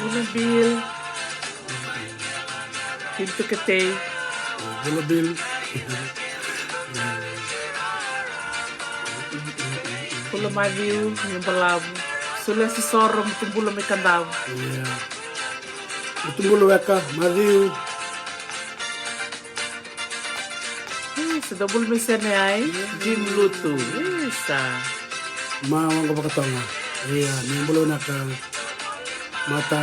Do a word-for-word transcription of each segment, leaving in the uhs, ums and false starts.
Bula Bill. Pintu Ketei. Bula Bill. Bula Maciu, ni balavu. Sule Sisoro, Mutubula mai Kadavu. Ia. Mutubula weka, Maciu. Ih, sa dau bula mai Sene ai, Jim Lutu. Ih, sa. Ma waqa vakatoga. Ia, ni bula vinaka. Mata.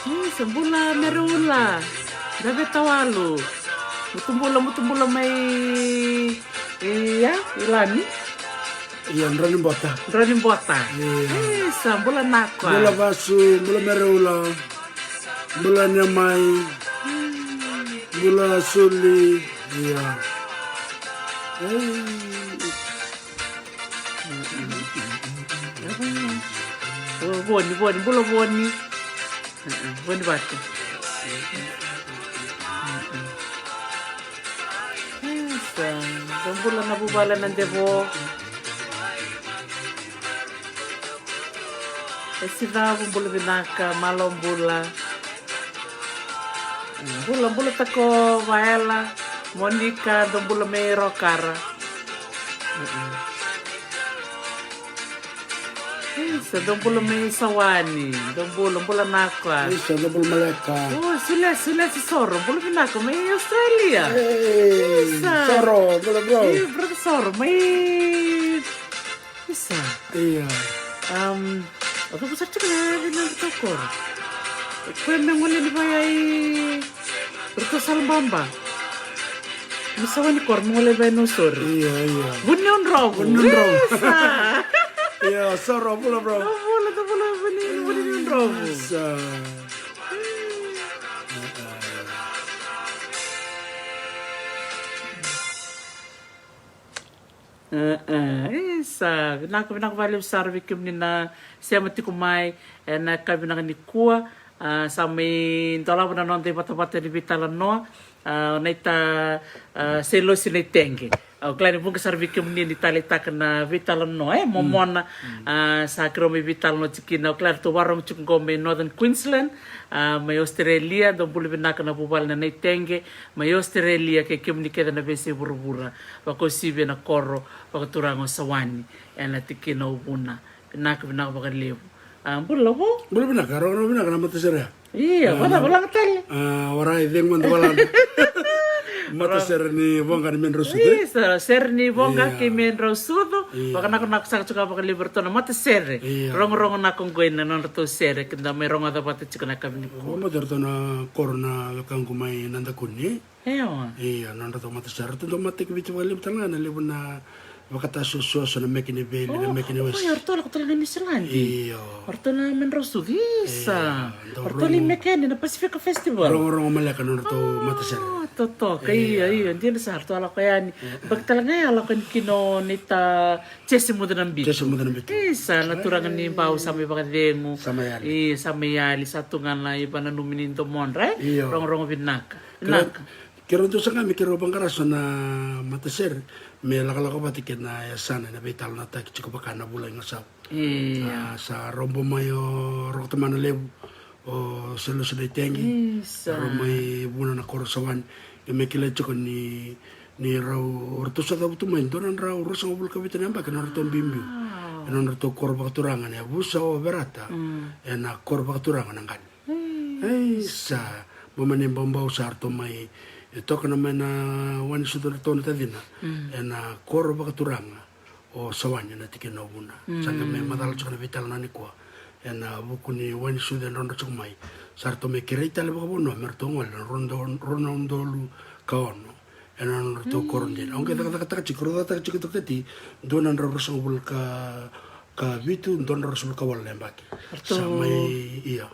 Ih, sa bula Mereula. Dave Tawalu. Mutubula, Mutubula mai. Ia, Ilani. Ia, Dranibota. Dranibota. Ia. Ih, sa bula Nakwa. Bula Vasu, bula Mereula. Bula Niamai. Bula Suli. Ia. Ei. Voni, Voni, bula Voni. Voni vata. Sa, sa bula na vuvale na Devo. E Sicavu, bula vinaka, malo bula. Bula, bula tako Vaela, Monika, dou bula mai Rokara. Isa, dou bula mai Sawani, dou bula, bula Nakwa. Isa, dou bula Maleka. O, Sule, Sule Sisoro, bula vinaka mai Australia. Isa. Soro, bula bro. Io, brother Soro, mai Isa. Ia. Um, o cava sara tiko na vina ratou koro? Koya me gole ni vaya i ratou sala baba. Ni Sawani koro me gole vaya no sori. Ia, ia. Vuni Udrovu. Vuni Udrovu. Isa. Ia, Soro, bula bro. Bula, bula, Vuni, Vuni Udrovu. Isa. E, e, isa, vinaka, vinaka vakalevu sara vei kemuni na sema tiko mai ena yakavi vinaka nikua. A, sa mai dolava na noda ivatavata ni veitalanoa. A, naita, a, Seilosi Naitege. Au kila ni vuqa sara vei kemuni ni taleitaka na veitalanoa, e, momona. A, sa keirau mai veitalanoa tiko kina. Au kila ratou vakarorogo tiko qo mai Northern Queensland, a, mai Australia. Dou bula vinaka na vuvale na Naitege mai Australia, kei kemuni kece na veiyasai vuravura. Vakauasivi ena koro vakaturaga o Sawani, ena tikina o Vuna. Vinaka, vinaka vakalevu. A, bula vou. Bula vinaka, rogorogo vinaka na matasere. Ia, a, vacava, na laga tale. A, warai, cegu mada valada. Matasere ni Voqa ni Medrausucu. Isa, sere ni Voqa, ia, kei Medrausucu. Ia. Vakanakonako saka tiko vakalevu ratou na matasere. Ia. Rogorogo na koqoi na nodratou sere, keda mai rogoca vata tiko na yakavi nikua. Vakamatei ratou na koro na wekaqu mai Nadakuni. Ewa. Ia, nodratou matasere. Ratou dau matataki Viti vakalevu tale ga, na levu na vakatasuasua, na meke ni veli, na meke ni wesi. O, ratou lako tale ga New Zealand. Io. Ratou na Medrausucu. Isa. Ia, ratou lai meke yani na Pacific Festival. Rogorogo maleka nodratou matasere. A, totoka, ia, ia, dina sa ratou lako yani. Ia. Baki tale ga ya lako yani kina o naita Jese Mucunabito. Jese Mucunabito. Isa, na turaga ni Bau sa mai vakacegu. Sa mai yali. Ia, sa mai yali, sa tu ga na ivananumi ni domodra, e? Io. Rogorogo vinaka. Vinaka. Keirau dau saga me keirau vaqara so na matasere me lakolako vata kei na yasana ena veitalanoataki tiko vaka na vula i Gasau. Ia. A, sa robo mai o Rokotamanalevu, o Seilosi Naitege. Isa. Rau mai Vuna na koro Sawani. Ia me kilai tiko ni, ni rau, o ratou sa cavutu mai dua na drau ruasagavulu ka vitu na yabaki na nodratou biubiu. Wow. Ena nodratou koro vakaturaga na yavusa o Verata. Mm. Ena koro vakaturaga na Qani. Isa, bau mai na ibaubau sa ratou mai, e, tokona mai na wai ni sucu ratou na tacina. Mm. Ena koro vakaturaga o Sawani ena tikina o Vuna. Mm. Sa qai mai macala tiko na veitalanoa nikua ena vuku ni wai ni sucu e drodro tiko mai. Sa ratou mai kerei tale vakavanua me ratou gole na rua na udolu, rua na udolu ka ono. Ena nodratou koro dina. Au qai cakacakataka tiko, rau cakacakataka tiko, tokataki dua na drau ruasagavulu ka, ka vitu, dua na drau ruasagavulu ka walu na yabaki. Sa mai, ia.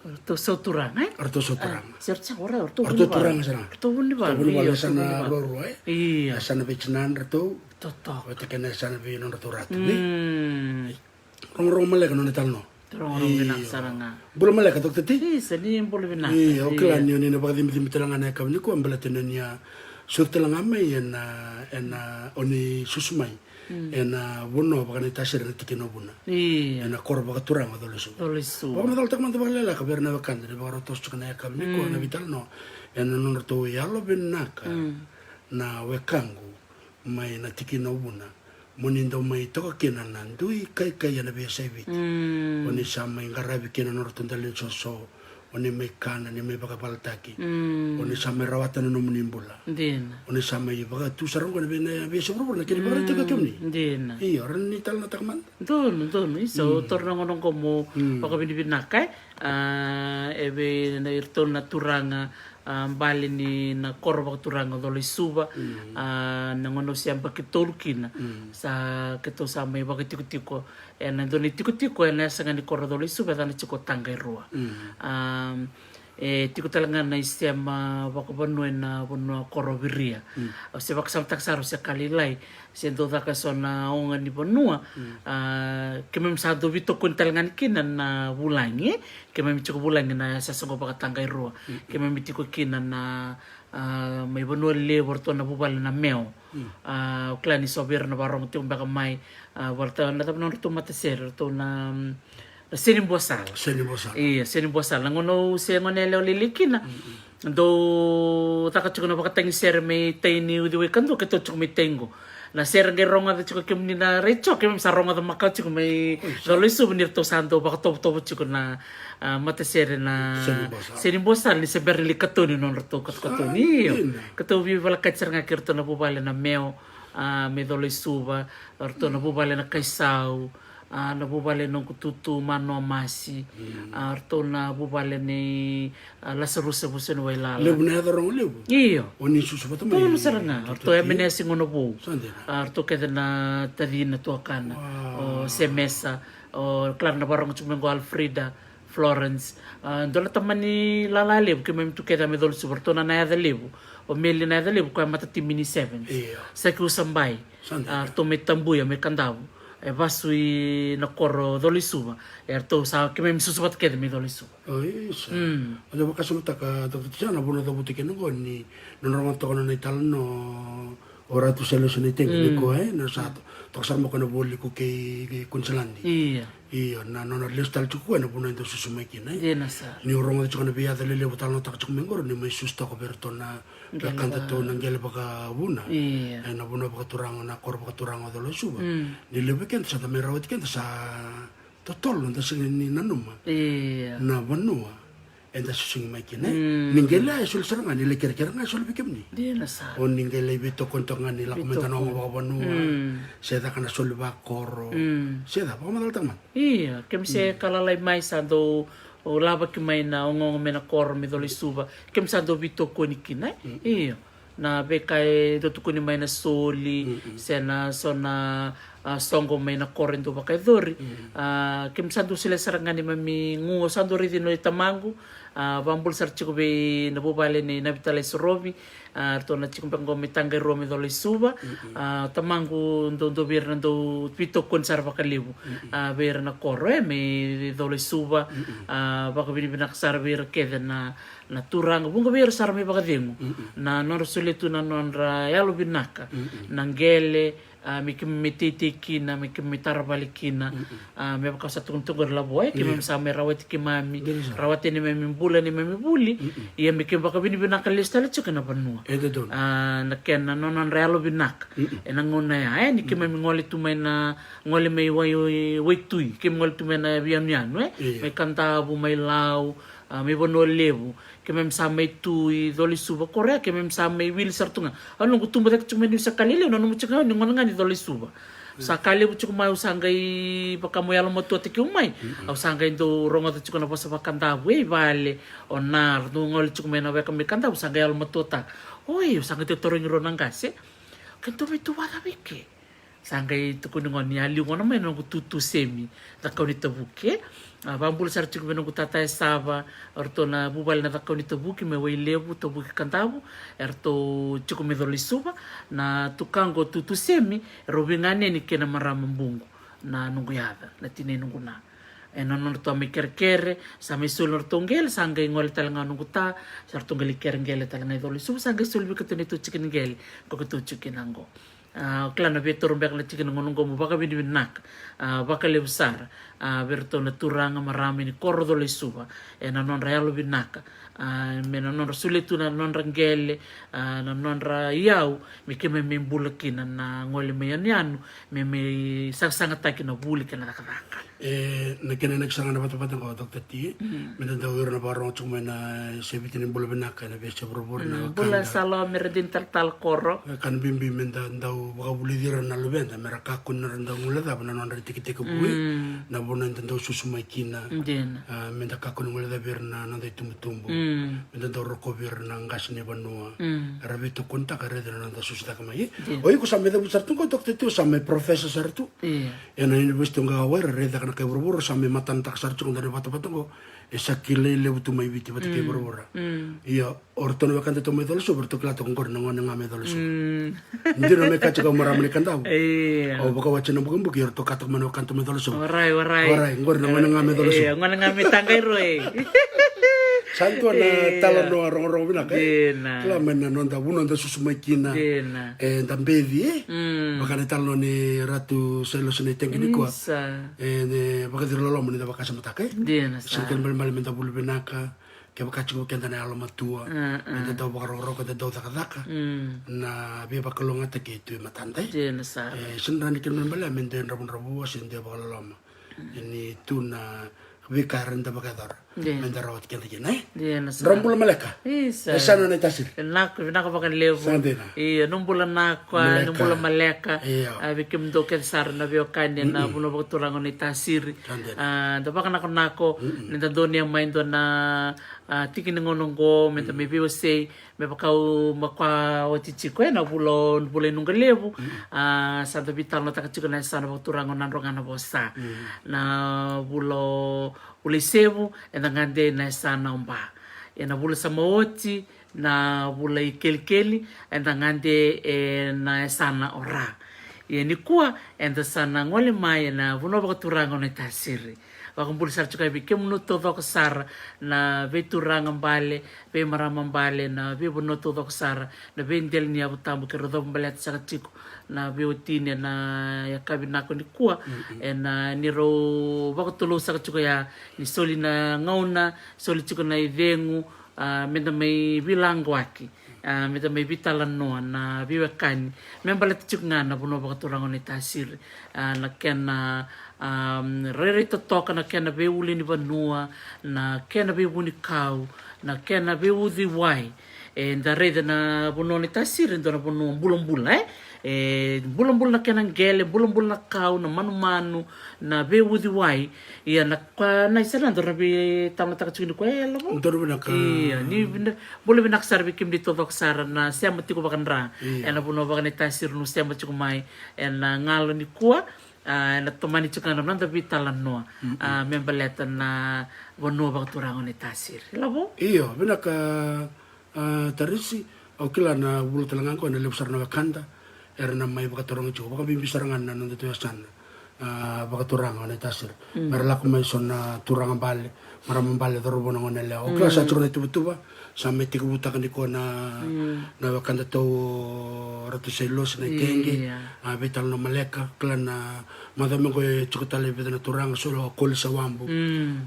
Ratou sa turaga, e? Ratou sa turaga. Sera tsa ora, ratou turaga sara. Ratou vunivalu, ratou vunivalu, io, yasana ruarua, e? Io. Yasana vei tinadratou. Toto. Vata kei na yasana vei nodratou ratu, e? Rogorogo maleka nona italanoa. Rogorogo vinaka sara ga. Bula maleka, Doctor T. Isa, ni bula vinaka. Io, au kila ni o ni na vakacibicibi tale ga na yakavi nikua, baleta ni o ni a sucu tale ga mai ena, ena, o ni susu mai ena vanua vakanaitasere na tikina o Vuna. Io. Ena koro vakaturaga o Colaisuva. Colaisuva. Vakamacalataka mada vakalekaleka vei ira na wekada ni vakarau toso tiko na yakavi nikua na veitalanoa ena nodratou yalo vinaka na wekaqu mai na tikina o Vuna. Mo ni dau mai toka kina na dui kaikai ena veiyasai Viti. O ni sa mai qaravi kina na nodratou dalisoso. O ni mai kana, ni mai vakavaletaki. O ni sa mai rawata na nomuni bula. Dina. O ni sa mai vakatu sara oqo na vei, na veiyasai vuravura, na kena ivakaraitaki o kemuni. Dina. Io, rawa ni talanoataka mada. Donu, donu. Isa, au taura na gauna oqo mo vakavinavinaka, e? A, e vei iratou na turaga, a, bale ni na koro vakaturaga o Colaisuva, a, na gauna au se yabaki tolu kina. Sa keitou sa mai vakatikotiko ena dua na itikotiko ena yasa ga ni koro Colaisuva, e yacana tiko Taqairua. A, e tiko tale ga na isema vakavanua ena vanua koro Viria. Au se vakasamataka sara, au se ka lailai, se dau caka eso na oga ni vanua. A, keimami sa dau veitokoni tale ga ni kina na vulagi, e? Keimami tiko vulagi na yasayasa oqo vakaTaqairua. Keimami tiko kina na, a, mai Vanua Levu, ratou na vuvale na Meo. A, au kila ni so vei ira na varogo tiko beka mai, a, vata na cava nodratou matasere, ratou na, mm, na Senibuasala. Senibuasala. Io, Senibuasala. Na gauna au se gone yalewa lailai kina, dau caka tiko na vakatagi sere mai tai ni uciwai kadua, keitou tiko mai tai qo. Na sere qai rogoca tiko kemuni na retio, keimami sa rogoca makawa tiko mai Colaisuva ni ratou sa dau vakatovotovo tiko na, a, matasere na Senibuasala. Senibuasala, ni se bera ni lai katoni nodratou katokatoni. Io. Keitou veivalakati sara ga kei ratou na vuvale na Meo, a, mai Colaisuva, ratou na vuvale na Kaisau, a, na vuvale noqu tutu Manoa Masi, a, ratou na vuvale nei, a, Lasarusa Vusoniwailala. Levu na yaca rogo levu. Io. O ni susu vata mai. Donu sara ga. Ratou Emenesi Gonavou. Sa dina. A, ratou kece na tacina tuakana. Wow. O Semesa, o kila na varogo tiko mai qo Alfreda, Florence. A, dua na tamani lala levu, keimami tu kece mai Colaisuva, ratou na Nayacalevu. O Meli Nayacalevu, koya matatimi ni Sevens. Io. Saki Usabai. Sa dina. A, ratou mai Tabuya, mai Kadavu. E vasu i na koro Colaisuva. E ratou sa, keimami susu vata kece mai Colaisuva. O, isa. Mm. Au vakasamataka, Doctor T, sa na vanua cavuta kina oqo ni, na nona rogoca toka na nona italanoa o Ratu Seleso Naitegi, ni koya, e, na sa to-, toka sara mai o koya na voli ko kei, kei Queensland. Io. Io, na nona lesu tale tiko ko koya na vanua e dau susu mai kina, e. Dina sara. Niu rogoca tiko na veiyaca lelevu talanoataka tiko mai qori, ni mai susu toka vei iratou na wekadatou na qele vakavuna. Io. E, na vanua vakaturaga, na koro vakaturaga o Colaisuva. Mm. Ni levu vei keda sa da mai rawati keda sa totolo, da sega ni nanuma. Io. Na vanua eda susugi mai kina, e? Mm. Ni qele e soli sara ga, ni lai kerekere ga e soli vei kemuni. Dina sara. O ni qele e veitokoni toka ga ni lako mai da na oga vakavanua. Mm. Se caka na soli vakoro. Mm. Se caka, vakamacalataka mada. Io, keimami se ka lalai mai sa dau lavaki mai na ogaoga mai na koro mai Colaisuva. Keimami sa dau veitokoni kina, e? Mm. Io. Na veika e dau tukuni mai na soli, se na so na, a, soqo mai na koro e dau vakayacori. A, keimami sa dau solia sara ga neimami gu, au sa dau raici na tamaqu, a, vakabula sara tiko vei na vuvale nei Navitalai Sorovi, a, ratou na tiko beka qo mai Taqairua mai Colaisuva. A, tamaqu dau, dau vei ira na dau veitokoni sara vakalevu, a, vei ira na koro, e, mai Colaisuva. A, vakavinavinaka sara vei ira kece na na turaga, vuqa vei ira sara mai vakacegu. Mm-mm. Na nodra solia tu na nodra yalo vinaka. Mm-mm. Na qele, a, me keimami teitei kina, me keimami tara vale kina. Mm-mm. A, me vaka sa tukuni tu qori Lavo, e, keimami sa mai rawati keimami. Dina sara. Rawati neimami bula, neimami vuli. Mm-mm. Ia me keimami vakavinavinaka lesu tale tiko na vanua. E dodonu. A, na kena, na nodra yalo vinaka. Mm-mm. Ena gauna ya, e, ni keimami gole tu mai na, gole mai Wai, Waitui, keimami gole tu mai na veiyanuyanu, e. Io. Mai Kadavu, mai Lau, a, mai Vanua Levu, keimami sa mai tu i Colaisuva, korea keimami sa mai wili sara tu ga. Au noqu tubu cake tiko mai niu se ka lelevu, nanuma tiko ga ni gauna ga ni Colaisuva. Sa ka levu tiko mai, au sa qai vaka meu yalomatuataki au mai. Mm-mm. Au sa qai dau rogoca tiko na vosa vaKadavu, e, i vale, o na, ratou gole tiko mai na weka mai Kadavu, sa qai yalomatuataka. Oi, au sa qai tarogi rau na qase. Keitou mai tu vakacavi ke? Sa qai tukuni gona ni a liu gona mai na noqu tutu semi, Cakaunitavuki. A, vakabula sara tiko vei noqu tata e Sava, o ratou na vuvale na Cakaunitavuki, mai Wailevu, Tavuki, Kadavu, e ratou tiko mai Colo-i-Suva. Na tukaqu o tutu semi, e rau veiganeni kei na marama Buqu, na noqu yaca, na tinai noqu na. E na nodratou a mai kerekere, sa mai soli nodratou qele, sa qai gole tale ga noqu ta, sa ratou qai lai kerekere tale ga i Colo-i-Suva, sa qai soli vei keitou neitou tiki ni qele, ko keitou tiko kina qo. A, o kila na veitoro beka na tiki na gauna qo mo vakavinavinaka, a, vakalevu sara, a, vei ratou na turaga, marama ni koro Colo-i-Suva, e na nodra yalo vinaka, a, me na nodra solia tu na nodra qele, a, na nodra iyau, me keimami bula kina na gole mai yanuyanu, me mai sagasagataki na vuli kei na cakacaka. E, na kena inaki sara ga na vatavata qo, Doctor T, me da dau ira na vakarogo tiko mai na seviti ni bula vinaka e na veiyasai vuravura na wekada. Bula sa loma me ra dina talatala koro. E, ka na bibi me da dau vakavulici ira na luveda, me ra kakua ni ra dau guilecava na nodra itekitekivu, na vanua eda dau susu mai kina. Dina. A, me da kakua ni guilecavi ira na noda itubutubu. Me da dau rokovi ira na qase ni vanua. Era veitokonitaka, raica na noda susu cake mai. Dina. O iko sa mai cavuta sara tu qo, Doctor T, o sa mai professor sara tu. Io. E na university o Gagawaira, raica na kai vuravura, sa mai matanataka sara tiko na vatavata qo. E sa kilai levu tu mai Viti vata kei vuravura. Ia, o ratou na wekada tou mai Colo-i-Suva, ratou kila toka qori na gone ga mai Colo-i-Suva. Dina mai ka tiko o marama ni Kadavu. Io. Au vakawati na bukabuki, ia ratou ka toka mai na wekada tou mai Colo-i-Suva. Warai, warai. Warai, qori na gone ga mai Colo-i-Suva. Io, gone ga mai Taqairoi. Sa dua na talanoa rogorogo vinaka, e? Dina. Kila mai na noda vanua da susu mai kina. Dina. E, da beci, e? Vaka na italanoa ni Ratu Sailosi na iteqi nikua. Isa. E, ni vakaciri loloma ni da vakasamataka, e? Dina sara. Sega ni kena ibalebale me da vuli vinaka, kevaka tiko vei keda na yalomatua, me da dau vakarokoroko, da dau cakacaka, na veivakalougatataki e tu e matada, e? Dina sara. E, sega ni rawa ni kena ibalebale me dua e dravudravua se dua e vakaloloma. E ni tu na veika era ni da vakayacora. Dina. Me da rawati keda kina, e? Dina sara. Dra bula maleka. Isa. E sa na Naitasiri. Vinaka, vinaka vakalevu. Sa dina. Io, nomu bula naka, nomu bula maleka. Io. A, vei kemudou kece sara na veiwekani ena vanua vakaturaga o Naitasiri. Sa dina. A, da vakanakonako ni da donuya mai dua na, a, tiki ni gauna oqo, me da mai veiwasei, me vaka au makuwa oti tiko ena vula, vula i Nuqalevu. A, sa da veitalanoataka tiko na yasana vakaturaga o Nadroga na Vosa. Na vula o Vula i Sevu, eda gade na yasana o Ba. Ena vula sa mai oti, na vula i Kelikeli, eda gade ena yasana o Ra. Ia nikua, eda sa na gole mai ena vanua vakaturaga o Naitasiri. Vakabula sara tiko vei kemudou taucoko sara, na veituraga bale, veimarama bale, na veivanua taucoko sara, na veidela ni yavu tabu keirau cava baleta saka tiko na veiwatini ena yakavi vinaka nikua. Ena, ni rau vakatulou saka tiko ya, ni soli na gauna, soli tiko na icegu, a, me da mai veilaqawaki, a, me da mai veitalanoa na veiwekani me baleta tiko ga na vanua vakaturaga o Naitasiri. A, na kena, a, rairai totoka, na kena veiuli ni vanua, na kena veivunikau, na kena veiuciwai. E, da raica na vanua o Naitasiri e dua na vanua bulabula, e? E bulabula na kena qele, bulabula na kau, na manumanu, na veiuciwai. Ia na ka, na isa na dua na veitalanoataka tiko nikua, e, Lavo? Dua na vinaka. Ia, ni vina-, bula vinaka sara vei kemudou taucoko sara na sema tiko vakadra. Ia. Ena vanua vakaNaitasiri, niu sema tiko mai ena gauna nikua. A, ena tomani tiko ga na noda veitalanoa, a, me baleta na vanua vakaturaga o Naitasiri. Lavo? Io, vinaka, a, Tarisi, au kila na vula tale ga qo ena levu sara na wekada era na mai vakatarogi tiko, vakabibi sara ga na noda tu yasana, a, vakaturaga o Naitasiri. Me ra lako mai so na turaga bale, marama bale, cauravou, na goneyalewa. Au kila sa tiko na ituvatuva, sa mai tekivutaka nikua na, na wekada tou o Ratu Sailosi na iteqi. Ia. A, veitalanoa maleka, kila na macawa mai qo e tiko tale e vica na turaga, so o Koli Sawabu.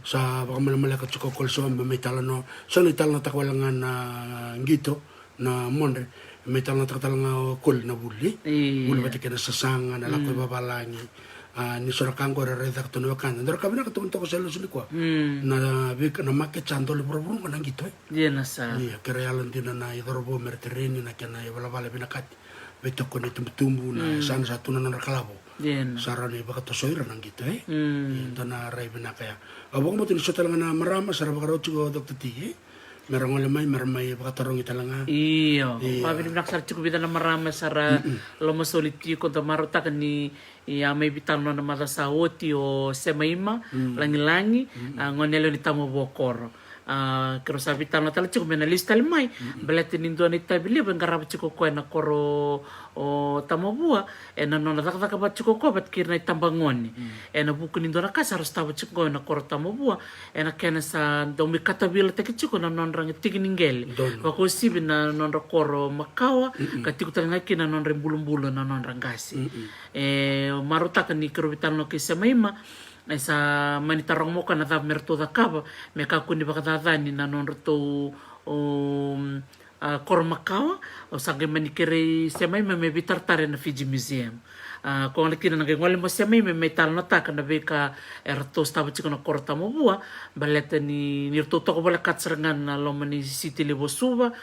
Sa vakamalamaleka tiko o Koli Sawabu me mai talanoa. So na italanoataka wale ga na qito, na modre, me talanoataka tale ga o Koli na vuli. Ia. Vuli vata kei na sasaga, na lako i vavalagi. A, ni so na ka qori e raicaka tu na wekada. Dua na ka vinaka tukuna toka o Sailosi nikua. Na veika, na makete sa dolo i vuravura qo na qito, e? Dina sara. Ia, keirau yalodina na icauravou me ra tereni na kena ivalavala vinakati. Veitokoni itubutubu, na yasana sa tu na nodra kalavo. Dina. Sa rawa ni vakatoso ira na qito, e? Ia, dua na rai vinaka ya. Au vakabauta ni so tale ga na marama sa ra vakarau tiko, Doctor T, e? Me ra gole mai, me ra mai vakatarogi tale ga. Io. Io. Vakavinavinaka sara tiko, vica na marama sara lomasoli tiko, da marautaka ni, ia, mai veitalanoa na macawa sa oti o Semaima Lagilagi, a, gone yalewa ni Tamavua Koro. A, keirau sa veitalanoa tale tiko me na lesu tale mai, baleta ni dua na itavi levu e qarava tiko o koya na koro o Tamavua, ena nona cakacaka vata tiko o koya vata kei ira na itabagone. Ena vuku ni dua na ka sa ra sotava tiko o koya na koro Tamavua, ena kena sa dau mai katavilataki tiko na nodra tiki ni qele. Donu. Vakauasivi na nodra koro makawa, ka tiko tale ga kina na nodra ibulubulu na nodra qase. E marautaka ni keirau veitalanoa kei Semaima, e sa mani taroga mai o koya na cava me ratou cakava me kakua ni vakacacani na nodratou, um, a, koro makawa. Au sa qai mani kerei Semaima me, me veitaratara ena Fiji Museum. A, koya gona kina na qai gole mai o Semaima me, me talanoataka na veika eratou sotava tiko na koro Tamavua, baleta ni, ni ratou toka volekata sara ga na loma ni siti levu o Suva,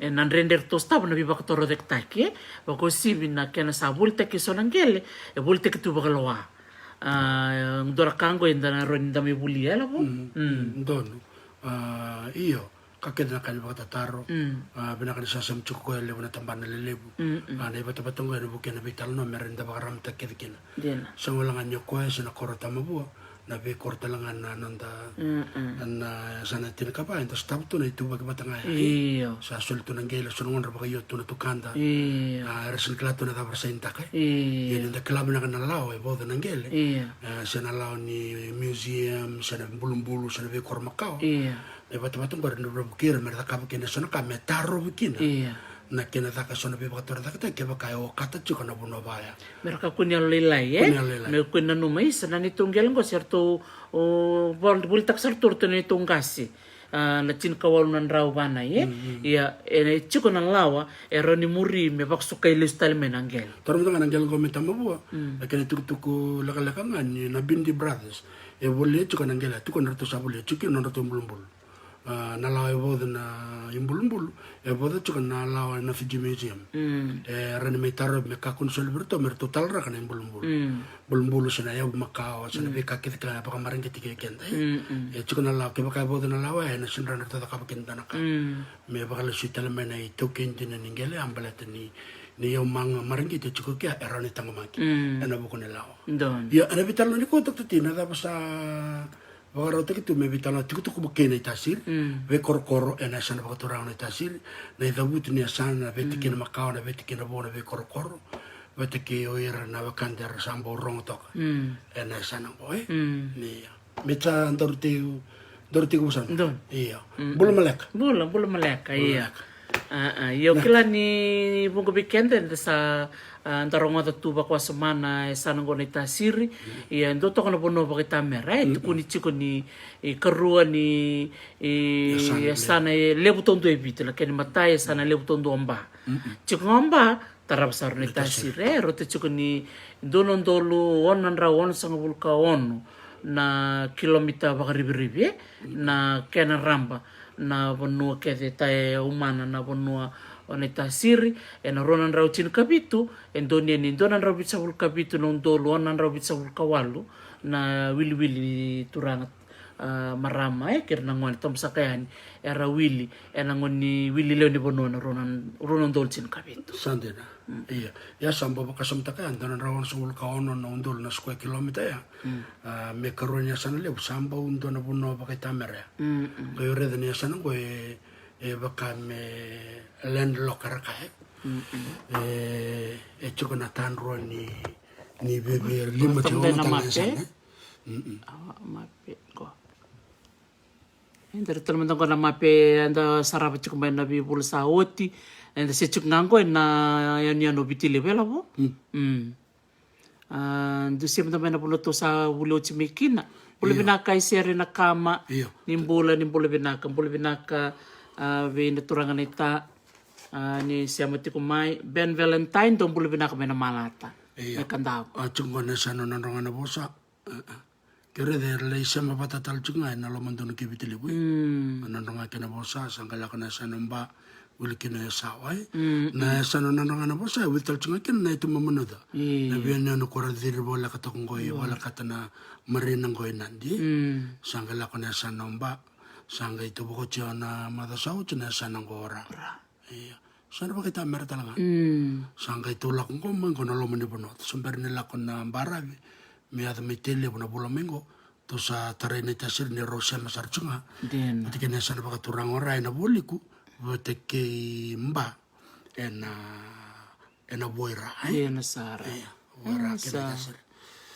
ena dredre eratou sotava na veivakatorocaketaki, e. Vakauasivi na kena sa volitaki eso na qele, e volitaki tu vakalewa. A, dua na ka qo eda na rawa ni da mai volia, e, Lavo? Mm, mm, donu. A, io, ka kece na ka ni vakatataro. Mm. A, vinaka ni sa sema tiko koya e levu na tabana lelevu. Mm, mm. A, na ivatavata qo ena vuku ena veitalanoa me rawa ni da vakaramataka kece kina. Dina. Sa gole ga ni o koya se na koro Tamavua, na veikoro tale ga na noda, mm, mm, na yasana tinikava, eda sotava tu na ituvaki vata ga ya. Io. Sa soli tu na qele, so na gauna ra vakaio tu na tukada. Io. A, era sega ni kila tu na cava ra sainitaka. Io. Ia ni da kila vinaka na lawa e vauca na qele. Io. A, se na lawa ni museum, se na bulubulu, se na veikoro makawa. Io. Na ivatavata qori na vukei ira me ra cakava kina eso na ka me tarovi kina. Io. Na kena caka eso na veivakatorocaketaki kevaka e okata tiko na vanua vaya. Me ra kakua ni yalolailai, e? Kakua ni yalolailai. Me kakua ni nanuma, isa, na neitou qele qo se ratou, o, vol-, volitaka sara tu o ratou na neitou qase. A, na tinikawalu na drau vanai, e? Mm, mm. Ia, e tiko na lawa e rawa ni muri me vakasukai lesu tale mai na qele. Taura mada ga na qele qo mai Tamavua. Mm. E kena itukutuku lekaleka ga ni na Bindi Brothers. E volia tiko na qele, tiko na ratou sa volia tiko na nodratou bulubulu. A, na lawa e vauca na ibulubulu, e vauca tiko na lawa na Fiji Museum. Mm. E rawa ni mai tarovi me kakua ni soli vei iratou me ratou talaraka na ibulubulu. Mm. Bulubulu se na yavu makawa, se na, mm, veika kece ka vakamareqeti kei keda, e. Mm, mm. E tiko na lawa, kevaka e vauca na lawa, e na sega ni rawa ni ratou cakava kina dua na ka. Mm. Me vakalesui tale mai na itaukei dina ni qele, a, baleta ni, ni yau maga mareqeti e tiko kea, e rawa ni taqomaki. Mm. Ena vuku ni lawa. Donu. Ia, ena veitalanoa nikua, Doctor T, na cava sa vakarautaki tu me veitalanoa, tukutuku vata kei Naitasiri, mm, veikorokoro ena yasana vakaturaga o Naitasiri, na icavutu ni yasana, na veitikina, mm, makawa, na veitikina vou, na veikorokoro, vata kei o ira na wekada era sa bau rogo toka. Mm. Ena yasana qo, e? Mm. Ni, ia. Me sa daru tei, daru tiko vosana. Donu. Ia. Mm. Bula maleka. Bula, bula maleka, ia. Bula maleka. A, a, ia au kila ni vuqa vei keda eda sa, a, da rogoca tu vakawasoma na yasana qo Naitasiri. Ia, e dua toka na vanua vakaitamera, e, mm-mm, tukuni tiko ni, e, karua ni, e, yasana, yasana e levu taudua e Viti, na kena imatai, yasana levu taudua o Ba. Mm-mm. Tiko ga o Ba, tarava sara o Naitasiri, e, rauta tiko ni dua na udolu ono na drau onosagavulu ka ono na kilomita vakarivirivi, e, na kena raba na vanua kece, e umana na vanua o Naitasiri, ena rua na drau tinikavitu, e donuya ni dua na drau vitusagavulu ka vitu na udolu ono na drau vitusagavulu ka walu na wiliwili ni turaga, a, marama, e, kei ira na gone, tabu saka yani, era wili ena gauna ni wili lewe ni vanua na rua na, rua na udolu tinikavitu. Sa dina. Mm. Ia, ia sa bau vakasamataka ya, dua na drau onosagavulu ka ono na udolu na square kilometer ya. Mm. A, me karua ni yasana levu, sa bau dua na vanua vakaitamera ya. Mm, mm. Qai o raica ni yasana qo e, e vaka me landlock ra kaya. Mm, mm. E, e tiko na tadrua ni, ni veve lima tiko na mape, yasana, e? Mm, mm. A, mape qo. Eda raica tale mada qo na mape eda sarava tiko mai na veivula sa oti. Eda se tiko ga qo ena yanuyanu o Viti Levu, e Lavo? Mm. Mm. A, dusia mada mai na vanua tou sa vuli oti mai kina. Bula vinaka, Isere Nakama. Io. Ni bula, ni bula vinaka, bula vinaka, a, vei na turaga na ita, a, ni sema tiko mai. Ben Valentine, dou bula vinaka mai na Malata. Io. Mai Kadavu. A, tiko qo na yasana o Nadroga na Vosa. A, a. Ke raica era lai sema vata tale tiko ga ena lomadonu kei Viti Levu. Mm. O Nadroga kei na Vosa, sa qai lako na yasana o Ba, wili kina o Yasawa, e. Mm, mm. Na yasana o Nadroga na Vosa, e wili tale tiko ga kina na yatu Mamanuca. Io. Na veiyanuyanu ko ra ciri voleka toka qo, io, volekata na marina qo i Nadi. Mm. Sa qai lako na yasana o Ba, Sa qai tou vakoti au na maca sa oti na yasana qo o Ra. Ia. Sa na vakaita mera tale ga. Sa qai tou lako qo mai qo na loma ni vanua. Tou sa bera ni lako na baravi me yaco mai Tailevu na vula mai qo. Tou sa tarai na itasiri ni rau sema sara tu ga. Vata kei na yasana vakaturaga o Ra ena Vualiku. Vata kei Ba ena ena Vuaira, e? Ia na sara. Ia, Vuaira kei na itasiri.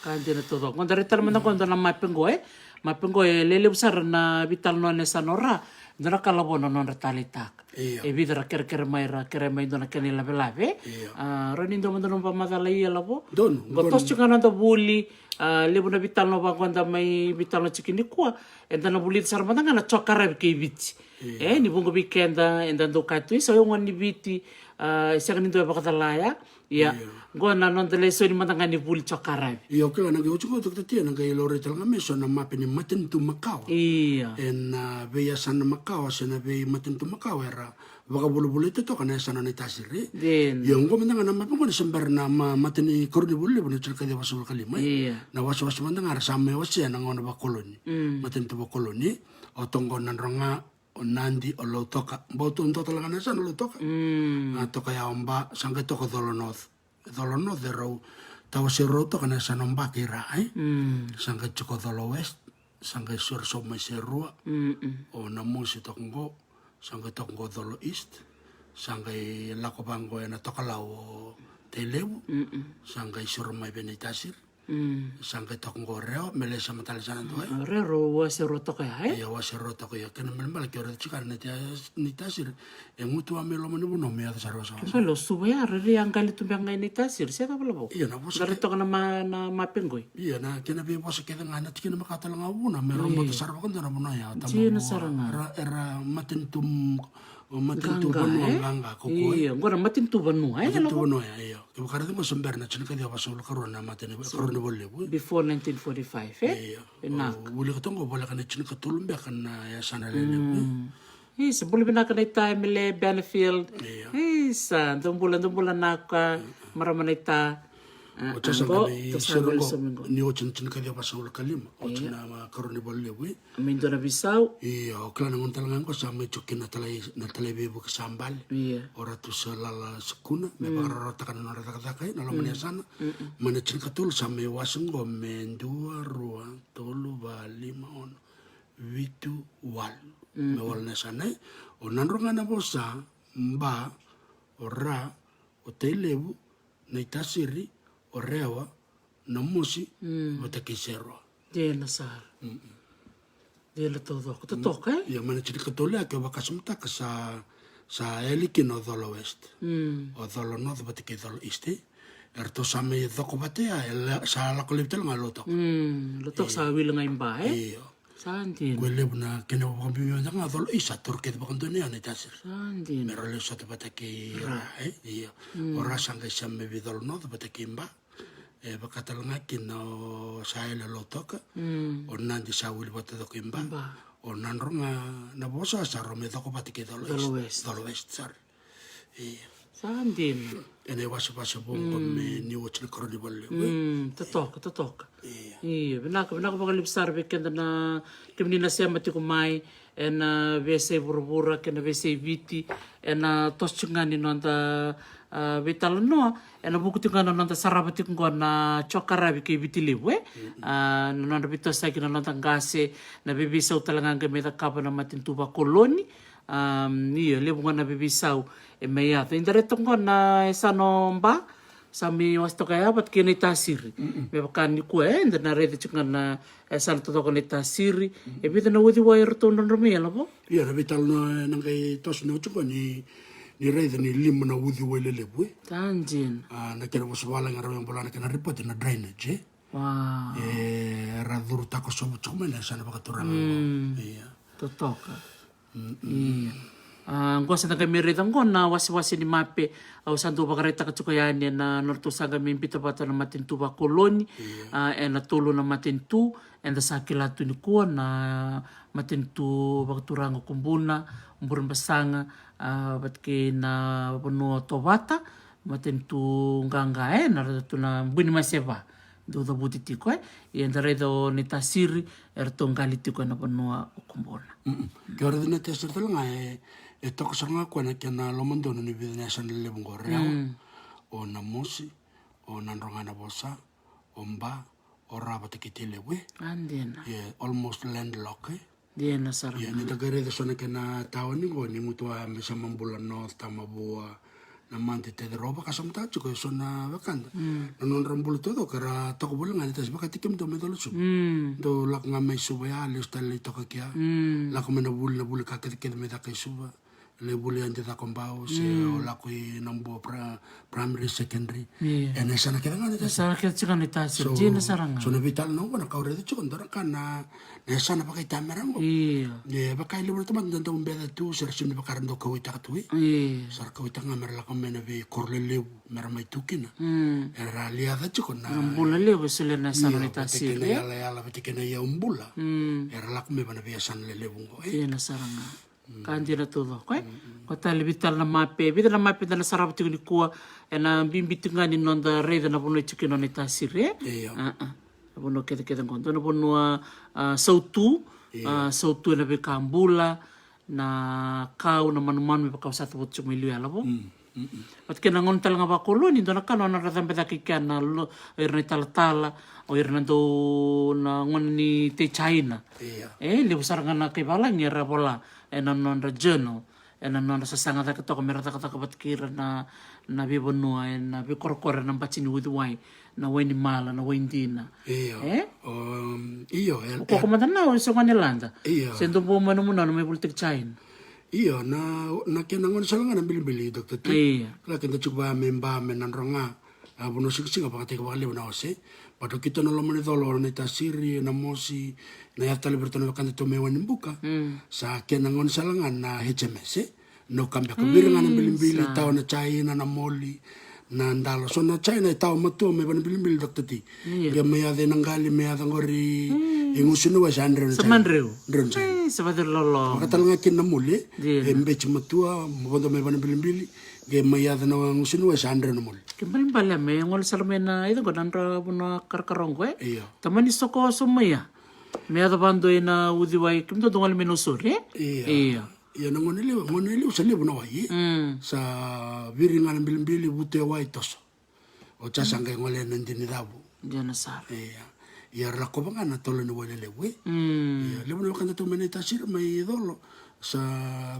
Ka dina taucoko. Qo da rai tale mada qo dua na mape qo, e? Mape qo e lelevu sara na veitalanoa na yasana o Ra. Dua na ka lavo na nodra taleitaka. Ia. E vica ra kerekere mai ra kere mai dua na kena ilavelave. Ia. A, rau ni dua mada na ba macala ia lavo. Donu. Qo toso tiko ga noda vuli, a, levu na veitalanoa vaqo da mai veitalanoa tiko nikua. Eda na vulica sara mada ga na jokaravi kei Viti. E, ni vuqa vei keda eda dau kaya tu, isa, o yau gone ni Viti, a, e sega ni dua e vakacalaya. Ia, qo na noda lesoni mada ga ni vuli jokaravi. Ia, okay, na qai oti qo, Doctor Tia, na qai laurai tale ga me so na mape ni matanitu makawa. Ia. Ena veiyasana makawa se na veimatanitu makawa era vakavolivolita toka na yasana na itasiri. Ia, qo mada ga na mape qo ni se bera na ma-, matanitu karua ni Vualiku na tinikaciwa vasagavulu ka lima, e? Ia. Na wasewase mada ga era sa mai wasea na gauna vakoloni. Matanitu vakoloni. O toqo na droga o Nadi, o Lautoka. Bau tu dua tale ga na yasana o Lautoka. A, toka ya o Ba, sa qai toka o Colo North. Colo North e rau tawa Serua toka na yasana o Ba kei Ra, e? Sa qai tiko o Colo West, sa qai soro sobu mai Serua. O Namosi toka qo, sa qai toka qo o Colo East, sa qai lako vaqo ena tokalau o Tailevu, sa qai soro mai vei na itasiri. Sa qai toka qo o Rewa, me lai sema tale sa na dua, e? A, Rewa, rau wase rua toka ya, e? Ia, wase rua toka ya. Kena ibalebale ke o raica tiko na ita-, na itasiri. E gutuwa me loma ni vanua me yaco sara wasawasa. Ke bale o Suva ya, rairai a qali tu beka ga ena itasiri, se cava lavo? Ia, na vosa. Qali toka na ma-, na mape qoi. Ia, na kena veivosa kece ga na tikina makawa tale ga o Vuna, me robota sara vakadua na vanua ya. Dina sara ga. Era, era matanitu, matanitu vanua, e? Qaqa, ko koya. Ia, qo na matanitu vanua, e? Matanitu vanua ya, ia. Kevaka raica qo se bera na tinikaciwa vasagavulu karua na matanitu, karua ni Vualiku. Before nineteen forty-five, e? Ia. Vinaka. O, wilika toka qo voleka na tinikatolu beka na yasana lelevu, e? Isa, bula vinaka na ita Emily Benefield. Ia. Isa, dou bula, dou bula na ka, marama na ita. A, oti sa qo, qai tou sa siro qo, ni oti na tinikaciwa vasagavulu ka lima. Oti na, a, karua ni Vualiku, e? Me dua na veisau. Ia, o kila na gauna tale ga qo sa mai tiko kina na talai, na talai veivuke sa bale. Ia. O Ratu Salala Sukuna, me vakarautaka na nodra cakacaka, e, na loma ni yasana. Mai na tinikatolu sa mai wase qo me dua, rua, tolu, va, lima, ono, vitu, walu. Me walu na yasana, e. O Nadroga, Navosa, Ba, o Ra, o Tailevu, Naitasiri, o Rewa, Namosi, vata kei Serua. Dina sara. Dina taucoko. Totoka, e? Ia, mai na tinikatolu ya, ke o vakasamataka sa, sa yali kina o Colo West. O Colo North vata kei Colo East, e. Eratou sa mai coko vata ya, e la-, sa lako laivi tale ga Lautoka. Lautoka sa wili ga i Ba, e? Io. Sa dina. Koya levu na kena vakabibi mada ga, Colo East sa toro kece vakadua ni ya Naitasiri. Sa dina. Me rau lesu sota vata kei Ra, e? Io. O Ra sa qai sema mai vei Colo North vata kei Ba. E vaka tale ga kina o sa yali Lautoka. O Nadi sa wili vata taucoko i Ba. O Nadroga, Navosa sa rau mai coko vata kei Colo East. Colo West. Colo West, sorry. Io. Sa dina. Ena iwasewase vou qo me ni oti na karua ni Vualiku. Totoka, totoka. Io. Io, vinaka, vinaka vakalevu sara vei keda na, kemuni na sema tiko mai ena veiyasai vuravura kei na veiyasai Viti, ena toso tiko ga ni noda, a, veitalanoa, ena vuku tiko ga na noda sarava tiko qo na jokaravi kei Viti Levu, e? A, na nodra veitosoyaki na noda qase, na veiveisau tale ga qai mai cakava na matanitu vakoloni. Am, io, levu ga na veiveisau e mai yaco. Eda raica toka qo na yasana o Ba, sa mai wase toka ya vata kei Naitasiri. Me vaka nikua, e, eda na raica tiko ga na yasana taucoko Naitasiri. E vica na uciwai eratou drodro mai, e lavo? Ia, na veitalanoa ena qai toso ni oti qo ni, ni raica ni lima na uciwai lelevu, e? Sa dina. A, na kena vosa vavalagi era mai bula na kena ripoti na drainage, e? Wow. E, era curu takosovu tiko mai na yasana vakaturaga qo. Ia. Totoka. Ia. A, qo sa da qai mai raica qo na wasewase ni mape, au sa dau vakaraitaka tiko yani ena nodratou sa qai mai biuta vata na matanitu vakoloni, a, ena tolu na matanitu, eda sa kila tu nikua na matanitu vakaturaga ko Buna, Burebasaga, a, vata kei na vanua o Tovata, matanitu qaqa, e, na raica tu na Bui ni Maseva. Dou cavuti tiko e, ia da raica o Naitasiri, eratou qali tiko ena vanua o Kubuna. Ke o raica Naitasiri tale ga e, e toka sara ga koya na kena lomadonu ni vica na yasana lelevu qo: Rewa, o Namosi, o Nadroga Navosa, o Ba, o Ra vata kei Tailevu e. A dina. Ia almost landlock e. Dina sara ga. Ia ni da qai raica so na kena taoni qo ni gutuwa me Samabula North, Tamavua, Namadi, Taiceroa, vakasamataka tiko e so na wekada na nodra bula taucoko era toka voli ga ni tasi vakataki kemudou mai Colo i Suva. Dou lako ga mai Suva ya, lesu tale lai toka kea. Lako mai na vuli, na vuli ka kecekece mai caka i Suva. Lai vuli Adi Cakobau se o lako i Nabua Primary, Secondary. Ena yasana kece ga ni tasi. Yasana kece tiko ga ni tasi. Dina sara ga. So na veitalanoa qo na ka au raica tiko, dua na ka na, na yasana vakaitamera qo. Io. E vaka e levu na tamata da dau beca tu se ra sega ni vaka ra dau kauwaitaka tu e. Sa ra kauwaitaka ga me ra lako mai na veikoro lelevu me ra mai tu kina. Era liaca tiko na bula levu e solia na yasana ni tasi. Vata kei na yalayala, vata kei na iyau bula. Era lako mai va na veiyasana lelevu qo e. Dina sara ga. Ka dina taucoko e. Ko tale vica tale na mape, vica na mape da na sarava tiko nikua, ena bibi tiko ga ni noda raica na vanua e tiko kina o Naitasiri e. Io. Na vanua kecekece qo, dua na vanua sautu, sautu ena veika bula, na kau, na manumanu, me vaka au sa cavuta tiko mai liu yalava. Vata kei na gauna tale ga vakoloni, dua na ka na nodra cabe cake i kea na lo, o ira na italatala, o ira na dau na gone ni tei China. E levu sara ga na kai valagi era vola ena nodra journal, ena nodra sasaga cake toka me ra cakacaka vata kei ira na, na veivanua ena veikorokoro ena bati ni uciwai, na wai ni mala, na wai dina. Io. E? Io, e, o koko mada na o se gone lada. Io. Se dou bau mai na munana mai volitaki China. Io, na, na kena gone sala ga na bilibili, Doctor T. Io. Kila keda tiko vaya me Ba, me Nadroga. A vanua sikasika vakataki vakalevu na ose. But o keitou na loma ni colo, o Naitasiri, Namosi, na yaca tale vei iratou na wekadatou mai Wainibuka. Sa kena gone sala ga na H M S e. No Come Back. Viri ga na bilibili, tawa na China, na moli, na dalo. So na China e tawa matua mai va na bilibili, Doctor T. Qai mai yaca i Naqali, mai yaca qori i Gusuniwai, sa dreu na China. Dreu na China. Sa vacalolo. Vakatale ga kina na moli e. E beci matua, vodo mai va na bilibili. Qai mai yaca na Gusuniwai, sa dreu na moli. Ke balebale me gole sara mai na, ida qo na dra vanua karakara qo e. Io. Tamani soko so mai ya. Me yaca vadua ina uciwai, kemudou dou gole mai na usori e. Io. Io. Ia na gone levu, gone levu sa levu na wai e. Sa viri ga na bilibili, vutu e wai, toso. Oti sa qai gole na dini cavu. Dina sara. Ia. Ia ra lakova ga na tolo ni wai lelevu e. Ia levu na wekadatou mai Naitasiri mai colo sa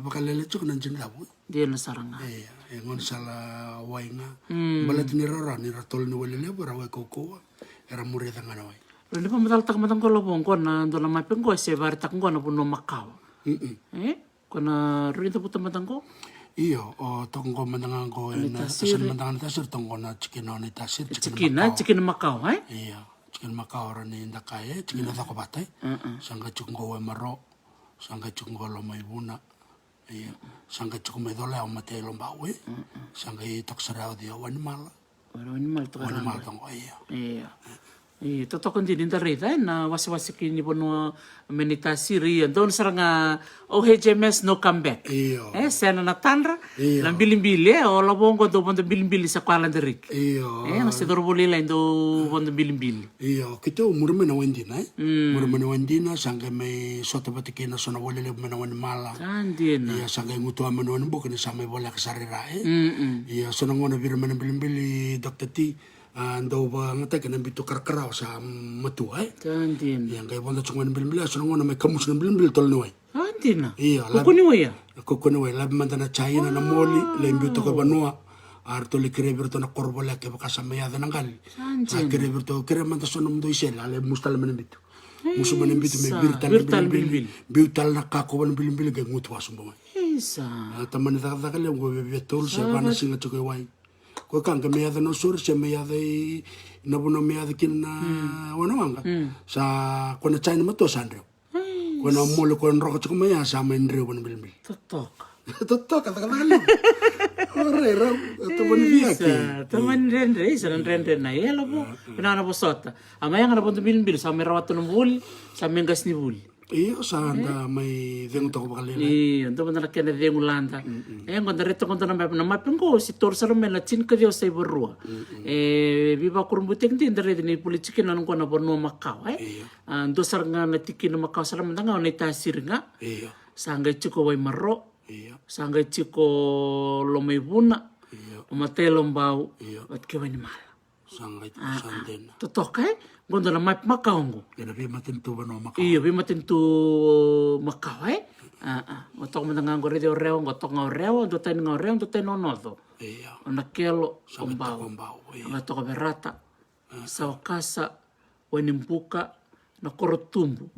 vakalele tiko na dini cavu e. Dina sara ga. Ia, e gone sala wai ga. Baleta ni ra rawa ni ra tolo ni wai lelevu, era wai kaukauwa, era muria ga na wai. Ra ni vakamacalataka mada qo lavo qo na dua na mape qo se varetaka qo na vanua makawa. E? Ko na rui cavuta mada qo? Io, o toka qo mada ga qo e na Naitasiri. Mada ga Naitasiri, toka qo na tikina o Naitasiri, tikina, tikina makawa e? Io, tikina makawa ra ni dakai e, tikina coko vata e. Sa qai tiko qo Waimaro, sa qai tiko qo Lomaivuna. Io, sa qai tiko mai colo ya o Mate i Lobau e. Sa qai toka sara ya o cei, o Wainimala. Wainimala toka. Wainimala toka, io. Io. Io, totoka dina ni da raica e na wasewase ki ni vanua mai Naitasiri, io, donu sara ga o H M S No Come Back. Io. E sena na tadra, io, na bilibili e, o lavo qo dau vodo bilibili sa koya lada riki. Io. E na se coro voli lai dau vodo bilibili. Io, keitou muri mai na waidina e. Muri mai na waidina, sa qai mai sota vata kei na so na wai lelevu mai na Wainimala. Sa dina. Io, sa qai gutuwa mai na Wainibuka ni sa mai voleka sara i ra e. Io, so na gauna viri mai na bilibili, Doctor T. A, dau vagataki na bitu karakarawa sa matua e. Sa dina. Ia qai vodo tiko mai na bilibili, a so na gauna mai kamusu na bilibili tolo ni wai. Sa dina. Io, kaukaua ni wai ya. Kaukaua ni wai, lavi mada na China, na moli, lai biu toka vanua. A ratou lai kerea vei iratou na koro voleka, kevaka sa mai yaco na qali. Sa dina. Sa kerea vei iratou, kerea mada so nomudou isele, a lai musu tale mai na bitu. Musu mai na bitu me viri tale na bilibili. Biu tale na kakova na bilibili, qai gutuwa sobu mai. Isa. A, tamani cakacaka levu qo, via tolu se va na siga tiko i wai. Ko ka qai mai yaco na usori se mai yaco i na vanua mai yaco kina na wanawaqa. Sa ko na China matua sa dreu. Ko na moli ko droka tiko mai ya sa mai dreu va na bilibili. Totoka. Totoka, cakacaka levu. Ora, rau, tamani via ke. Tamani dredre, isa na dredre na yelo vo. Vinaka na vosota. A mai yaga na vodo bilibili, sa mai rawata na vuli, sa mai qasenivuli. Io, sa da mai cegu toka vakalailai. Io, dua mada na kena cegu lada. E, qo da reta qo da na mape, na mape qo se toru sara mai na tinikaciwa saiva rua. E veivakurabutaki dina da raica ni vulici kina na qo na vanua makawa, e. Io. A, dua sara ga na tikina makawa sara mada ga o Naitasiri ga. Io. Sa qai tiko Waimaro. Io. Sa qai tiko Lomaivuna. Io. O Matailobau. Io. Vata kei Wainimala. Sa qai tiko sa dina. Totoka, e? Qo dua na mape makawa qo. Ena veimatanitu vanua makawa. Io, veimatanitu makawa, e? A, a. Qo toka mada ga qo raici o Rewa, qo toka ga o Rewa, dua tani ga o Rewa, dua tani o Noco. Io. O Nakelo, o Bau. Sa qai toka o Bau, io. Qai toka Verata. Sa o Kasa, Wainibuka, na Korotubu,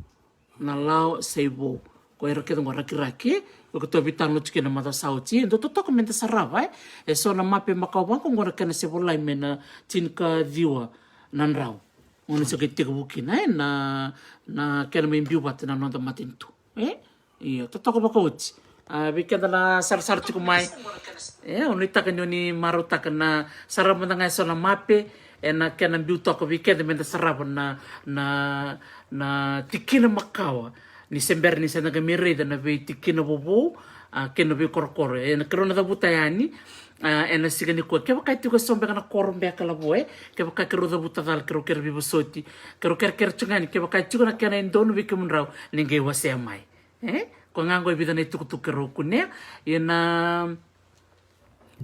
na Lao, Saivou. Ko ira kece qo Rakiraki, ko tou veitalanoa tiko kina na macawa sa oti, e dau totoka meda sarava, e. E so na mape makawa qo, qo na kena se volai mai na tinikaciwa na drau. Qo na se qai tekivu kina, e, na, na kena mai biu vata na noda matanitu. E? Io, totoka vakaoti. A, vei keda na sarasara tiko mai. E, au nuitaka ni o ni marautaka na sarava mada ga e so na mape, ena kena biu toka vei keda meda sarava na, na, na tikina makawa. Ni se bera ni se da qai mai raica na veitikina vovou, a, kei na veikorokoro. Ena keirau na cavuta yani, a, ena siga nikua. Kevaka e tiko e so beka na koro beka lavo, e. Kevaka keirau cavuta cala, keirau kere veivosoti. Keirau kerekere tiko ga yani, kevaka e tiko na kena e donu vei kemudrau, ni qai wasea mai. E? Ko ga qo e vica na itukutuku keirau kunea. Ia na,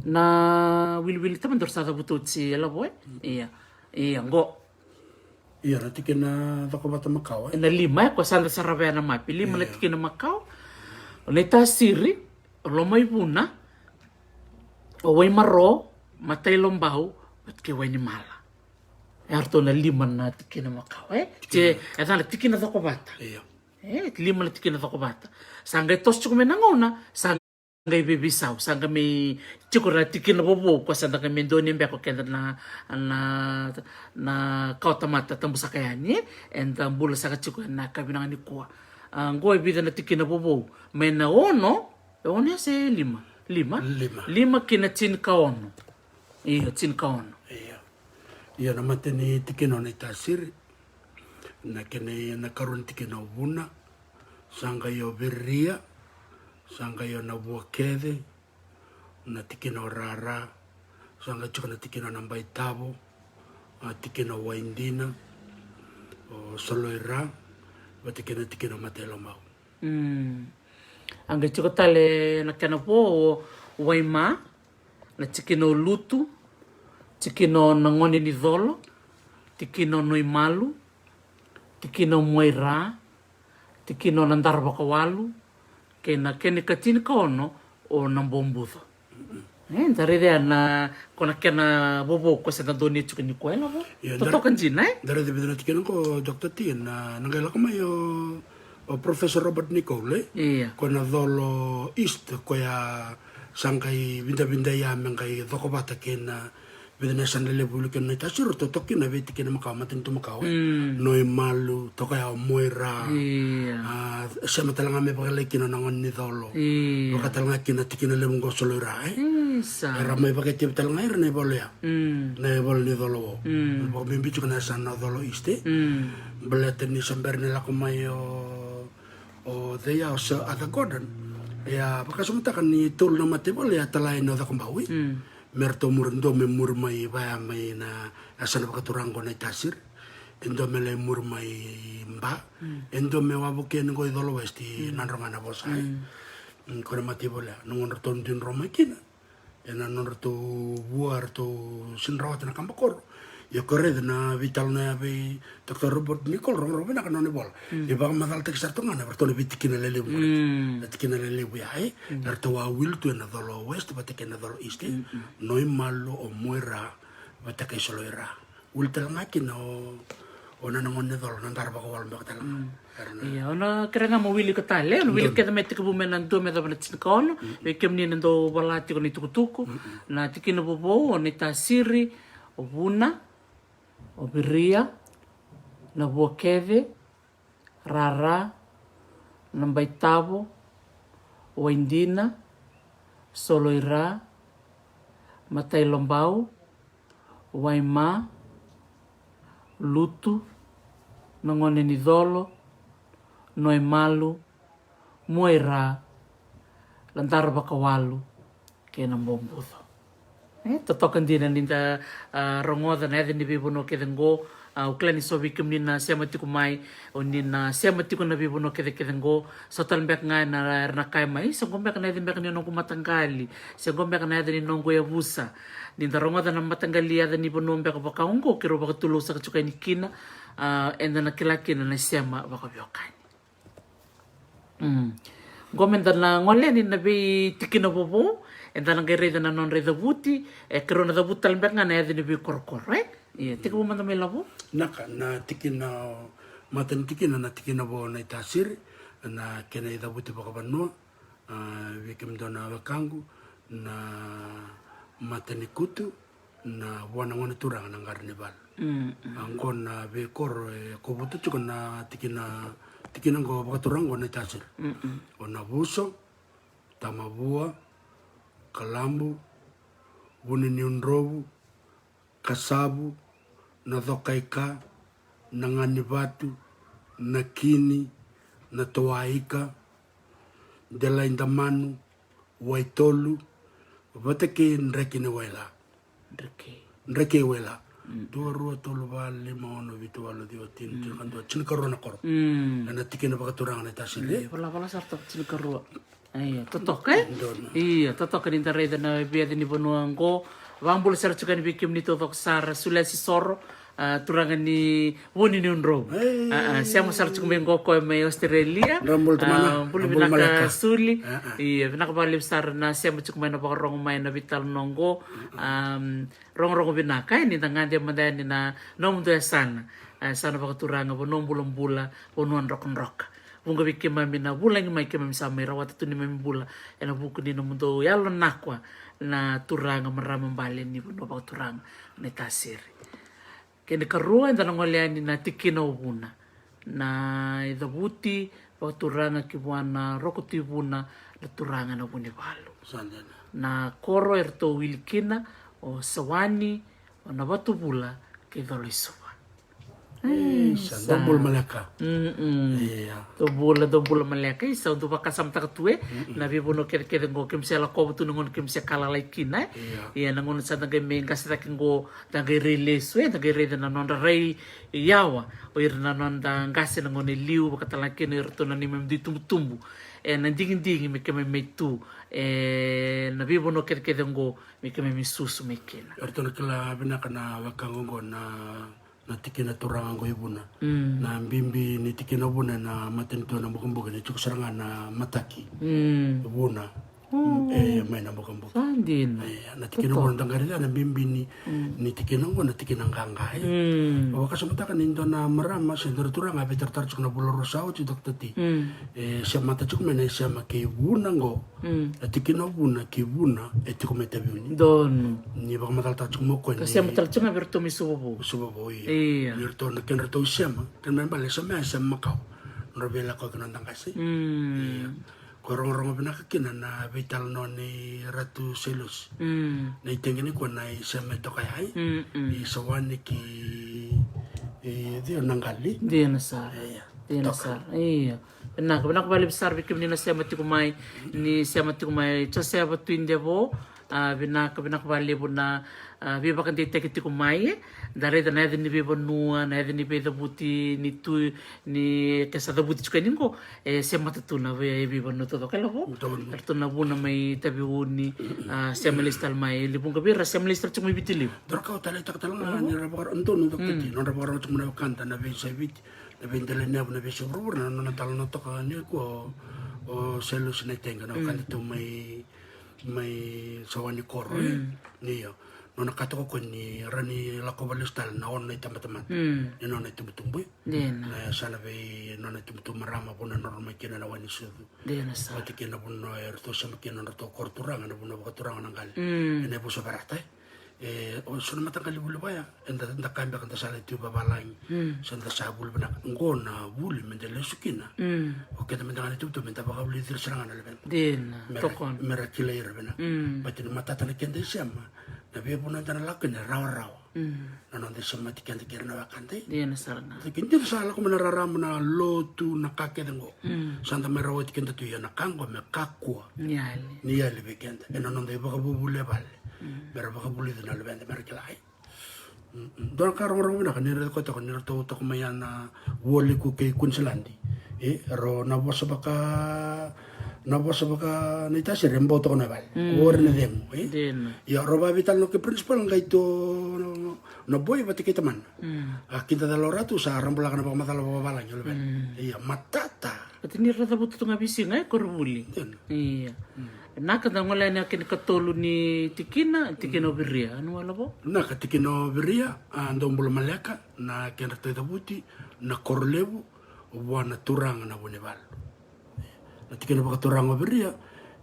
na wiliwili tama daru sa cavuta oti e lavo, e? Ia. Ia, qo. Ia, na tikina cokovata makawa, e? Na lima, e? Ko sa da sarava ya na mape. Lima na tikina makawa. O Naitasiri, o Lomaivuna, o Waimaro, Matailobau, vata kei Wainimala. E ratou na lima na tikina makawa, e? Tikina. Te, e ca na tikina cokovata. Ia. E, lima na tikina cokovata. Sa qai toso tiko mai na gauna, sa qai veiveisau, sa qai mai tiko na tikina vovou, ko sa da qai mai donuya beka o keda na, na, na kawatamata tabusaka yani, e? Eda bula saka tiko ena ka vinaka nikua. A, qo e vica na tikina vovou, mai na ono, e ono ya se lima? Lima? Lima. Lima ki na tinikaono. Io, tinikaono. Io. Io, na matai ni tikina o Naitasiri. Na kena, na karua ni tikina o Vuna. Sa qai o Viria. Sa qai o Navuakece. Na tikina o Rara. Sa qai tiko na tikina o Nabaitavo. A, tikina o Waidina. O Soloira. Vata kei na tikina o Matailobau. Mm. A qai tiko tale na kena vo o Waima, na tikina o Lutu, tikina o Nagonenicolo, tikina o Noimalu, tikina o Muaira, tikina o Nadaravakawalu, kei na kena ikatinikaono o Nabobuco. E, da raica ya na, ko na kena vovou ko sa da donuya tiko nikua, e lavo. Ia, da, totoka dina, e? Da raica vica na tikina qo, Doctor T, na, na qai lako mai o, o Professor Robert Nicol, e? Ia. Ko na colo East, koya sa qai vidavidai ya me qai cokovata kei na vica na yasana lelevu, vuli kina o Naitasiri, totoka kina na veitikina makawa, matanitu makawa, e? Mm. Noimalu, toka ya o Moira. Ia. A, sema tale ga me vakalailai kina o Nagonenicolo. Ia. Vaka tale ga kina tikina levu qo o Soloira, e? Isa. Era mai vakaitavi tale ga ira na ivola ya. Mm. Na ivola ni colo. Mm. Vakabibi tiko na yasana o colo East, e? Mm. Baleta ni se bera ni lako mai o, o cei ya, o Sir Arthur Gordon. E a vakasamataka ni tolu na mataivola e a tala yani o Cakobau, e? Mm. Me ratou muri, dua me muri mai vaya mai na yasana vakaturaga o Naitasiri. E dua me lai muri mai Ba. Mm. E dua me wavoki yani qo i Colo West, mm, Nadroga Navosa, e. Mm. Mm, ko na mataivola ya, na gauna ratou dui dro mai kina. Ena nodratou vua, ratou sega ni rawata na kabakoro. Ia ko raica na veitalanoa ya vei Doctor Robert Nicol, rogorogo vinaka na nona ivola. Mm. E vakamacalataki sara tu ga na, ratou na veitikina lelevu. Mm. Na tikina lelevu ya, e? Mm. Na ratou a wili tu ena colo West vata kei na colo East, e? Mm, mm. Noimalu, o Moira vata kei Soloira. Wili tale ga kina o, o Nagonenicolo, Nadaravakawalu beka tale ga. Mm. Era na. Ia, au na kerea ga mo wilika tale, au na wilika kece mai tekivu mai na dua me yacova na tinikaono. Mm. Vei kemuni na dau vola tiko na itukutuku. Mm. Na tikina vovou, o Naitasiri, o Vuna, o Viria, Navuakece, Rara, Nabaitavo, Waidina, Soloira, Matailobau, Waima, Lutu, Nagonenicolo, Noemalu, Muaira, Ladara Vakawalu kei na Bobuco. E totoka dina ni da, a, rogoca na yaca ni veivanua kece qo. A, au kila ni so vei kemuni na sema tiko mai, o ni na sema tiko na veivanua kece kece qo. So tale beka ga na, era na kaya mai, sa qo beka na yaca beka ni noqu mataqali, se qo beka na yaca ni noqu yavusa. Ni da rogoca na mataqali yaca ni vanua beka vaka oqo, keirau vakatulousaka tiko yani kina, a, eda na kila kina na sema vakaveiwekani. Mm. Qo meda na gole yani na veitikina vovou, eda na qai raica na nodra icavuti, e keirau na cavuta tale beka ga na yaca ni veikorokoro, e? Ia, tekivu mada mai Lavo. Naka, na tikina, mata ni tikina, na tikina vo Naitasiri, na kena icavuti vakavanua, a, vei kemudou na wekaqu, na mata ni kutu, na vua na gone turaga na qara ni valu. Mm, mm. A, qo na veikoro e kovuta tiko na tikina, tikina qo vakaturaga qo Naitasiri. Mm, mm. O Navuso, Tamavua, Kalabu, Vuniniudrovu, Kasavu, Nacokaika, Naganivatu, Nakini, Natowaika, Delaidamanu, Waitolu, vata kei Drekiniwaila. Drekei. Drekeiwaila. Mm. Dua, rua, tolu, va, lima, ono, vitu, walu, ciwa, tini, mm, tinikadua, tinikarua na koro. Mm. Ena tikina vakaturaga Naitasiri. Io, valavala sara toka tinikarua. Ia, totoka, e? Donu. Ia, totoka ni da raica na veiyaca ni vanua qo. Vakabula sara tiko yani vei kemuni taucoko sara, Sulesi Soro, a, turaga ni Vuniniudrovu. Ei. A, a, sema sara tiko mai qo o koya mai Australia. Dra bula tamana. A, bula, bula vinaka maleka. Suli. A, a. Ia, vinaka vakalevu sara na sema tiko mai, na vakarogo mai na veitalanoa qo. A, a. Am, rogorogo vinaka, e, ni da gade mada yani na nomudou yasana. A, yasana vakaturaga, vanua bulabula, vanua drokadroka. Vuqa vei keimami na vulagi mai, keimami sa mai rawata tu neimami bula ena vuku ni nomudou yalo nakua na turaga, marama bale ni vanua vakaturaga Naitasiri. Kena ikarua, eda na gole yani na tikina o Vuna. Na icavuti vakaturaga ki vua na Roko Tui Vuna, na turaga na Vunivalu. Sa dina. Na koro eratou wili kina o Sawani, o Navatuvula kei Colo-i-Suva. Ei, sa, sa dou bula maleka. Mm-mm. Ia. Dou bula, dou bula maleka. Isa, dou vakasamataka tu, e. Mm-mm. Na veivanua kecekece qo, keimami se lakova tu na gauna keimami se ka lalai kina, e. Ia. Ia, na gauna sa da qai mai qase cake qo, da qai rai lesu, e, da qai raica na nodra rai yawa o ira na noda qase na gauna e liu, vakatalega kina o iratou na neimami dui tubutubu. E, na digidigi me keimami mai tu, e, na veivanua kecekece qo, me keimami susu mai kina. Eratou na kila vinaka na wekaqu qo na, na tikina turaga qo i Vuna. Mm. Na bibi ni tikina Vuna ena matanitu ena Bukabuka, ni tiko sara ga na mataki. Mm. Vuna. Mm. E, mai na Bukabuka. Sa dina. E, na tikina Vuna da qai raica na bibi ni, mm, ni tikina qo, na tikina qaqa, e. Mm. Au vakasamataka ni dua na marama se dua na turaga a veitaratara tiko na vula rua sa oti, Doctor T. Mm. E, semata tiko mai na isema kei Vuna qo. Mm. Na tikina Vuna kei Vuna e tiko mai Taveuni. Donu. Ni vakamacalataka tiko mai o koya, ka ni sema tale tiko ga vei iratou mai Suvavou. Suvavou, ia. Ia. Ni ratou na kedratou isema, kena ibalebale isema ya, isema makawa. Nodra veilakoyaki na noda qase. Mm. Ia. Ko rogorogo vinaka kina na veitalanoa nei Ratu Sailosi. Mm. Na itegi nikua na isema e toka ya, e. Mm, mm. I Sawani kei, e, Cio Naqali. Dina sara. Ia. Dina sara. Ia. Vinaka, vinaka vakalevu sara vei kemuni na sema tiko mai, ni sema tiko mai, Josefa Tuidevo, a, vinaka, vinaka vakalevu na, a, veivakadeitaki tiko mai, e. Da raica na yaca ni veivanua, na yaca ni veicavuti, ni tu, ni ke sa cavuti tiko yani qo, e, semata tu na vei, veivanua taucoko, e Lavo. Donu. Eratou na Vuna mai Taveuni, a, sema lesu tale mai, e, Levuqa vei ira, sema lesu tale tiko mai Viti Levu. Dou rawa ni taleitaka tale ga, ni ra vakara, donu, donu, mm, nodra vakarau tiko mai na wekada na veiyasai Viti. Na veidela ni yavu, na veiyasai vuravura, na nona talanoa toka nikua o, o Sailosi na itegi, na wekada tu mai, mai Sawani koro, e. Mm. Io. Nona kaya toka o koya ni rawa ni lakova lesu tale na ono na itabatamata. Mm. Ni nona itubutubu, e. Dina. Na yasana vei nona itubutubu marama, vanua e nodra mai kina na Wainisucu. Dina sara. Oti kina na vanua eratou sema kina nodratou koro turaga, na vanua vakaturaga o Naqali. Mm. Ena yavusa Verata, e. E, o so na mataqali vuli vaya, eda, da kaya beka da sa lai tu vavalagi. Mm. Se da sa vuli vinaka. Qo na vuli meda lesu kina. Mm. O keda meda gane tuvatuva, meda vakavulici ira sara ga na luveda. Dina, tokona. Mera kilai ira vinaka. Mm. Baleta ni matata na keda isema. Na veivanua eda na lako kina e rawarawa. Na noda semati keda kei ira na wekada. Dina sara ga. Ke da sa lako mai na rarama, na lotu, na ka kece qo, sa da mai rawati keda tu, ia na ka qo me kakua ni yali vei keda ena noda ivakavuvuli e vale, me ra vakavulica na luveda me ra kila. Dua na ka rogorogo vinaka ni raica koya toka ni ratou toka mai ya na Vualiku kei Queensland. E rau na vosa vaka, na vosa vaka na itasiri e bau toka na vale. Ori na cegu e. Ia rau vavitala na kei principal qai to na boy vata kei tamana. A kida cala o ratu sa rabulaka na vakamacala vakavalagi o luvena. Ia matata. Vata ni ra cavuta tu ga visi ga e koronivuli. Ia. Naka, da gole yani a kena ikatolu ni tikina, tikina o Viria, anu wala vo? Naka, tikina o Viria, a dau bula maleka na kedratou icavuti, na koro levu vua na turaga na Vunivalu. Na tikina vakaturaga o Viria,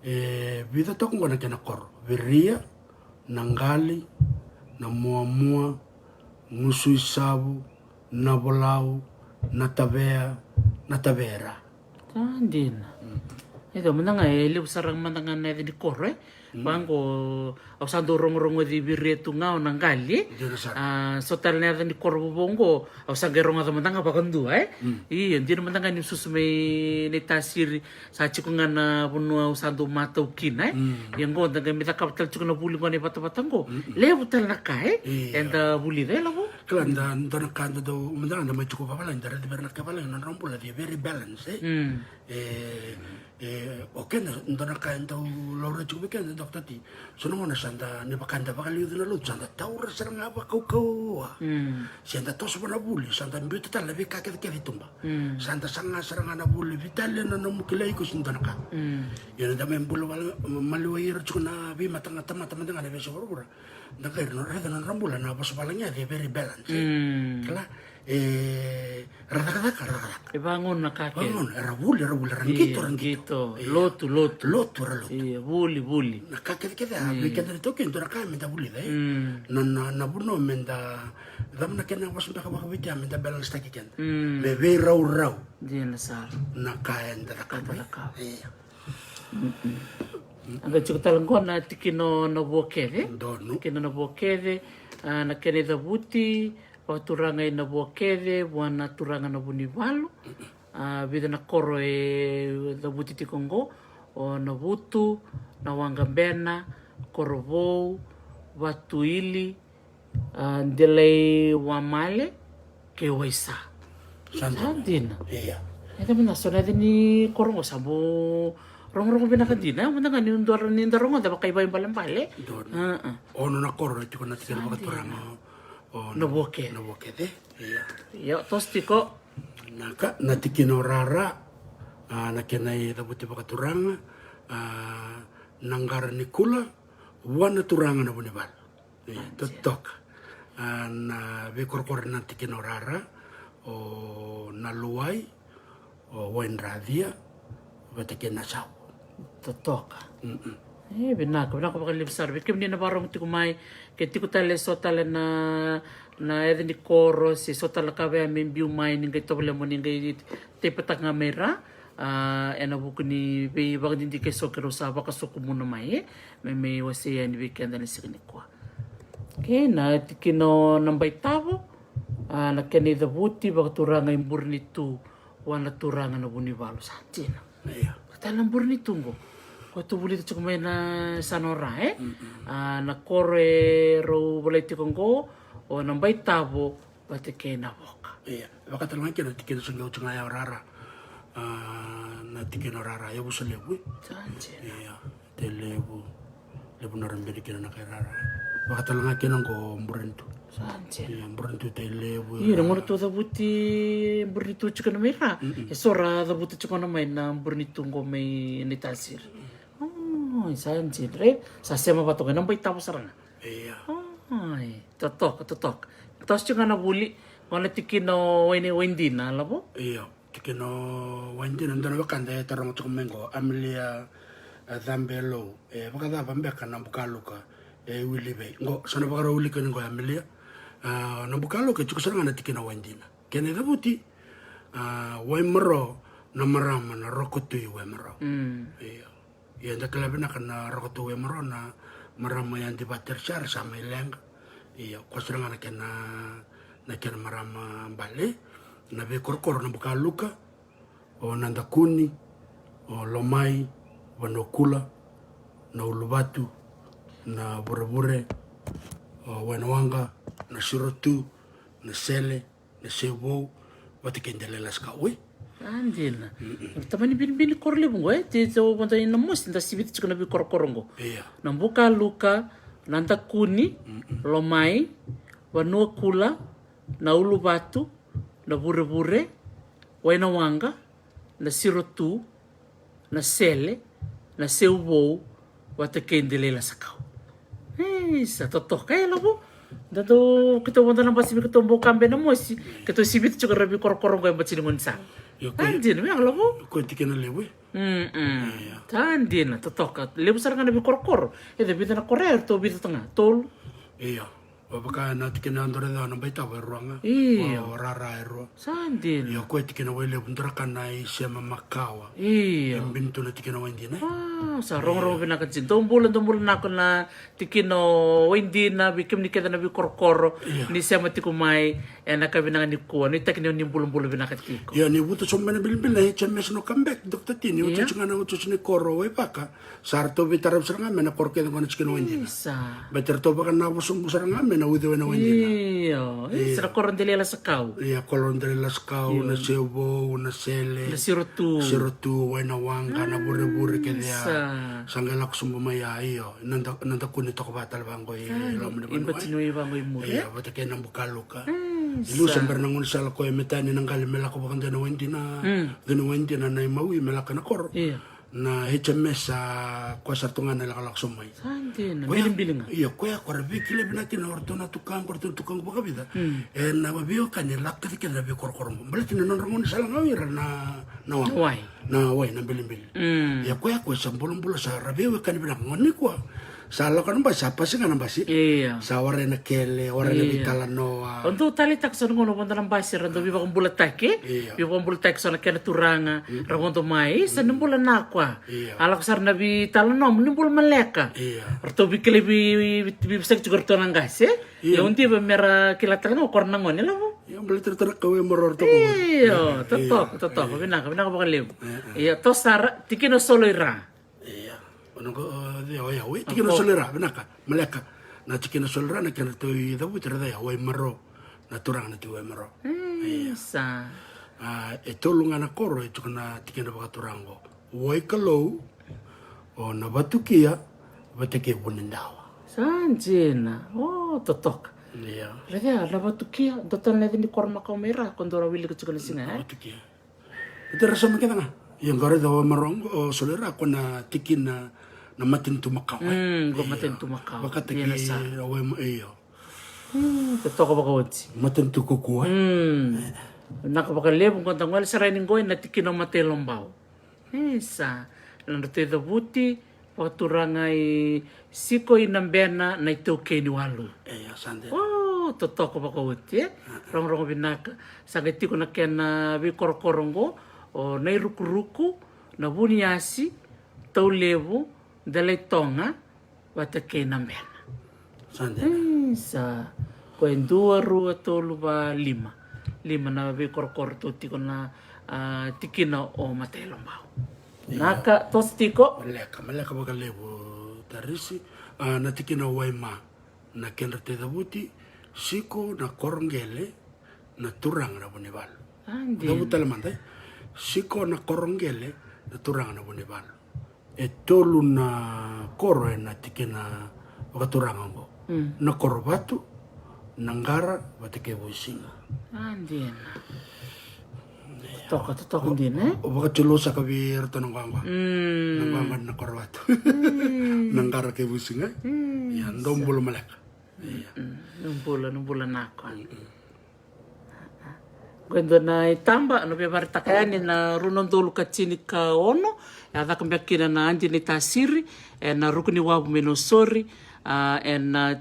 e vica toka qo na kena koro. Viria, na Qali, na Muamua, Gusuisavu, na Volau, na Tavea, na Tavera. Sa dina. E dau mada ga e levu sara mada ga na yaca ni koro e. Vaqo au sa dau rogorogoci Viria tu ga o na Qali. A so tale na yaca ni koro vovou qo au sa qai rogoca mada ga vakadua e. Io, dina mada ga ni susu mai na itasiri. Sa tiko ga na vanua au sa dau matau kina e. Ia qo da qai mai cakava tale tiko na vuli qo na ivatavata qo. Levu tale na ka e eda vulica e lavo. Kila da dua na ka da dau mada ga da mai tiko vavalagi da raica vei ira na ka vavalagi na nodra bula, they very balance e. E, e, o keda dua na ka e dau laurai tiko vei keda, Doctor T. So na gauna sa da ni vaka da vakaliuci na lotu sa da taura sara ga vakaukauwa. Se da toso vua na vuli sa da biuta tale na veika kecekece i tuba. Sa da saga sara ga na vuli, veitalia na nomu kilai iko se dua na ka. Ia na da mai bula vale maliwai ira tiko na veimatatamata mada ga na veiyasa vuravura. Da qai raica na nodra bula na vosa valagi ya, they very balance e. Kila e ra cakacaka, ra cakacaka. E vagauna na ka kece. Vagauna, era vuli, era vuli, era qito, era qito. Lotu, lotu. Lotu, era lotu. Ia, vuli, vuli. Na ka kecekece a vei keda na iTaukei dua na ka me da vulica e. Na, na, na vanua me da, cava na kena vosa beka vakaviti ya, me da balance taki keda. Me veiraurau. Dina sara. Na ka eda cakava. Ia. A qai tiko tale qo na tikina o Navuakece. Donu. Tikina o Navuakece, a na kena icavuti vakaturaga i Navuakece vua na turaga na Vunivalu. A vica na koro e cavuti tiko qo, o Navutu, Nawaqabena, Korovou, Vatuili, a Delaiwamale kei Waisa. Sa dina. Ia. E tamata na so na yaca ni koro qo sa bau rogorogo vinaka dina, mada ga ni dua ni da rogoca vakaibalebale. Donu. Ono na koro e tiko na tikina vakaturaga o Navuakece. Navuakece. Ia. Io, toso tiko. Naka, na tikina o Rara, a na kena icavuti vakaturaga, a na Qaranikula vua na turaga na Vunivalu. E totoka. A na veikorokoro na tikina o Rara, o Naluwai, o Waidracia vata kei Nasavu. Totoka. E vinaka, vinaka vakalevu sara vei kemuni na vakarogo tiko mai. Ke tiko tale so tale na, na yaca ni koro se so tale na ka vei ya me biu mai, ni qai tovolea mo ni qai teipataka ga mai ra. A ena vuku ni veivakadidike so keirau sa vakasokumuna mai e, me mai wasei yani vei keda na siga nikua. Ke na tikina o Nabaitavo, a na kena icavuti vakaturaga i Burenitu vua na turaga na Vunivalu. Sa dina. Ia. Tale na Burenitu qo ko tu vulica tiko mai na yasana o Ra e. A na koro e rau volai tiko qo o Nabaitavo vata kei Navoka. Ia, vakatale ga kina na tikina sa qai oti ga ya o Rara. A na tikina o Rara, yavusa levu e. Sa dina. Ia, Tailevu, levu na rabini kina na kai Rara. Vakatale ga kina qo Burenitu. Sa dina. Ia, Burenitu, Tailevu. Ia na gauna tou cavuti Burenitu tiko na mai Ra, e so ra cavuta tiko na mai na Burenitu qo mai na itasiri. O, sa dina, right? Sa sema vata qo e Nabaitavo sara ga. Ia. Ai, totoka, totoka. Toso tiko ga na vuli, qo na tikina o Wai, Waidina, lavo? Ia, tikina o Waidina, dua na wekada e taroga tiko mai qo, Amelia, e, Cabelou, e vakacava beka na bukaluka e wili vei? Qo, sa na vakarau wilika ni qo, Amelia. A, na bukaluka e tiko sara ga na tikina o Waidina. Kena icavuti, a, Waimaro, na marama na Rokotui Waimaro. Ia. Ia, da kila vinaka na Rokotui Waimaro na Marama ya di vaterisara sa mai leqa. Ia, ko sara ga na kena, na kena marama bale. Na veikorokoro na bukaluka, o Nadakuni, o Lomai, Vanuakula, na Uluvatu, na Vurevure, o Wainawaqa, na Sirotu, na Sele, na Sevou, vata kei Delailasakau. A dina. Tamani binibini koro levu qo e, te te vodo ina mosi da sivita tiko na veikorokoro qo. Ia. Na bukaluka, Nadakuni, Lomai, Vanuakula, na Uluvatu, na Vurevure, Wainawaqa, na Sirotu, na Sele, na Sevou, vata kei Delailasakau. Isa, totoka e lavo. Da dau keitou vodo na basi me keitou bau kabe na mosi. Keitou sivita tiko ra veikorokoro qo e bati ni gaunisala. Io, ko A dina me a lavo. Ko e tikina levu e. Mm-mm. Ia. Ta dina, totoka. Levu sara ga na veikorokoro. E da vica na koro e, ratou vica taga tolu. Ia. Vaka na tikina dua ra na baitava e rua ga. Io. O rara e rua. Sa dina. Ia, ko e tikina Wailevu, dua ra ka na isema makawa. Io. E bini tu na tikina Waidina. A, sa rogorogo vinaka tiko. Dou bula, dou bula nako na tikina o Waidina, vei kemuni kece na veikorokoro. Ia. Ni sema tiko mai ena ka vinaka nikua. Nuitaki ni o ni bulabula vinaka tiko. Ia, ni vuta sobu mai na bilibili na H M S no Come Back, Doctor T, ni vuta Ia. tiko ga na vuta tiko ni koro Waivaka. Sa ratou veitaravi sara ga mai na koro kece qo na tikina Waidina. Isa. Baleta ratou vakanavosobu sara ga mai na uciwai na Waidina. Io, Io. isa na koro Delailasakau. Ia, koro Delailasakau, Io. na Sevou, na Sele. Na Sirotu. Sirotu, Wainawaqa, na Vurevure kece ya. Isa. Sa qai lako sobu mai ya, io. Na da, na Dakuni toka vata tale vaqo i Sa, loma ni i vanua. bati ni wai vaqo i muri, Ia, e? vata kei na bukaluka. Mm, I lusa sa. bera na gaunisala ko e me tani na qali me lako vakadua na Waidina. Mm. Dua na Waidina na imawi me lako na koro. Ia. Na H M S a koya sara tu ga na lakolako sobu mai. Sa dina, Koya, bilibili ga. Ia, koya ko ra veikilai vinaka kina o ratou na tukaqu, o ratou na tukaqu vakavica. Mm. E na veiwekani e lako kece kina na veikorokoro qo. Baleta na nodra gaunisala ga o ira na, na wa. Na wai. Na wai, na bilibili. Mm. Ia, koya ko e sa bulabula sa ra veiwekani vinaka qo nikua. Sa lako na basi, sa pasi ga na basi. Ia. Sa warai na kele, warai na Ia. veitalanoa. O dou taleitaka so na gauna vodo na basi, ra dau veivakabulataki. Ia. Veivakabulataki so na kena turaga, ra vodo mai. Sa ni bula na koa. Ia. A lako sara na veitalanoa, ni bula maleka. Ia. Ratou veikilai vei, vei, vei, veivosaki tiko ratou na qase. Ia. Ia, o diva me ra kila tale ga o kora na gone, lavo. Ia, baleta ratou na kau e marau ratou. Io, Ia, totoka, ia, totoka. ia. Vinaka, vinaka vakalevu. Ia, ia. Ia, to sara, tikina solo i ra. Ia. O na qo, o, o, ia, o, e, tikina Apo. solo i ra, vinaka, maleka. Na tikina solo i ra, na kena ratou i cavuti, ra ca, ia, Waimaro. Na turaga na tiko Waimaro. Ia. Isa. A, e tolu ga na koro, e tiko na tikina vakaturaga qo. Waikalou, o Navatukia, vata kei Vunidawa. Sa dina. O, totoka. Ia. Ra ca, Navatukia, dua tale na yaca ni koro makawa mai ra, ko dou ra wilika tiko na siga, e? Navatukia. Baleta ra sauma kece ga. Ia, qori ca o Waimaro qo, o solo i ra ko na tikina na matanitu makawa, e? Mm, qo Io. matanitu makawa. Vakataki Ia, na sa. o Waima-, io. Mm, totoka vakaoti. Matanitu kaukaua, e? Mm. Vinaka vakalevu, qo da gole sara yani qo ina tikina o Matailobau. Isa. Na nodratou icavuti, vakaturaga i Siko i Nabena na iTaukei ni Walu. E, ia, sa dina. O, totoka vakaoti, e? Rogorogo vinaka. Sa qai tiko na kena veikorokoro qo, o Nairukuruku, Navuniasi, Taulevu, Delaitoga, vata kei Nabena. Sa dina. Isa. Ko e dua, rua, tolu, va, lima. Lima na veikorokoro tu tiko na, a, tikina o Matailobau. Ia. Naka, toso tiko. Maleka, maleka vakalevu, Tarisi. A, na tikina o Waima, na kedratou icavuti, Siko na koroqele, na turaga na Vunivalu. A, dina. Cavuta tale mada, e? Siko na koroqele, na turaga na Vunivalu. E tolu na koro ena tikina vakaturaga oqo. Mm. Na koro Vatu, na Qara, vata kei Vuisiga. A, dina. Totoka, totoka dina, e? O vakatilosa ka vei iratou na qwaqwa. Mm. Na qwaqwa na koro Vatu. Mm. Na Qara kei Vuisiga. Mm, Ia, dou sa. bula maleka. Ia. Mm, na bula, na bula naka. Mm-mm. Qo e dua na itaba, na via vakaraitaka yani na rua na udolu ka tini ka ono, e a caka beka kina na Adi Naitasiri, ena ruku ni wavu mai Nausori, a, ena,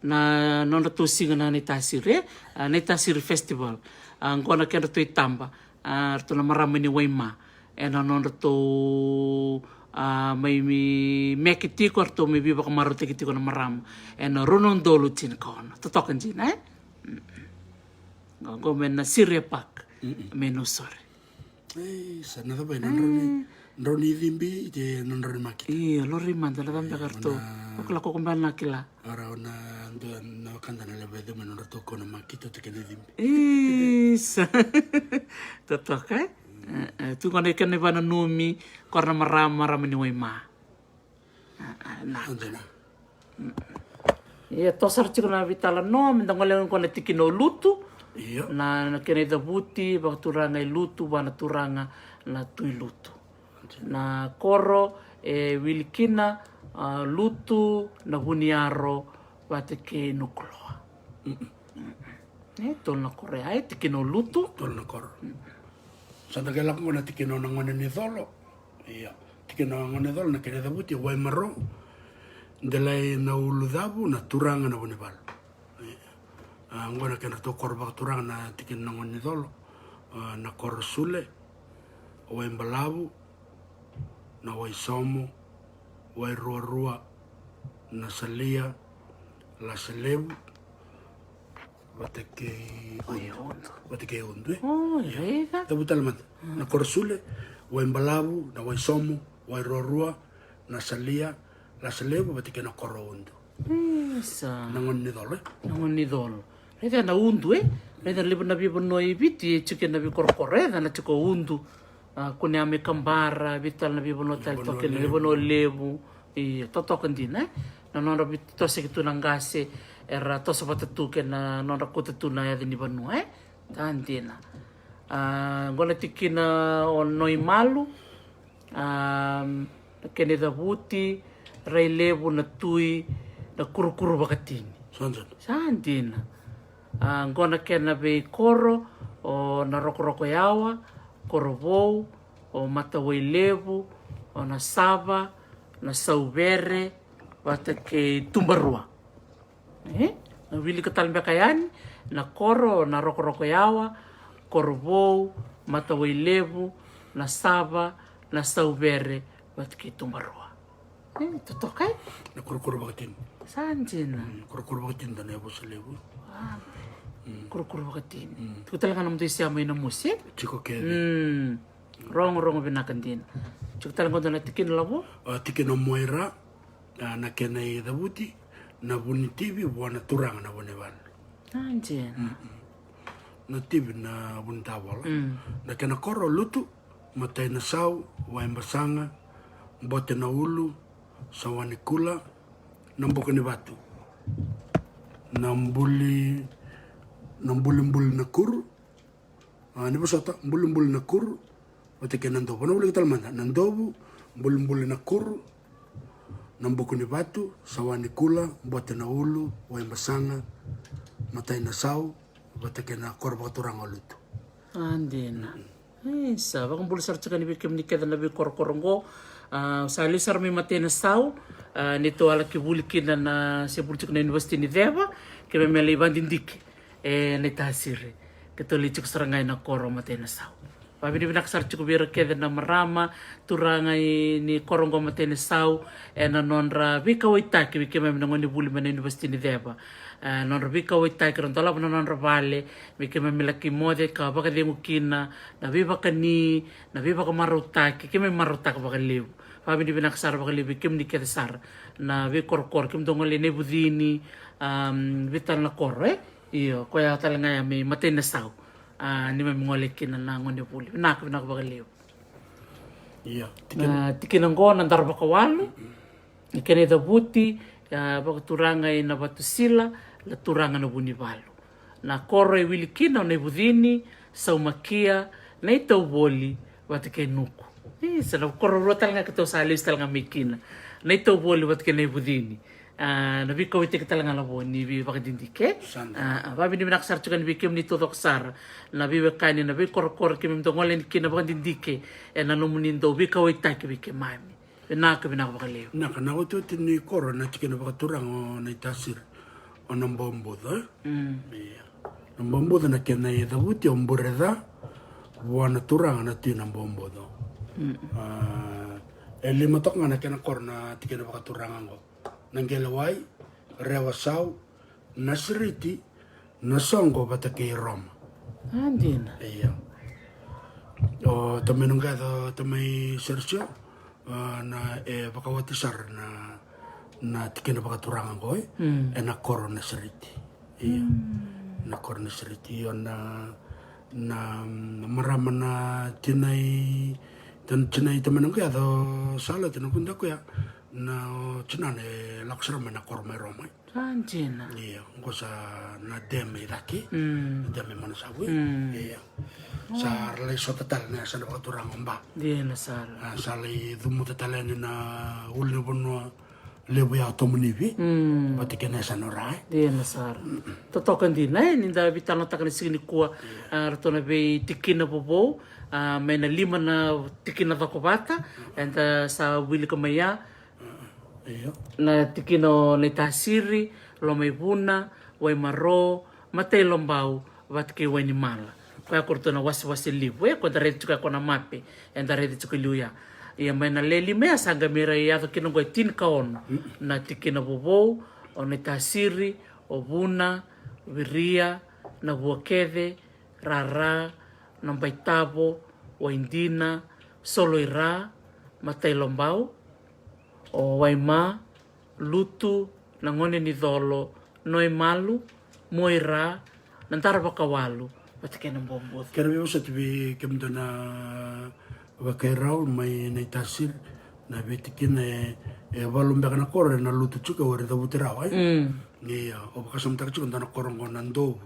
na nodratou siga na Naitasiri, e, a, Naitasiri Festival. A, qo na kedratou itaba, a, ratou na marama ni Waima, ena nodratou, A, mai mi meke tiko, eratou mai veivakamarautaki tiko na marama ena rua na udolu tinikaono. Totoka dina, e? Qo me na Syria Park. Me no sore. Ei, sa na cava na drau ni, drau ni cibi, te na drau ni makita. Io, lori mada na cava beka ratou. Vakila koko beka na kila. Ora na dua na wakada na levu e cau me na ratou kau na makita, te kena cibi. Isa. Totoka, e? E, e, tu gona i kena ivananumi, kora na marama, marama ni Waima. A, a, na. Ia, toso sara tiko na veitalanoa, me da gole gona tikina o Lutu. Io. Na, na kena icavuti, vakaturaga i Lutu, vua na turaga na Tui Lutu. Na koro e wili kina, a, Lutu, na Vuniyaro, vata kei Nukuloa. E tolu na koro ya, e tikina o Lutu. Tolu na koro. Sa da qai lako gona tikina o na gone ni colo. Ia, tikina o na gone ni colo, na kena icavuti, Waimarou, Delai na Ulucavu, na turaga na Vunivalu. Ia, a, qo na kedratou koro vakaturaga na tikina na gone ni colo, a, na koro Sule, Waibalavu, na Waisomo, Wairuarua, na Salia, Lasalevu, vata kei Udu. Vata kei Udu, e? Ia. Cavuta tale mada. Na koro Sule, Waibalavu, na Waisomo, Wairuarua, na Salia, Lasalevu, vata kei na koro Udu. Isa. Na gone ni colo, e? Na gone ni colo. Raica na Udu, e? Raica na levu na veivanua i Viti e tiko kina na veikorokoro, e? Raica na tiko Udu. A, kunea mai Kabara, vei tale na veivanua tale toka kina, veivanua levu. Io, totoka dina, e? Na nodra veitoseki tu na qase, era toso vata tu kei na nodra kauta tu na yaca ni vanua, e? Sa dina. A, qo na tikina o Noimalu, a, na kena icavuti, Railevu na Tui, na kurukuru vakatini. Sa dina. Sa dina. A, qo na kena veikoro, o Narokoroko Yawa, Korovou, o Matawailevu, o Nasava, Nasauvere, vata kei Tubarua. E? Na wilika tale beka yani, na koro, Narokoroko Yawa, Korovou, Matawailevu, Nasava, Nasauvere, vata kei Tubarua. E, totoka, e? Na kurukuru vakatini. Sa dina. Mm, kurukuru vakatini da na yavusa levu. A, kurukuru vakatini. Mm. Tiko tale ga na mudu i sea mai na mosi, e? Tiko kece. Mm. Rogorogo vinaka dina. Tiko tale ga dua na tikina lavo? A, tikina o Moira, a, na kena icavuti, na Vunitivi, vua na turaga na Vunivalu. Sa dina. Mm-mm. Na Tivi na Vunitavola. Mm. Na kena koro Lutu, Matainasau, Waibasaga, Botenaulu, Sawanikula, Nabukanivatu, Nabuli, Nabulibuli Nakuru, a, ni vosota, Bulibuli Nakuru, vata kei Nadovu. Na wilika tale mada, Nadovu, Bulibuli Nakuru, Nabukanivatu, Sawanikula, Botenaulu, Waibasaga, Matainasau, vata kei na koro vakaturaga o Lutu. A, dina. E, sa vakabula sara tiko yani vei kemuni kece na veikorokoro oqo. A, sa lesu sara mai Matainasau, a, neitou a laki vuli kina na, se vuli tiko na Univesiti ni Ceva, keimami a lai vakadidike e Naitasiri. Keitou lai tiko sara ga ena koro Matainasau. Vakavinavinaka sara tiko vei ira kece na marama, turaga i, ni koro oqo Matainasau, ena nodra veikauwaitaki vei keimami na gonevuli mai na Univesiti ni Ceva. E, nodra veikauwaitaki, ra dolava na nodra vale me keimami laki moce ka vakacegu kina, na veivakani, na veivakamarautaki, keimami marautaka vakalevu. Vakavinavinaka sara vakalevu vei kemuni kece sara na veikorokoro, kemudou gole i Naivucini, am, vei tale na koro, e? Io, koya tale ga ya mai Matainasau. A, neimami gole kina na gonevuli. Vinaka, vinaka vakalevu. Ia, tikina. Na tikina oqo, na Dara Vakawalu. Kena icavuti, a, vakaturaga i Navatusila, na turaga na Vunivalu. Na koro e wili kina o Naivucini, Saumakia, Naitauvoli, vata kei Nuku. E, sa na koro rua tale ga keitou sa lesu tale ga mai kina. Naitauvoli vata kei Naivucini. A, na veikauwaitaki tale ga lavo ni veivakadidike. Sa dina. A, a, vakavinavinaka sara tiko yani vei kemuni taucoko sara na veiwekani, na veikorokoro keimami dau gole yani kina vakadidike ena nomuni dau veikauwaitaki vei keimami. Vinaka, vinaka vakalevu. Vinaka, na otioti ni koro na tikina vakaturaga o Naitasiri, o Nabobuco, e? Mm. Ia. Nabobuco na kena icavuti o Bureca, vua na turaga na Tui Nabobuco. Mm. A, E lima toka ga na kena koro na tikina vakaturaga oqo: Naqelewai, Rewasau, Nasiriti, Nasoqo vata kei Roma. A, dina. Ia. O tamai noqu yaca, tamai Sergio, a, na, e vakawati sara na, na tikina vakaturaga oqo, e. Mm. Ena koro Nasiriti. Ia. Mm. Na koro Nasiriti, io, na, na, na marama na tinai, tan-, tinai tamai noqu yaca, o Salote, na kuda koya, na, o tinana e lako sara mai na koro mai Roma. A, dina. Ia, oqo sa na dam i cake. Mm. Na dam i Manasavu. Mm. Ia. Sa ra lai sota tale na yasana vakaturaga o Ba. Dina sara. A, sa lai cumuta tale yani na ulunivanua levu ya o Tomunivi. Mm. Vata kei na yasana o Ra, e. Dina sara. Mm. Totoka dina, e, ni da veitalanoataka na siga nikua. Ia. A, ratou na veitikina vovou, a, mai na lima na tikina cokovata, eda sa wilika mai ya. Io. Na tikina o Naitasiri, Lomaivuna, Waimaro, Matailobau vata kei Wainimala. Koya ko ratou na wasewase levu, e, ko da raica tiko ya ko na mape, eda raica tiko e liu ya. Ia mai na le lima ya sa qai mai ra yaco kina oqo e tinikaono. Mm. Na tikina vovou, o Naitasiri, o Vuna, Viria, Navuakece, Rara, Nabaitavo, Waidina, Soloira, Matailobau, o Waima, Lutu, Nagonenicolo, Noimalu, Moira, Nadaravakawalu vata kei Nabobuca. Kena veivosoti vei kemudou na vakarau mai Naitasiri, na veitikina e, e valu beka na koro ena lutu tiko, o ira cavuti rawa, e? Mm. Ia, o vakasamataka tiko dua na koro oqo Nadovu.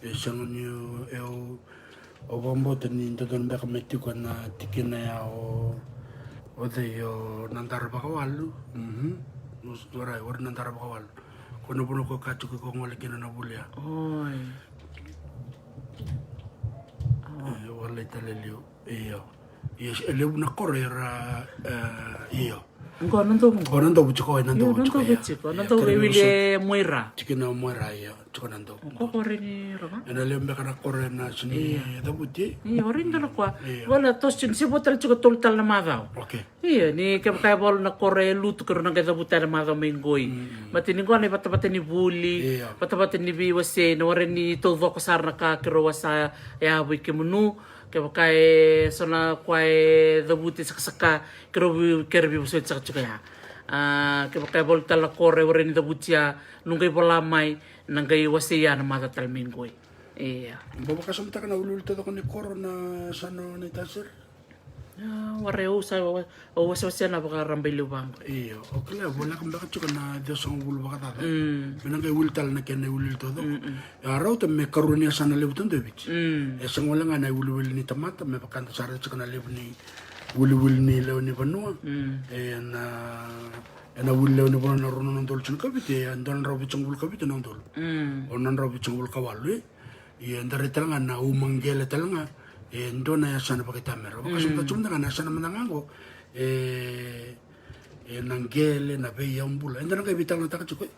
E sega ni, e, o, o vakabauta ni dodonu beka me tiko ena tikina ya o, o cei, o Nadaravakawalu. Mhm. O, o Ra, o Nadaravakawalu. Ko na vanua ko ka tiko ko gole kina na vuli ya. Oi. E, walai tale liu. Io. Io, e levu na koro era, e, io. Qo Nadovu. Qo Nadovu tiko, e Nadovu tiko, io. Nadovu tiko, ia. Nadovu e wili e Moira. Tikina o Moira, io. Tiko Nadovu. Ko kore ni roga. Ena levu beka na koro ena sini cavuti. Io, o ira dua na koya. Io. Wala toso tiko, se vo tale tiko tolu tale na macawa. Okay. Io, ni kevaka e valu na koro e lutu, keirau na qai cavuta ena macawa mai qoi. Mm. Mate ni qo na ivatavata ni vuli, io, vatavata ni veiwasei, na ware ni taucoko sara na ka keirau a sa yavu i kemunu. Kevaka e so na koya e cavuti sakasaka, keirau vei-, keirau veivosoti saka tiko ya. A, kevaka e valu tale na koro e warai ni cavuti ya, nu qai vola mai, na qai wasei ya na macawa tale mai qoi. Ia. Bau vakasamataka na wiliwili taucoko ni koro na yasana o Naitasiri? A, warai au sa, au, au wasewase na vakaraba i liu vaqo. Io, o kila, voleka beka tiko na ciwasagavulu vakacaca. Mm. Me na qai wili tale na kena iwiliwili taucoko. Mm-mm. A rauta me karua ni yasana levu tu e Viti. Mm. E sega wale ga na iwiliwili ni tamata, me vaka da sa raica tiko na levu ni iwiliwili ni lewe ni vanua. Mm. E na, e na wili lewe ni vanua na rua na udolu tinikaviti, e dua na drau vitusagavulu ka vitu na udolu. Mm. O na drau vitusagavulu ka walu, e. Ia, da raica tale ga na uma qele tale ga, e dua na yasana vakaitamera. Vakasamataka tiko mada ga na yasana mada ga qo, e, e na qele, na veiyaubula. Eda na qai veitalanoataka tiko, e.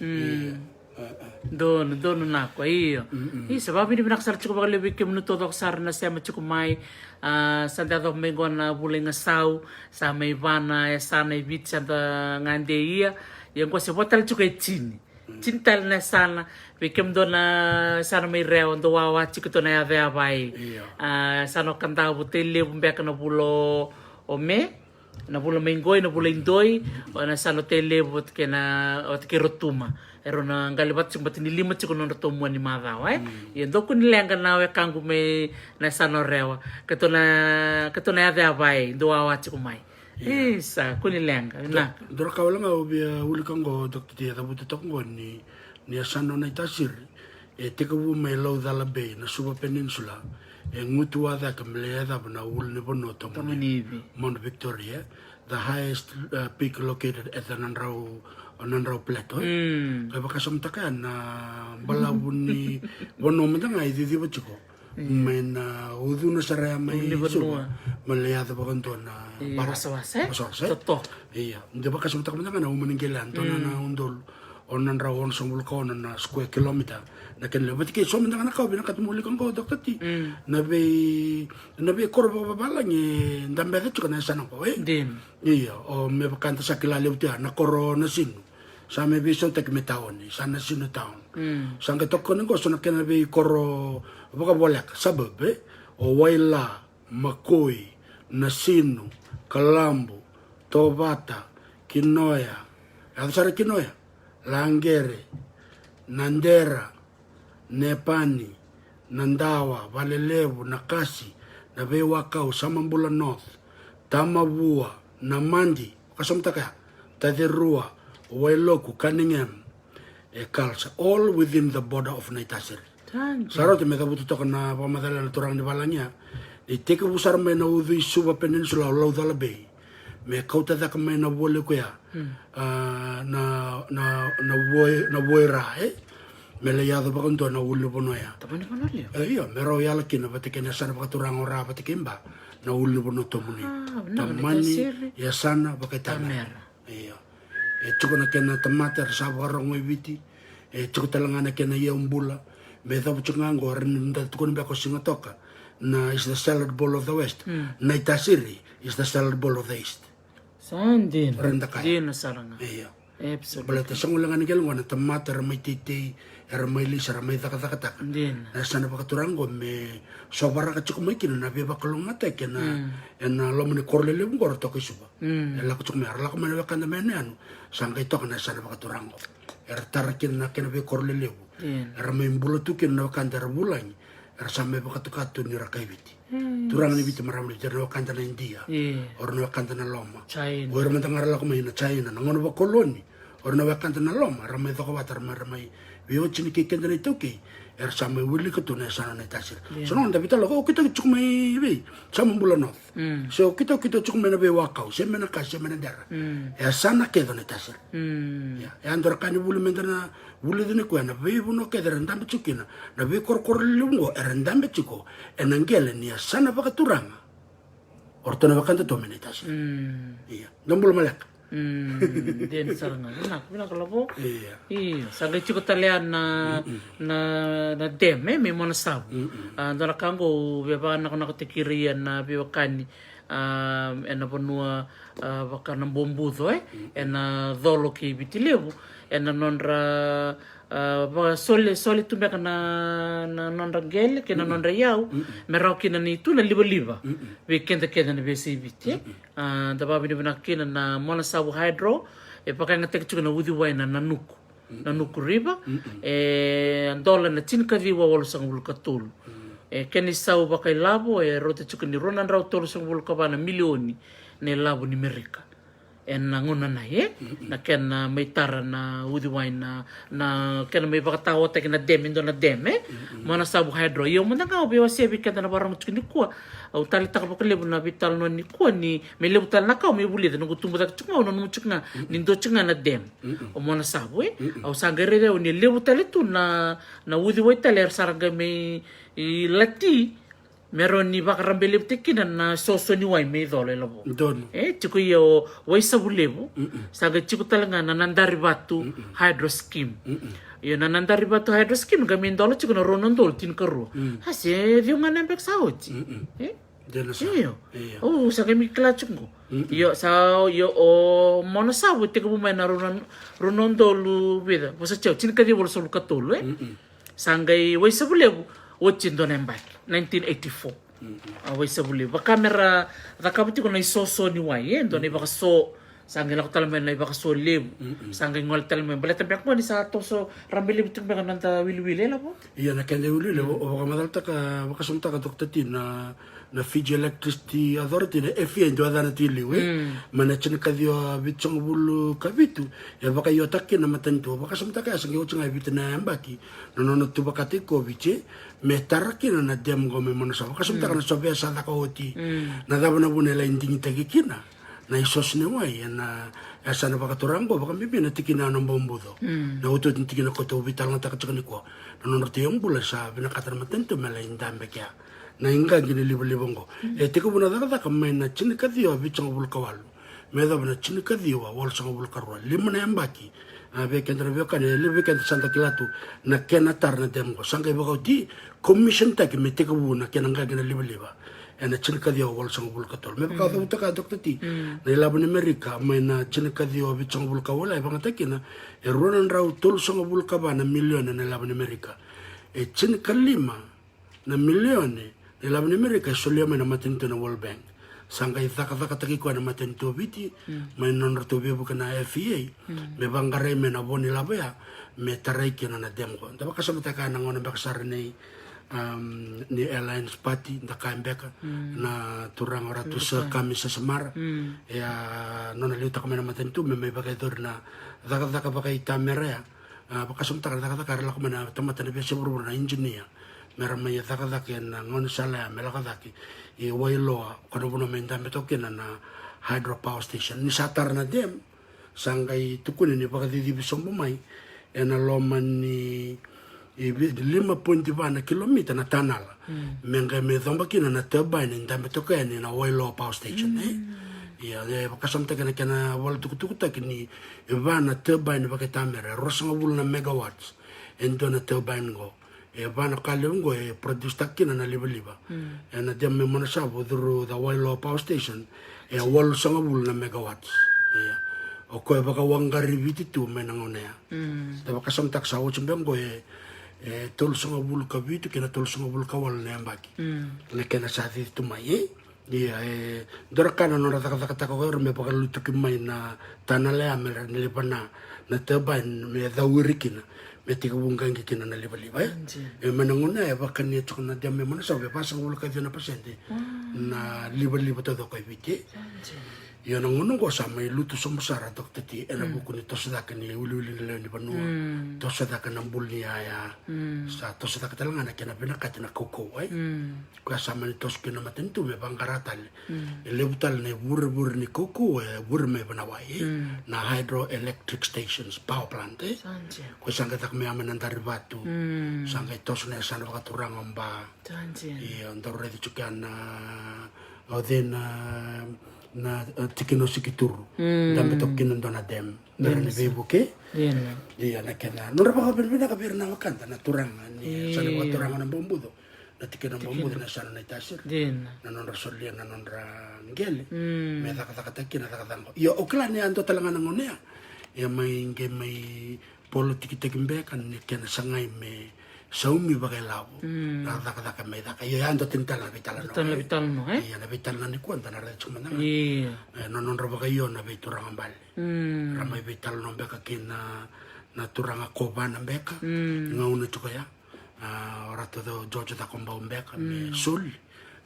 Mm. Ia, e, e. Donu, donu na koya, io. Mm, mm. Isa, vakavinavinaka sara tiko vakalevu vei kemuni taucoko sara na sema tiko mai. A, sa da yacova mai qo na vula i Gasau, sa mai va na yasana e Viti sa da gade ia. Ia qo se vo tale tiko e tini. Mm. Tini tale na yasana, vei kemudou na yasana mai Rewa, dou wawa tiko, tou na yacayavai. Io. A, yasana o Kadavu, Tailevu beka na vula o, o Me. Na vula mai qoi, na vula i doi, o na yasana o Tailevu vata kei na, vata kei Rotuma. E rau na qali vata tiko, baleta ni lima tiko na nodratou mua ni macawa, e? Mm. Ia, dou kua ni leqa na wekaqu mai na yasana o Rewa. Keitou na, keitou na yacayavai, dou wawa tiko mai. Ia. Isa, kua ni leqa, vinaka. Dua na ka wale ga au via wilika qo, Doctor T, e cavuta toka qo ni, ni yasana o Naitasiri. E tekivu mai Laucala Bay, na Suva Peninsula, e gutuwa cake me lai yacova na ulunivanua o Tomanivi. Tomanivi. Mount Victoria, the highest, uh, peak located at the Nadrau, uh, Nadrau Plateau. Mm. Ka vakasamataka ya na balavu ni vanua mada ga e ciciva tiko. Mm. Mai na ucuna sara ya mai Suva, ulunivanua, me lai yaco vakadua na, e, bara. Wasawasa, e? Wasawasa, e? Totoka. Ia, de vakasamataka mada ga na uma ni qele ya, dua na, mm, na udolu. ono na drau onosagavulu ka ono na square kilometer na kena levu. Vata kei so mada ga na ka au vinakata meu wilika qo, Doctor T. Na vei, na veikoro vakavavalagi e dabeca tiko na yasana qo, e? Dina. Io, o me vaka eda sa kila levu tu ya, na koro Nasinu. Sa me veisautaki me taoni, sa Nasinu town. Sa qai toka ni qo so na kena veikoro vakavoleka, suburb, e? O Waila, Makoi, Nasinu, Kalabu, Tovata, Kinoya, yaco sara Kinoya, Laqere, Nadera, Nepani, Nadawa, Valelevu, Nakasi, Naveiwakau, Samabula North, Tamavua, Namadi, vakasamataka ya, Tacerua, Wailoku, Cunningham, e Culture, all within the border of Naitasiri. Sa rauta me cavuta toka na vakamacala na turaga ni valagi ya. Ni tekivu sara mai na ucu i Suva Peninsula o Laucala Bay, me kauta cake mai na voli koya, a, na, na, na voi, na voi ra, e? Me lai yaco vakadua na ulunivanua ya. Tamani vanua levu. E, io, me rau yala kina vata kei na yasana vakaturaga o Ra vata kei Ba, na ulunivanua Tomuni. A, vinaka. Tamani, Naitasiri, yasana vakaitamera. Tamera. Io. E tiko na kena tamata era sa vakarorogo i Viti. E tiko tale ga na kena iyau bula. Me cavu tiko ga qo, era ni da tukuni beka o Sigatoka na is the salad bowl of the West. Naitasiri is the salad bowl of the East. Sa dina. Era ni da kaya. Dina sara ga. Io. Absolutely. Baleta sa gole ga ni qele qo na tamata era mai teitei, era mai lisi, era mai cakacakataka. Dina. Na yasana vakaturaga qo me sovaraka tiko mai kina na veivakalougatataki ena, ena loma ni koro lelevu qo era toka i Suva. E lako tiko mai, era lako mai na wekada mai yanuyanu, sa qai toka na yasana vakaturaga qo. Era tara kina na kena veikoro lelevu. Era mai bula tu kina na wekada era vulagi. Era sa mai vakatoka tu ni ra kai Viti. Turaga ni Viti, marama ni Viti, era na wekada na Idia. O ira na wekada na loma. O ira mada ga ra lako mai na China, na gauna vakoloni. O ira na wekada na loma, ra mai cokovata, ra mai, ra mai veiwatini kei keda na iTaukei. Era sa mai wilika tu na yasana o Naitasiri. So na gauna da veitalanoa, o keitou tiko mai vei Samabula North. Se o keitou, keitou tiko mai Naveiwakau, se mai Nakasi, se mai Nadera. E yasana kece o Naitasiri. Ia, e dua na ka ni vuli meda na vulica nikua, na veivanua kece era dabe tiko kina, na veikorokoro lelevu qo era dabe tiko ena qele ni yasana vakaturaga. O ratou na wekadatou mai Naitasiri. Ia, da bula maleka. Dina sara ga. Vinaka, vinaka Lavo. Ia. Io, sa qai tiko tale ya na, na, na dam, e, mai Monasavu. A, dua na ka qo au via vakanakonakotaki ira na veiwekani, a, ena vanua, a, vaka na Bobuco, e, ena Colo kei Viti Levu, ena nodra, a, vakasole, sole tu beka na, na nodra qele kei na nodra iyau, me rawa kina ni tu na livaliva vei keda kece na veiyasai Viti, e. A, da vakavinavinaka kina na Monasavu Hydro, e vakayagataki tiko na uciwai na Nanuku, Nanuku River. E dola na tinikaciwa walusagavulu ka tolu. E kena isau vakailavo e rauta tiko ni rua na drau tolusagavulu ka va na milioni na ilavo ni Merika. Ena gauna nai, e? Na kena mai tara na uciwai na, na kena mai vakataotaki na dam, e dua na dam, e? Monasavu Hydro. Io, mada ga au veiwasea vei keda na vakarorogo tiko nikua. Au taleitaka vakalevu na veitalanoa nikua ni me levu tale na ka au mai vulica, noqu tubu cake tiko ga, au nanuma tiko ga ni dua tiko ga na dam o Monasavu, e? Au sa qai raica au ni levu tale tu na, na uciwai tale era sa ra qai mai lati me rawa ni vakarabailevutaki kina na soso ni wai mai Colo, e Lavo. Donu. E tiko ia o Waisavulevu, sa qai tiko tale ga na Nadarivatu Hydro Scheme. Io, na Nadarivatu Hydro Scheme qai mai dola tiko na rua na udolu tinikarua. A, se ciwa ga na yabaki sa oti. E? Dina sara. Io. Io. Au sa qai mai kila tiko qo. Io, sa, io, o Monasavu e tekivu mai na rua na, rua na udolu vica, vosa tiko, tinikaciwa walusagavulu ka tolu, e? Sa qai Waisavulevu oti e dua na yabaki, nineteen eighty-four. A, Waisavulevu. Vaka me ra cakava tiko na isoso ni wai, e dua na ivakaso. Sa qai lako tale mai na ivakaso levu. Sa qai gole tale mai. Baleta beka qo ni sa toso rabailevu tiko beka na noda wiliwili, e Lavo? Ia, na kena iwiliwili, o, o vakamacalataka, vakasamataka, Doctor T, na, na Fiji Electricity Authority, na F E A, e dua na yacana tu e liu, e? Mai na tinikaciwa vitusagavulu ka vitu, e vakaiotaka kina na matanitu. Vakasamataka ya sa qai oti ga e vitu na yabaki na nona tu vakataki COVID, e? Me tara kina na dam qo mai Monasavu. Vakasamataka na sovea sa caka oti. Na cava na vuna e lai digitaki kina na isoso ni wai ena yasana vakaturaga qo, vakabibi na tikina na Bobuco. Na otioti ni tikina koya tou veitalanoataka tiko nikua. Na nodratou iyau bula sa vinakata na matanitu me lai dabe kea na iqaqi ni livaliva qo. E tekivu na cakacaka mai na tinikaciwa vitusagavulu ka walu me yacova na tinikaciwa walusagavulu ka rua, lima na yabaki. Na vei keda na veiwekani, e levu vei keda sa da kila tu na kena tara na dam qo. Sa qai vakaoti, commission taki me tekivu na kena qaqi na livaliva ena tinikaciwa walusagavulu ka tolu. Me vakacautaka, Doctor T, na ilavo ni Amerika mai na tinikaciwa vitusagavulu ka walu e vakayagataki kina e rua na drau tolusagavulu ka va na milioni na ilavo ni Amerika. E tinikalima na milioni na ilavo ni Amerika e solia mai na matanitu na World Bank. Sa qai cakacakataki koya na matanitu o Viti mai na nodratou veivuke na F E A me vaqarai mai na vo ni lavo ya me tarai kina na dam qo. Da vakasamataka na gauna beka sara nei, um, ni Alliance Party, da kaya beka na turaga o Ratu Sir Kami Sassamara, e a nona liutaka mai na matanitu me mai vakayacori na cakacaka vakaitamera ya. A, vakasamataka na cakacaka era lako mai na tamata na veiyasai vuravura na engineer me ra mai cakacaka ena gaunisala ya me lako cake i Wailoa, ko na vanua mai dabe toka kina na hydro power station. Ni sa tara na dam, sa qai tukuni ni vakacicivi sobu mai ena loma ni, e, vi-, lima poidi va na kilomita na tanala me qai mai coba kina na turbine e dabe toka yani na Wailoa power station, e. Ia, e vakasamataki na kena valatukutukutaki ni e va na turbine vakaitamera, e ruasagavulu na megawatts e dua na turbine qo. E va na ka levu qo e produce taki kina na livaliva ena dam mai Monasavo through the Wailoa power station, e walusagavulu na megawatts. Ia, o koya e vakawaqari Viti tu mai na gauna ya. Da vakasamataka sa oti beka qo e, e tolusagavulu ka vitu kei na tolusagavulu ka walu na yabaki na kena sa cici tu mai, e. Ia, e dua na ka na nodra cakacakataka o ira me vakalutuki mai na tanala ya me ra na liva na, na turbine me cau ira kina me tekivu qaqi kina na livaliva, e. E mai na gauna ya e vakania tiko na dam mai Monasavo e vasagavulu ka ciwa na pasede na livaliva taucoko e Viti, e. Ia na gauna qo sa mai lutu sobu sara, Doctor T, ena vuku ni toso cake ni uliuli ni lewe ni vanua, toso cake na bula ni yaya. Sa toso cake tale ga na kena vinakati na kaukauwa, e. Koya sa mani toso kina na matanitu me vaqara tale. E levu tale na ivurevure ni kaukauwa e vure mai vanawai, e. Na hydroelectric stations, power plant, e. Koya sa qai caka mai ya mai Nadarivatu. Sa qai toso na yasana vakaturaga o Ba. Io, daru raica tiko ya na, o cei na, na, e, tikina o Sikituru. Dabe toka kina dua na dam me ra ni veivuke. Ia na kena nodra vakavinavinaka vei ira na wekada na turaga ni yasana vakaturaga na Bobuco. Na tikina o Bobuco na yasana na iTasiri. Na nodra solia na nodra qele me cakacakataki kina cakacaka qo. Ia, o kila ni a dua tale ga na gauna ya e mai qai mai politiki taki beka ni kena sagai me saumi vakailavo na cakacaka mai caka. Ia, ya dua tani tale na veitalanoa, e? Ia, na veitalanoa nikua da na raica tiko mada ga. E, na nodra vakaio na veituraga bale. Ra mai veitalanoa beka kei na, na turaga Kovana beka. Gauna tiko ya, a, o Ratu George Cakobau beka me soli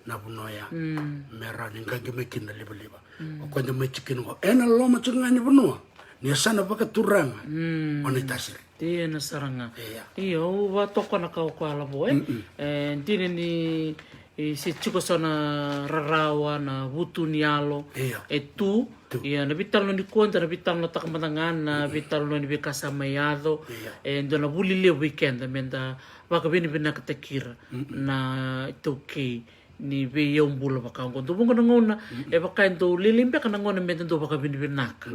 na vanua ya me ra ni qaqi mai kina na livaliva. O koya da mai tikina qo ena loma tiko ga ni vanua ni yasana vakaturaga o Naitasiri. Dina sara ga. Ia, au vakatokona ka o koya lavo, e. E dina ni, e, se tiko so na rarawa, na vutu ni yalo e tu. Ia, na veitalanoa nikua da na veitalanoataka mada ga na veitalanoa ni veika sa mai yaco. E dua na vuli levu vei keda me da vakavinavinakataki ira na iTaukei ni veiyau bula vaka oqo. Dua vuqa na gauna e vaka e dau lailai beka na gauna me da dau vakavinavinaka.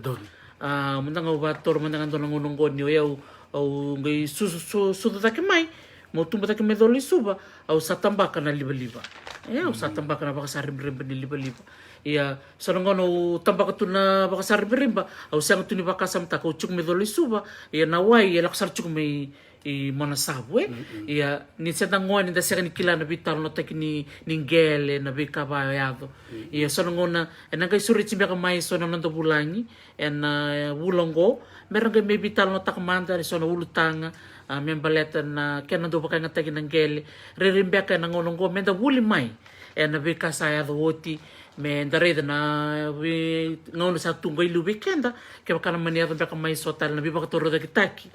A, mada ga au vakatoro mada ga dua na gauna oqo ni o yau au qai su, su, su, sucu cake mai, meu tubu cake mai Colaisuva, au sa tabaka na livaliva. E, au sa tabaka na vakasaribariba ni livaliva. Ia, so na gauna au tabaka tu na vakasaribariba, au sega tu ni vakasamataka au tiko mai Colaisuva. Ia, na wai e lako sara tiko mai i Monasavu, e. Ia, ni se da gone da sega ni kila na veitalanoataki ni, ni qele, na veika vaka e yaco. Ia, so na gauna ena qai sureti beka mai so na noda vulagi ena, e, vula oqo, me ra qai mai veitalanoataka mada e so na ulutaga, a, me baleta na kena dau vakayagataki na qele. Rairai beka ena gauna oqo me da vuli mai ena veika sa yaco oti, me da raica na vei, gauna sa tu qai liu vei keda, kevaka na mani yaco beka mai so tale na veivakatorocaketaki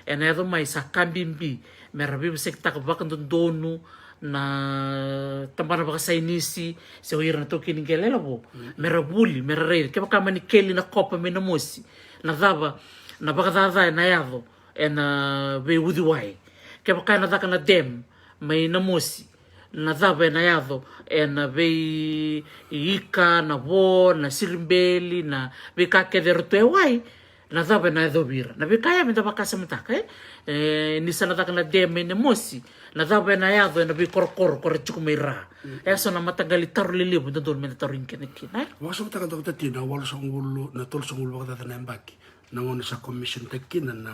ena yaco mai, sa ka bibi me ra veivosakitaka vakadodonu na tabana vakasainisi se o ira na taukei ni qele lavo, me ra vuli, me ra raica kevaka mani keli na kopa mai Namosi, na cava na vakacaca ena yaco ena veiuciwai. Kevaka ena caka na dam mai Namosi, na cava ena yaco ena vei ika, na vo, na siribeli, na veika kece eratou e wai. Na cava ena yacovi ira? Na veika ya meda vakasamataka, e? E, ni sa na caka na dam mai Namosi, na cava ena yaco ena veikorokoro ko ra tiko mai ra? E so na mataqali taro lelevu dodonu meda tarogi keda kina, e? Vakasamataka, Doctor T, na walusagavulu, na tolusagavulu vakacaca na yabaki na gauna sa commission taki kina na,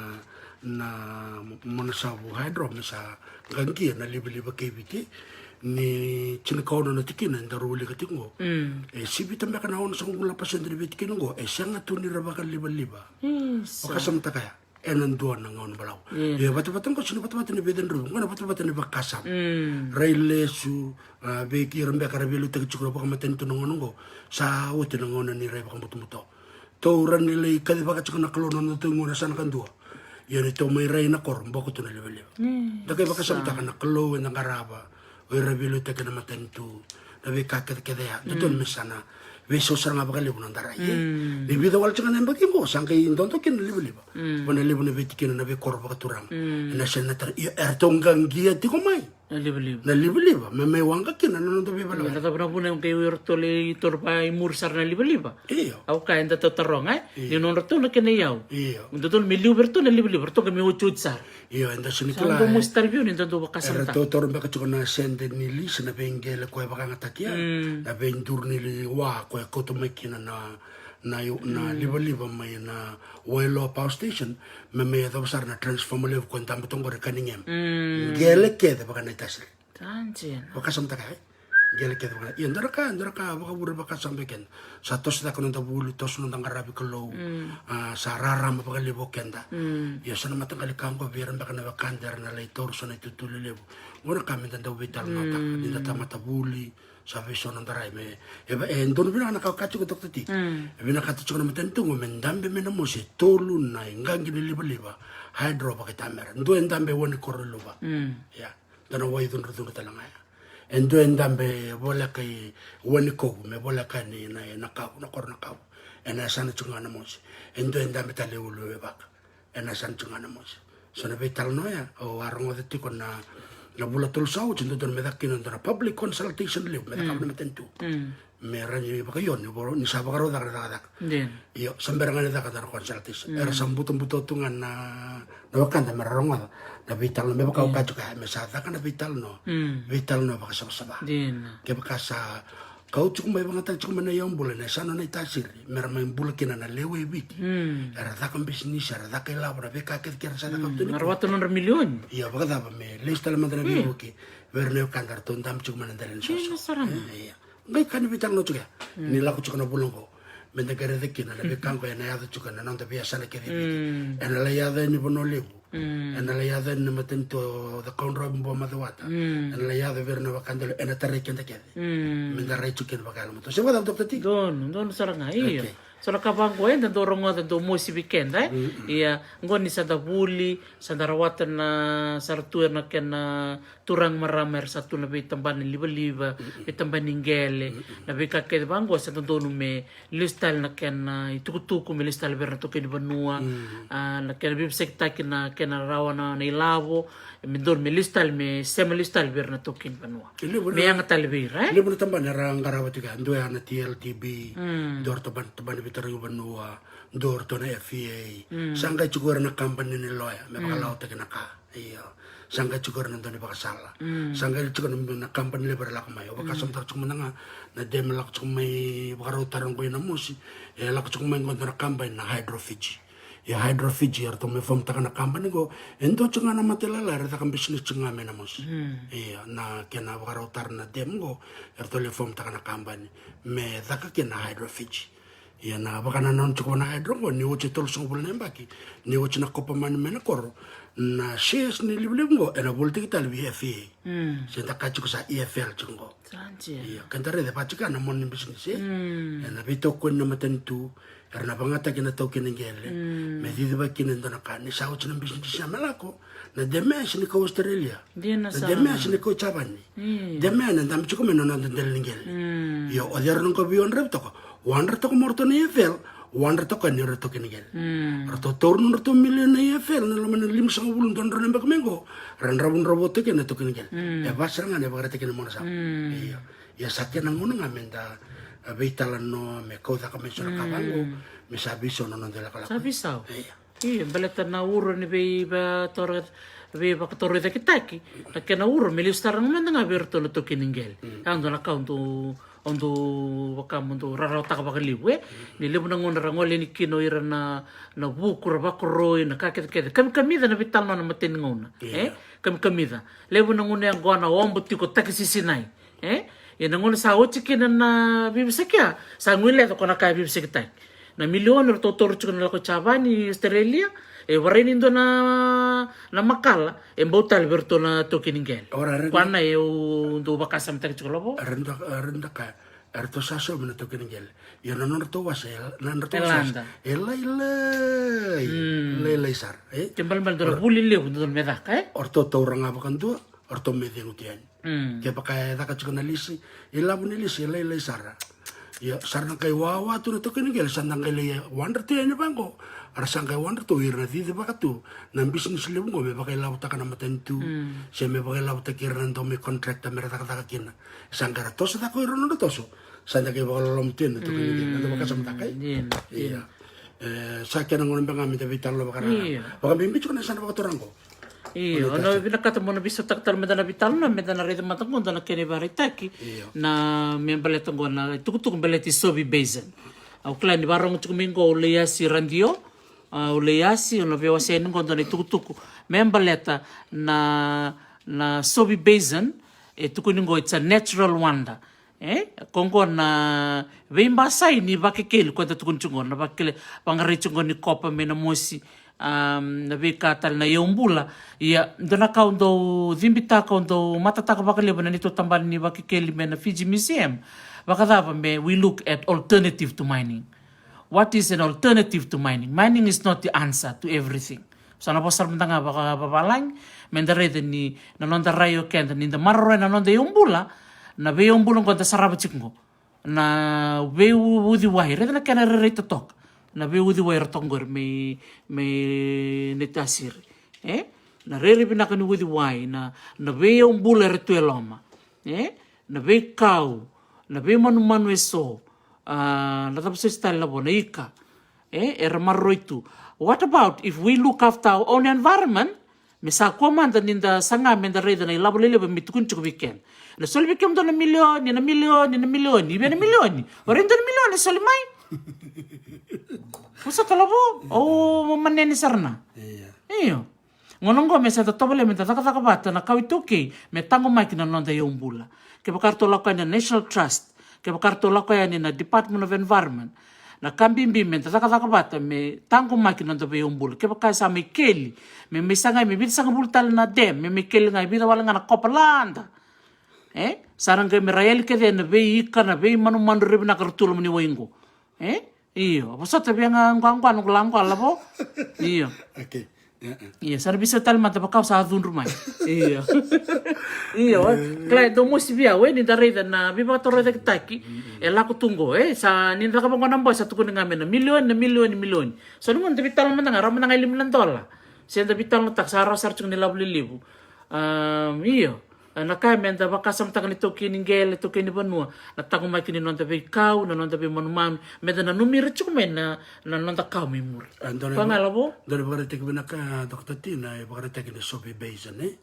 na Manasavu Hydro me sa qaqia na livaliva kei Viti. Ni tinikaono na tikina eda rau wilika tiko qo. E sivita beka na onosagavulu na pasede ni veitikina qo e sega tu ni ra vakalivaliva. Vakasamataka ya, ena dua na gauna balavu. Ia vatavata qo sega ni vatavata ni veicadruvi, qo na vatavata ni vakasama. Rai lesu, a, vei ira beka ra veiliutaki tiko na vakamatanitu na gauna qo. Sa oti na gauna ni rai vakabutobuto. Tou rawa ni lai kacivaka tiko na Kalou na nodatou gauna sa na kadua. Ia ni tou mai rai na koro, boko tu na livaliva. Da qai vakasamataka na Kalou eda qarava, o ira veiliutaki ena matanitu, na veika kecekece ya. Dodonu me sa na veisau sara ga vakalevu na noda rai, e? Ni vica wale tiko ga na yabaki qo, sa qai dodo kina na livaliva. Vua na levu na veitikina na veikoro vakaturaga. Ena sega na tara, ia eratou qaqia tiko mai na livaliva me mai waqa kina na noda veivalewale. Na cava na vuna e qai o iratou lai toro vaimuri sara na livaliva? Io. Au kaya eda tautaroga, e? Ni nodratou na kena iyau. Io. Dodonu me liu vei iratou na livaliva, ratou qai me otioti sara. Io, eda sega ni kila. Sa dau mosi tale vei au ni da dau vakasamataka. Eratou taura beka tiko na sede ni lisi na veiqele ko e vakayagataki ya. Na veiduru ni wa ko e kauta mai kina na na, na livaliva mai na Wailoa Power Station, me mai yacova sara na transformer levu ko dabe toka qori e Cunningham. Qele kece vaka na itasiri. Vakasamataka, e? Qele kece vaka na, ia dua na ka, dua na ka vakavure vakasama vei keda. Sa toso cake noda vuli, toso noda qaravi Kalou. A, sa rarama vakalevu o keda. Ia so na mataqali ka qo vei ira beka na wekada era na lai taura so na itutu lelevu. Qo na ka meda dau veitalanoataka, ni da tamata vuli, sa veisau noda rai me, e, e donu vinaka na ka o kaya tiko, Doctor T. E vinakata tiko na matanitu qo me dabe mai Namosi e tolu na iqaqi ni livaliva hydro vakaitamera. Dua e dabe e Wanikoro i Luva. Ia, dua na wai cudrucudru tale ga ya. E dua e dabe voleka i Wanikovu me voleka yani na, na Kavu, na koro na Kavu. Ena yasana tiko ga Namosi. E dua e dabe tale i Uluwevaka. Ena yasana tiko ga Namosi. So na veitalanoa ya au a rogoca tiko na, na vula tolu sa oti, dodonu me caka kina dua na public consultation levu me cakava na matanitu. Me rawa ni vakaiona ni sa vakarau caka na cakacaka. Io, sa bera ga ni caka dua na consultation. Era sa butobuto tu ga na, na wekada me ra rogoca na veitalanoa, me vaka au kaya tiko ya, me sa caka na veitalanoa. Veitalanoa vakasavasava. Kevaka sa kau tiko mai, vakayagataki tiko mai na iyaubula, na yasana, na itasiri, me ra mai bula kina na lewe i Viti. Era caka bisinisi, era caka ilavo, na veika kece kece era sa caka tu. Na rawata nodra milioni. Ia vakacava me lesu tale mada na veivuke vei ira na wekada ratou dabe tiko mai na dela ni soso. Ia. Qai ka ni veitalanoa tiko ya. Ni lako tiko na vula qo, meda qai raica kina na veika qo ena yaco tiko ena noda veiyasana kece i Viti. Ena lai yaco yani Vanua Levu. Ena lai yaco yani na matanitu o Cakaudrove, Buamacuata. Ena lai yaco vei ira na wekada, ena tarai keda kece. Meda rai tiko kina vakayalomatua. Se vakacava, Doctor T? Donu, donu sara ga, io. So na ka vaqo eda dau rogoca, dau mosi vei keda, e? Ia, qo ni sa da vuli, sa da rawata na, sa ra tu na kena turaga, marama era sa tu na veitabana ni livaliva, veitabana ni qele, na veika kece vaqo sa dodonu me lesu tale na kena itukutuku, me lesu tale vei ira na taukei ni vanua. A, na kena veivosakitaki na kena rawa na, na ilavo, me dodonu me lesu tale, me sema lesu tale vei ira na taukei ni vanua. Me yaga tale vei ira, e? Levu na tabana era qarava tiko ya, dua ya na T L T B, dua ratou tabana, tabana veitarogi vanua, dua ratou na F E A. Sa qai tiko ira na kabani ni loya me vakalawataki na ka. Io. Sa qai tiko ira na dau ni vakasala. Sa qai tiko na, na kabani levu era lako mai. O vakasamataka tiko mada ga na dam e lako tiko mai, vakarautaka qo i Namosi. E lako tiko mai qo dua na kabani na Hydro Fiji. Ia Hydro Fiji eratou mai fomtaka na kabani qo. E dua tiko ga na mata lalai era caka bisinisi tiko ga mai Namosi. Ia na kena vakarautaka na dam qo, eratou lai fomtaka na kabani me caka kina na Hydro Fiji. Ia na vakanananu tiko vua na hydro qo, ni oti e tolusagavulu na yabaki, ni oti na Coppermine mai na koro, na shares ni livaliva qo ena volitaki tale vei F E A. Se da kaya tiko sa E F L tiko qo. Ia, keda raica vaka tiko ya na mona ni bisinisi. Ena veitokoni na matanitu, era na vagataki na taukei ni qele me cicivaki kina e dua na ka, ni sa oti na bisinisi ya me lako. Na dam ya e sega ni kau Australia. Na dam ya e sega ni kau Japani. Dam ya ena dabe tiko mai na noda dela ni qele. Io, o cei era na qai veiwadravi toka? Wadra toka mai o ratou na E F L, wadra toka yani o ira na taukei ni qele. Ratou taura nodratou milioni na E F L ena loma ni limasagavulu, dua na drau na yabaki mai qo. Ra dravudravua toka yani na taukei ni qele. E va sara ga na ivakaraitaki ni Manasavu. Io. Ia sa kena gauna ga meda, a, veitalanoa, me kau cake mai so na ka vaqo. Me sa veisau na noda ilakolako. Sa veisau. Io, baleta na uro ni vei va toro, vei vakatorocaketaki, na kena uro me lesu sara ga mada ga vei iratou na taukei ni qele. A dua na ka au dau, au dau vaka mo dau rarawataka vakalevu, e. Ni levu na gauna ra gole yani kina o ira na, na vuku, ra vakoroi, na ka kecekece. Kamikamica na veitalanoa na matai ni gauna, e. Kamikamica. Levu na gauna yaqona obo tiko, taki sisinai. E? Ia na gauna sa oti kina na veiveisaki, sa guileca ko na ka e veiveisakitaki. Na milioni ratou toro tiko na lako i Javani, Australia, e varai ni dua na, na makala, e bau tale vei ratou na taukei ni qele. Ora, ora, koya na e au dau vakasamataki tiko lavo. Era dau, era dau kaya, eratou sa saumi na taukei ni qele. Ia na nodratou wasa, e, na nodratou wasa, e lailai. Lailai sara, e? Ke balebale dua na vuli levu dua me caka, e? O ratou taura ga vakadua, o ratou me cegu tu yani. Kevaka e caka tiko na lisi, e lavo ni lisi e lailai sara. Ia, sa ra na qai wawa tu na taukei ni qele, sa da qai lai wadra tu yani vaqo. Era sa qai wadra tu ira na cicivaka tu na bisinisi levu qo me vakailavotaka na matanitu, se me vakailavotaki ira na dau mai contractor me ra cakacaka kina. Sa qai ra toso caka o ira na nodra toso. Sa da qai vakaloloma tu yani na taukei ni qele, na da vakasamataka, e? Ia. E, sa kena gauna beka ga me da veitalanoa vakarara. Vakabibi tiko na yasana vakaturaga qo. Io, au na vinakata mo na veisautaka tale mada na veitalanoa, meda na raica mada qo dua na kena ivakaraitaki. Io. Na me baleta qo na itukutuku baleti Sovi Basin. Au kila ni vakarogo tiko mai qo o Leiasi Radio, a, o Leiasi, au na veiwasea yani qo dua na itukutuku me baleta na, na Sovi Basin, e tukuni qo it's a natural wonder. E, ko qo na veibasai ni vakekeli ko da tukuni tiko qo, na vakekeli vaqarai tiko qo ni kopa mai na mosi, am, na veika tale na iyaubula. Ia, dua na ka au dau cibitaka, au dau matataka vakalevu na neitou tabana ni vakekeli mai na Fiji Museum. Vakacava me we look at alternative to mining? What is an alternative to mining? Mining is not the answer to everything. Sa na vosa mada ga vakavavalagi, meda raica ni na noda rai o keda, ni da maroroya na noda iyaubula, na veiyaubula qo da sarava tiko qo. Na veiuciwai, raica na kena rairai totoka. Na veiuciwai ra toka qori mai, mai Naitasiri. E? Na rairai vinaka ni uciwai, na, na veiyaubula era tu e loma. E? Na veikau, na veimanumanu eso, a, na cava soti tale lavo, na ika. E, era maroroi tu. What about if we look after our own environment? Me sa kua mada ni da saga me da raica na ilavo lelevu me tukuni tiko vei keda. Na soli vei kemudou na milioni, na milioni, na milioni, i vei na milioni? O rai dua na milioni e soli mai. Vosota lavo, o manene sara na. Io. Gauna oqo me sa da tovolea me da cakacaka vata na kawa iTaukei me taqomaki na noda iyaubula. Kevaka ratou lako yani na National Trust, kevaka ratou lako yani na Department of Environment, na ka bibi me da cakacaka vata me taqomaki na noda veiyaubula. Kevaka sa mai keli, me mai sagai me vica sagavulu tale na dam, me mai keli ga e vica wale ga na kopa lada. E? Sa ra qai me ra yali kece na veiika, na veimanumanu rairai vinaka ra tu loma ni wai qo. E? Io, vosota via ga quaqua noqu laqua lavo. Io. Io, sa na visau tale mada vaka au sa cudru mai. Io. Io, e. Kila e dau mosi vei au, e, ni da raica na veivakatorocaketaki e lako tu qo, e. Sa ni da cakava qo na boy sa tukuni ga me na milioni, na milioni, milioni. So ni gauna da veitalanoa mada ga, rawa mada ga e lima na dola. Se da veitalanoataka sa rawa sara tiko ni lavo lelevu. Io. Na ka me da vakasamataka ni taukei ni qele, taukei ni vanua, na taqomaki ni noda veikau, na noda veimanumanu, me da nanumi ira tiko mai na, na noda kawa mai muri. Vaka ga lavo? Dua na ivakaraitaki vinaka, Doctor T, na ivakaraitaki ni Sovi Basin, e?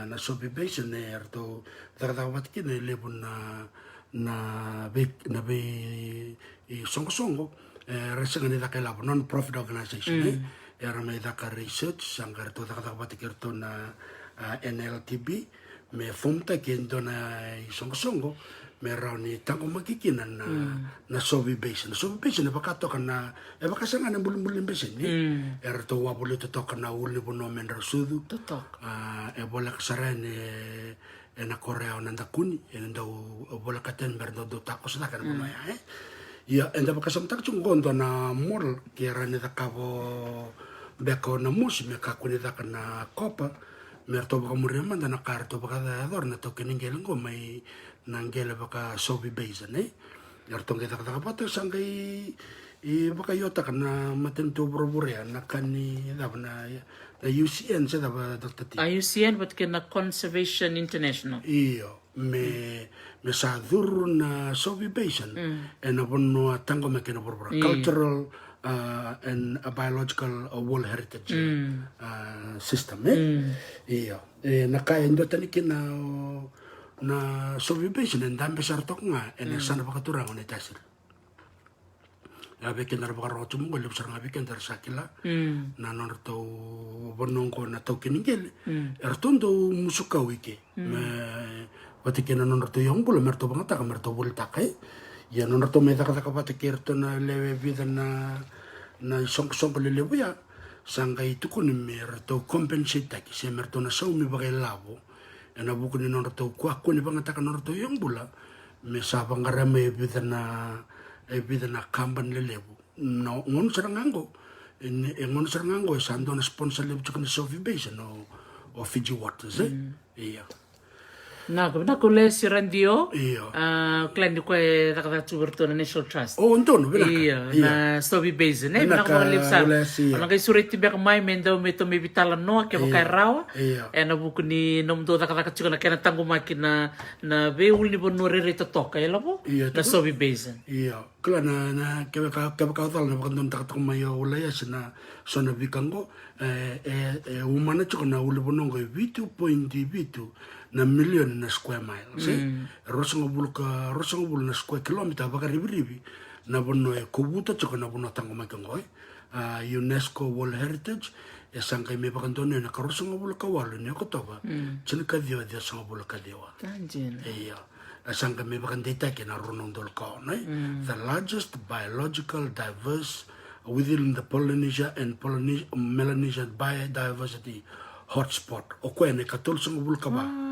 Na Sovi Basin, e, eratou cakacaka vata kina e levu na, na vei, na vei, i soqosoqo, e, ra sega ni caka ilavo, non-profit organization, e? Era mai caka research, sa qai ratou cakacaka vata kei ratou na, a, N L T B, me form-taki e dua na isoqosoqo me rawa ni taqomaki kina na, na Sovi Basin. Na Sovi Basin e vaka toka na, e vaka sara ga na bulibuli ni basin, e? Eratou wavolita toka na ulunivanua me drau sucu. A, e voleka sara yani e, ena koro ya o Nadakuni, ena dau volekata yani me ra dau, dau takoso cake na vanua ya, e? Ia, eda vakasamataka tiko qo dua na model ke ra ni cakava beka o Namosi me kakua ni caka na kopa, me ratou vakamuria mada na ka eratou vakayacora na taukei ni qele qo mai na qele vaka Sovi Basin, e? Eratou qai cakacaka vata sa qai vakaiotaka na matanitu vuravura ya, na ka ni cava na, na U C N se cava, Doctor T? A, U C N vata kei na Conservation International. Io. me, me sa curu na Soviet Basin ena vanua taqomaki ena vuravura. Cultural, uh, and a biological, uh, World Heritage, uh, system, e? Io. E, na ka e duatani kina o, na Soviet Basin e dabe sara toka ga ena yasana vakaturaga o Naitasiri. Ia vei keda ra vakarorogo tiko mai qo, levu sara ga vei keda ra sa kila na nodratou vanua qo na taukei ni qele. Eratou dau musu kau i ke. Me vata kei na nodratou iyaubula me ratou vagataka me ratou volitaka, e. Ia nodratou mai cakacaka vata kei iratou na lewe vica na, na isoqosoqo lelevu ya, sa qai tukuni me ratou compensate-taki se me ratou na saumi vakailavo ena vuku ni nodratou kakua ni vagataka nodratou iyaubula me sa vaqara mai e vica na, e vica na kabani lelevu. Na gauna sara ga qo, e, e gauna sara ga qo e sa dua na sponsor levu tiko na Soviet Basin o, o Fiji Waters, e? Ia. Vinaka, vinaka Ulesi Radio. Io. A, kila ni koya e cakacaka tiko vei iratou na National Trust. O, donu, vinaka. Io, na Soviet Basin, e? Vinaka, vinaka vakalevu sara. Ulesi, io. O na qai sureti beka mai me dau me tou mai veitalanoa kevaka e rawa. Io. Ena vuku ni nomudou cakacaka tiko na kena taqomaki na, na veiulunivanua rairai totoka, e lavo? Io, na Soviet Basin. Io. Kila na, na, kevaka, kevaka o cala na vakadodonutaka toka mai o Ulaiasi na so na veika qo, e, e, e umana tiko na ulunivanua qo e vitu point vitu na milioni na square miles, e? Mm. E ruasagavulu ka, ruasagavulu na square kilometre vakarivirivi na vanua e kovuta tiko na vanua taqomaki qo, e? A, UNESCO World Heritage, e sa qai mai vakadonuya na ka ruasagavulu ka walu ni Okotova, mm, tinikaciwa ciwasagavulu ka ciwa. Sa dina. Io. E sa qai mai vakadeitaki ena rua na udolu ka ono, e? Mm. The largest biological diverse within the Polynesia and Polynesia, Melanesia biodiversity hotspot. O koya na ikatolusagavulu ka va. Wow.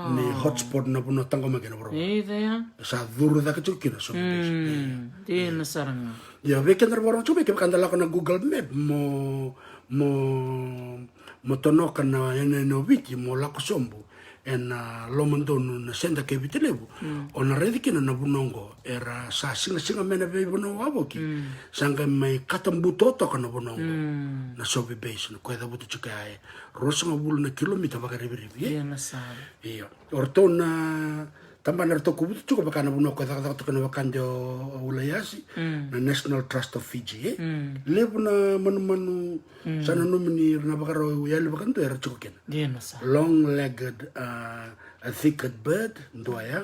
Ni hotspot na vanua taqomaki ena vuravura. Io, ya. E sa curu cake tiko kina so. Mm, dina sara ga. Ia, vei keda ra vakarorogo tiko mai, kevaka da lako na Google Map mo, mo, mo tonoka na yanuyanu o Viti mo lako sobu ena lomadonu na Cedar kei Viti Levu, mm, o na raici kina na vanua oqo era sa sigasiga mai na veivanua wavoki. Mm. Sa qai mai kata buto toka na vanua oqo. Mm. Na Soviet Basin, koya e cavuta tiko ya e ruasagavulu na kilomita vakarivirivi, e? Ia na sa. Io. O ratou na tabana eratou kovuta tiko vaka na vanua ko e cakacaka tiko na wekada o, o Ulaiasi, mm, na National Trust of Fiji, e? Mm. Levu na manumanu, mm, sa nanumi ni ra na vakarau yali vakadua era tiko kina. Dina sara. Long-legged, uh, a thicket bird, dua ya,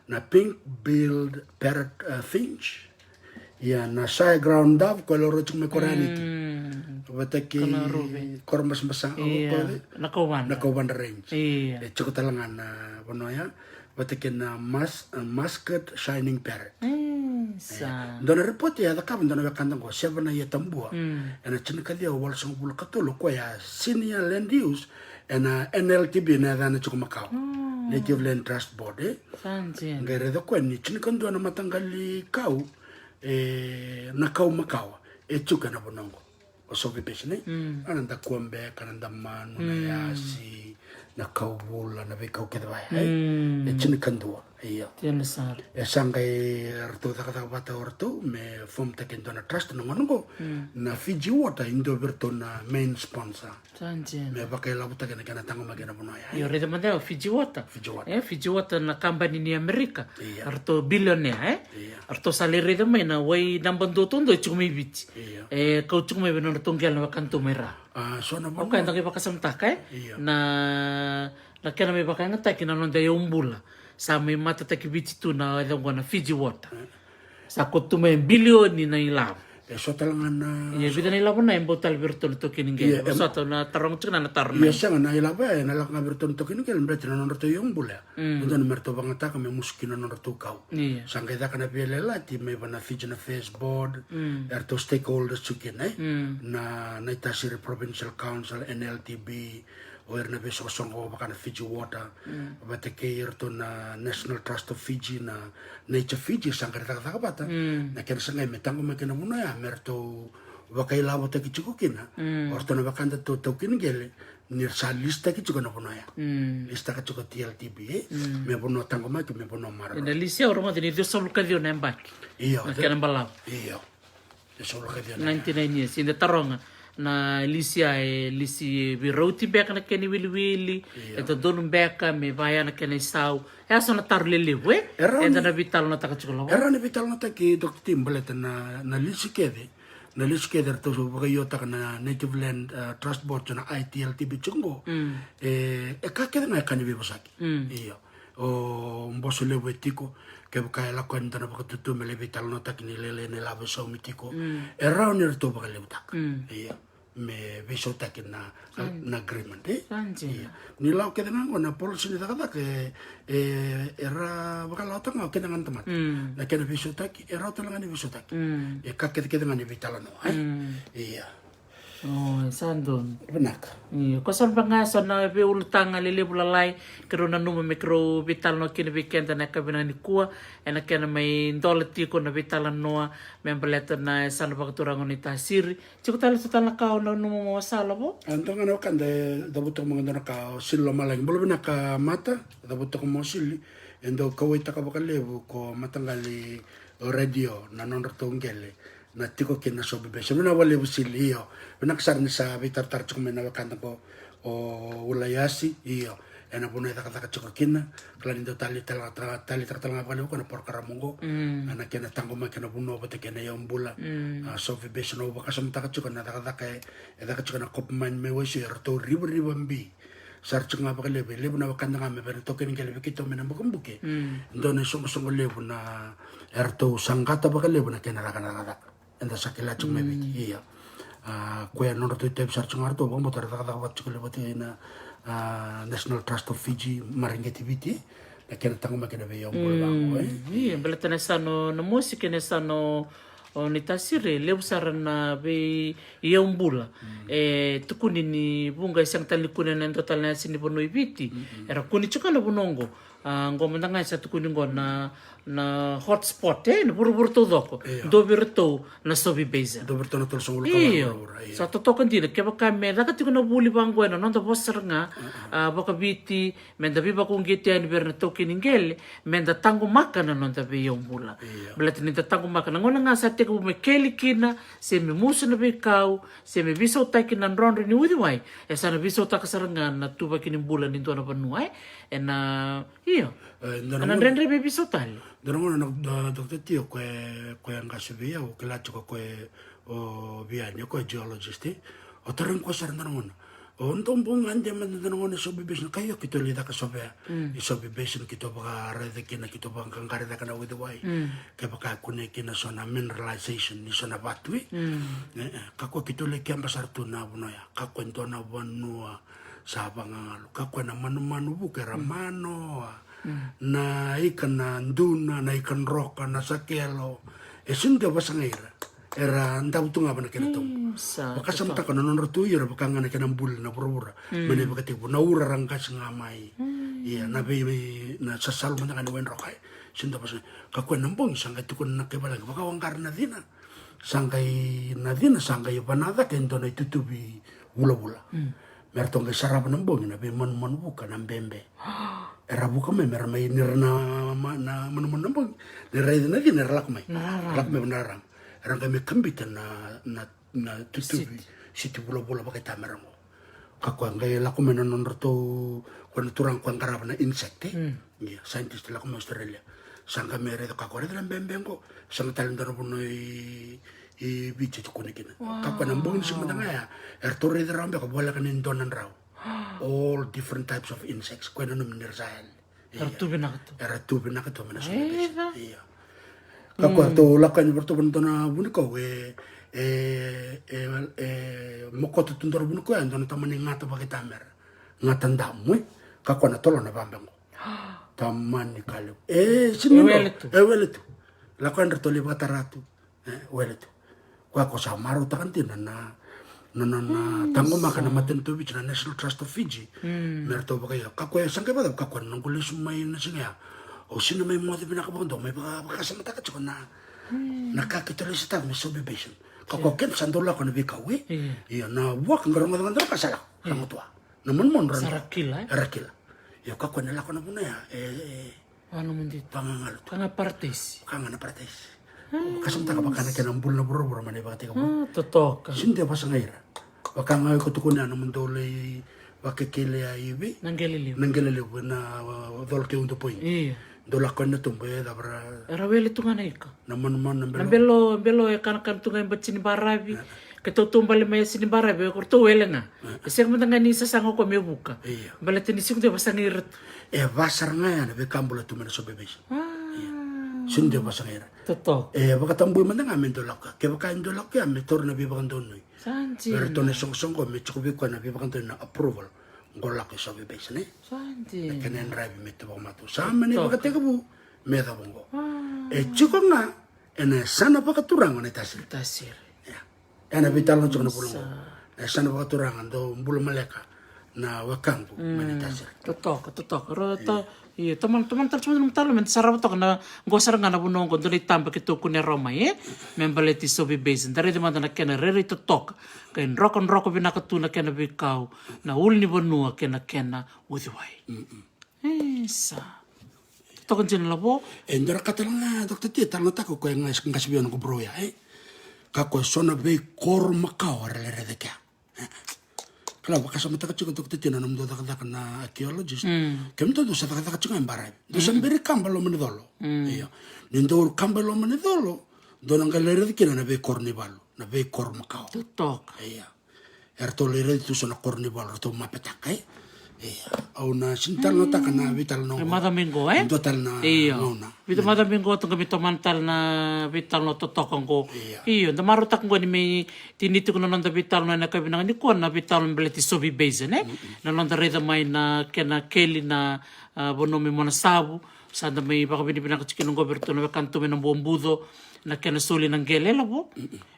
na pink-billed parrot, uh, finch, ia na sire ground dove, ko e laurai tiko mai Korea Niti. Mm. Vata kei Koro Basabasa, ia, ko e, na Kauvadra. Na Kauvadra Range. Ia. E tiko tale ga na vanua ya. Vata kei na mas-, uh, musked shining parrot. Mm, sa. Ia. Dua na ripoti e a cakava dua na wekada qo, Sevanaia Tabua. Mm. Ena tinikaciwa walusagavulu ka tolu, o koya senior land use ena N L T B, na yacana tiko makawa. Mm. Native Land Trust Board, e? Sa dina. Qai raica o koya ni tinikadua na mataqali kau, e, na kau makawa e tiko ena vanua oqo. O Soviet Basin, e? Mm. A, na dakua beka, na damanu, na, mm, yasi, na kau vula, na veikau kece vaya, e? Mm. E tinikadua, io. Dina sara. E sa qai ratou cakacaka vata o ratou me form-taki e dua na trust na gauna oqo. Mm. Na Fiji Water e dua vei iratou na main sponsor. Sa dina. Me vakailavotaki na kena taqomaki na vanua ya, e? Io, raica mada o Fiji Water. Fiji Water. E, Fiji Water na kabani ni Amerika. Ia. Eratou billionaire, e? Ia. Eratou sa lai raica mai na wai naba dua tu dua e tiko mai Viti. Ia. E kau tiko mai vei nodratou qele na wekadatou mai Ra. A, so na vanua. O koya eda qai vakasamataka, e? Ia. Na, na kena mai vakayagataki na noda iyaubula. Sa mai matataki Viti tu na, e, oqo na Fiji Water. E. Sa koto tu mai bilioni na ilavo. E so tale ga na, ia, vica na ilavo na e bau tale vei iratou na taukei ni qele. Ia, e, so tou na taroga tiko na, na taro na. Ia, sega, na ilavo ya ena lako ga vei iratou na taukei ni qele, baleta na nodratou iyaubula. Mm. Dodonu me ratou vagataka me musu kina na nodratou kau. Ia. Sa qai caka na veiyalayalati mai vei na Fijian Affairs Board, mm, eratou stakeholders tiko kina, e? Mm. Na, na Naitasiri Provincial Council, N L T B, o ira na veisoqosoqo vaka na Fiji Water, mm, vata kei iratou na National Trust of Fiji, na Nature Fiji, sa qai ra cakacaka vata. Mm. Na kena sa qai me taqomaki na vanua ya me ratou vakailavotaki tiko kina. Mm. O ratou na wekadatou taukei ni qele, ni ra sa list-taki tiko na vanua ya. Mm. List-taka tiko T L T B, e? Mm. Me vanua taqomaki, me vanua maroroi. Na list ya o rogoca ni ciwasagavulu ka ciwa na yabaki. Io, na kena balavu. Io. Ciwasagavulu ka ciwa na. Ninety-nine years. Eda taroga Na lisi ya e lisi veirauti beka na kena iwiliwili, e dodonu beka me vaya na kena isau. E a so na taro lelevu e eda na veitalanoataka tiko lava. E rawa ni veitalanoataki, Doctor T, baleta na, na lisi kece, na lisi kece eratou vakaiotaka na Native Land, uh, Trust Board, na I T L T B tiko qo. E, e ka kece ga e ka ni veivosaki. Io. O boso levu e tiko, kevaka e lako yani dua na vakatutu me lai veitalanoataki ni lailai na ilavo e saumi tiko. E rawa ni ratou vakalevutaka. Io. Me veisautaki na, na agreement, e? Sa dina. Io. Ni lawa kece ga qo na policy ni cakacaka, e, e, era vakalawa toka ga o kece ga na tamata. Na kena veisautaki, e rawa tale ga ni veisautaki. E ka kece kece ga ni veitalanoa, e? Io. O, sa donu. Vinaka. Io, ko sa vaka ga so na veiulutaga lelevu lalai keirau nanuma me keirau veitalanoa kina vei keda na yakavi nikua, ena kena mai dola tiko na veitalanoa me baleta na yasana vakaturaga o Naitasiri. Tiko tale so tale na ka o nanuma mo wasala vua? A, dua ga na wekada e cavuta toka mai, dua na ka o Sili Lomalagi. Bula vinaka Mata, cavuta toka mai o Sili. E dau kauwaitaka vakalevu ko mataqali o radio na nodratou qele na tiko kina na Sobe Basin. Vinaka vakalevu Sili, io. Vinaka sara ni sa veitaratara tiko mai na wekada qo o Ulaiasi, io. Ena vanua e cakacaka tiko kina, kila ni dau tali, tali, tali, tali, tali, tali ga vakalevu ko na porokaramu qo. Na kena taqomaki na vanua vata kei na iyau bula. A, Sobe Basin, au vakasamataka tiko na cakacaka e, e caka tiko na Coppermine mai Waisui, eratou rivariva bi sara tiko ga vakalevu, e levu na wekada ga me vei na taukei ni qele vei keitou mai na Bukebuke. Dua na isoqosoqo levu na eratou saqata vakalevu na kena caka na cakacaka. Eda sa kila tiko mai Viti, ia. A, koya nodratou itavi sara tiko ga ratou, vakabauta era cakacaka vata tiko levu vata kei na, a, National Trust of Fiji, Mareqeti Viti, na kena taqomaki na veiyaubula vaqo, e? Ia, baleta na yasana o Namosi kei na yasana o Naitasiri, levu sara na veiyaubula. E tukuni ni vuqa e sega tale ni kune ena dua tale na yasa ni vanua i Viti. Era kune tiko na vanua oqo. A, qo mada ga e sa tukuni qo na, na hotspot, e, na vuravura taucoko. Io. Dua vei iratou na Sobe Basin. Dua vei iratou na tolusagavulu ka va na vuravura, io. Sa totoka dina, kevaka me caka tiko na vuli vaqo ena noda vosa sara ga, a, vakaviti, meda veivakauqeti yani vei ira na taukei ni qele, meda taqomaka na noda veiyaubula. Io. Baleta ni da taqomaka na gauna ga sa tekivu me keli kina, se me musu na veikau, se me veisautaki na drodro ni uciwai, e sa na veisautaka sara ga na tuvaki ni bula ni dua na vanua, e. Ena, io. E, dua na gauna, dredre vei veisautaki. Dua na gauna na, na, Doctor T, o koya, koya qase vei au, kila tiko o koya, o Viani, o koya geologist, e. O tarogi koya sara dua na gauna. O dou bau gade mada dua na gauna e Sobe Basin, ka io keitou lai caka sovea. I Sobe Basin keitou vakaraica kina, keitou vakaqaqaraitaka na uciwai. Kevaka e kunei kina so na mineralization ni so na vatu, e. E, e, kakua keitou lai keba sara tu na vanua ya. Kakua e dua na vanua sa vagagalu. Kakua na manumanu vuka era manoa. Na ika na duna, na ika droka, na sakelo. E sega ni dua e vasagai ira. Era davo tu ga va na kena tobu. Vakasamataka na nodratou ira vaka ga na kena buli na vuravura. Mai na ivakatekivu, na ura ra qase ga mai. Ia, na vei, na sasalu mada ga ni wai droka, e. Sega ni dua e vasagai. Kakua na bogi sa qai tukuna na kai valagi, vakawaqara na cina. Sa qai na cina, sa qai vanacaka e dua na itutuvi vulavula. Me ratou qai sarava na bogi na veimanumanu vuka, na bebe. Era vuka mai, me ra mai, ni ra na, ma, na manumanu na bogi. Ni ra raica na cina, era lako mai. Lako mai vanarama. Era qai mai kabita na, na, na tutuvi siti vulavula vakaitamera qo. Kakua qai lako mai na nodratou, ko na turaga koya qarava na insect, e? Ia, scientist lako mai Australia. Sa qai mai raica, kakua raica na bebe qo. Sa qai tale dua na vanua i, i Viti e tukuni kina. Kakua na bogi ni siga mada ga ya. Eratou raica rawa beka voleka ni dua na drau. All different types of insects. Koya nanumi ni ra sa yali. Era tu vinaka tu. Era tu vinaka tu mai na Sobe Basin. Ia. Kakua ratou lako yani vei ratou vua na dua na vunikau, e, e, e, e, mokota tu dua na vunikau ya, dua na tamani gata vakaitamera. Gata damu, e. Kakua na tolo na vabe qo. Tamani ka levu. E, sega ni wele tu. E wele tu. Lako yani ratou lai vakatara tu. E, wele tu. Koya ko sa marautaka dina na, na, na, na taqomaka na matanitu o Viti, na National Trust of Fiji. Me ratou vakaio. Kakua e sa qai vakacava, kakua na noqu lesu mai na siga ya. Au sega ni mai moce vinaka vakadua, mai vaka, vakasamataka tiko na, na ka keitou lai sotava mai Sobe Basin. Kakua keda sa dau lako na veikau, e? Ia, na vua ka qai rogoca ga dua na ka sa lako. Sa gutuva. Na manumanu ra kila, e? Era kila. Ia, kakua ni lako na vanua ya, e, e, Vagamudu tu. Vagagalu tu. Ka ga paradise. Ka ga na paradise. Vakasamataka vaka na kena bula na vuravura mai na ivakatekivu. Totoka. Sega ni dua e vasagai ira. Vaka ga iko tukuna ya na mudou lai vakekeli ya i vei na qele levu. Na qele levu na, uh, colo ke udu poi. Io. Dou lako na tubu e cava ra. Era wele tu ga na ika. Na manumanu na belo. Na belo, belo e kanakana tu ga e bati ni baravi. Ke tou tou bale mai e si ni baravi, e ko ratou wele ga. E sega mada ga ni sasaga ko me vuka. Io. Baleta ni siku dou vasagai ira tu. E vasara ga ya na veika bula tu mai na sobe vesi. Io. Siku dou vasagai ira. Totoka. E vakatabui mada ga me dou lako. Kevaka e dou lako ya me taura na veivakadonui. Sa dina. Vei ratou na isoqosoqo me tiko vei koya na veivakadonui na approval. Qo lako e sobe vesi ne. Sa dina. Na kena e drive me tu vakamatua. Sa mani vakatekivu me cava qo. E tiko ga ena yasana vakaturaga na itasiri. Itasiri. Ia. Ena veitalanoa tiko na vula qo. Na yasana vakaturaga dou bula maleka na wekaqu mai na itasiri. Totoka, totoka. Ro ta, io, tomana, tomana tale tiko na matalo me da sarava toka na qo sara ga na vanua qo dou na itaba ke tou kunea rawa mai, e? Me baleti sobe vesi. Da raica mada na kena rairai totoka. Kai drokadroka vinaka tu na kena veikau. Na ulunivanua kei na kena uciwai. Isa. Toka dina lavo. E dua na ka tale ga, Doctor T, e talanoataka o koya e qasi vei au na ko bro ya, e? Ka ko e so na veikoro makawa era lai raica kea. E. Kila, vakasamataka tiko, Doctor T, na nomudou cakacaka na archaeologist. Kemudou dou sa cakacaka tiko ga e baravi. Dou sa beri kaba e loma ni colo. Io. Ni dou kaba e loma ni colo, dou na qai lai raica kina na veikoro ni valu, na veikoro makawa. Totoka. Io. Eratou lai raici tu so na koro ni valu, ratou mapetaka, e? Ia, au na sini talanoataka na veitalanoa qo. Macawa mai qo, e? Dua tale na gauna. Io. Vita macawa mai qo, toka me tomana tale na veitalanoa totoka qo. Io. Io, da marautaka qo ni mai tini tiko na noda veitalanoa ena yakavi vinaka nikua na veitalanoa me baleti sobe vesi, ne? Na noda raica mai na kena keli na, a, vanua mai Monasavu. Sa da mai vakavinavinaka tiko kina qo vei iratou na wekana tu mai Nabuabuco, na kena soli na qele lavo.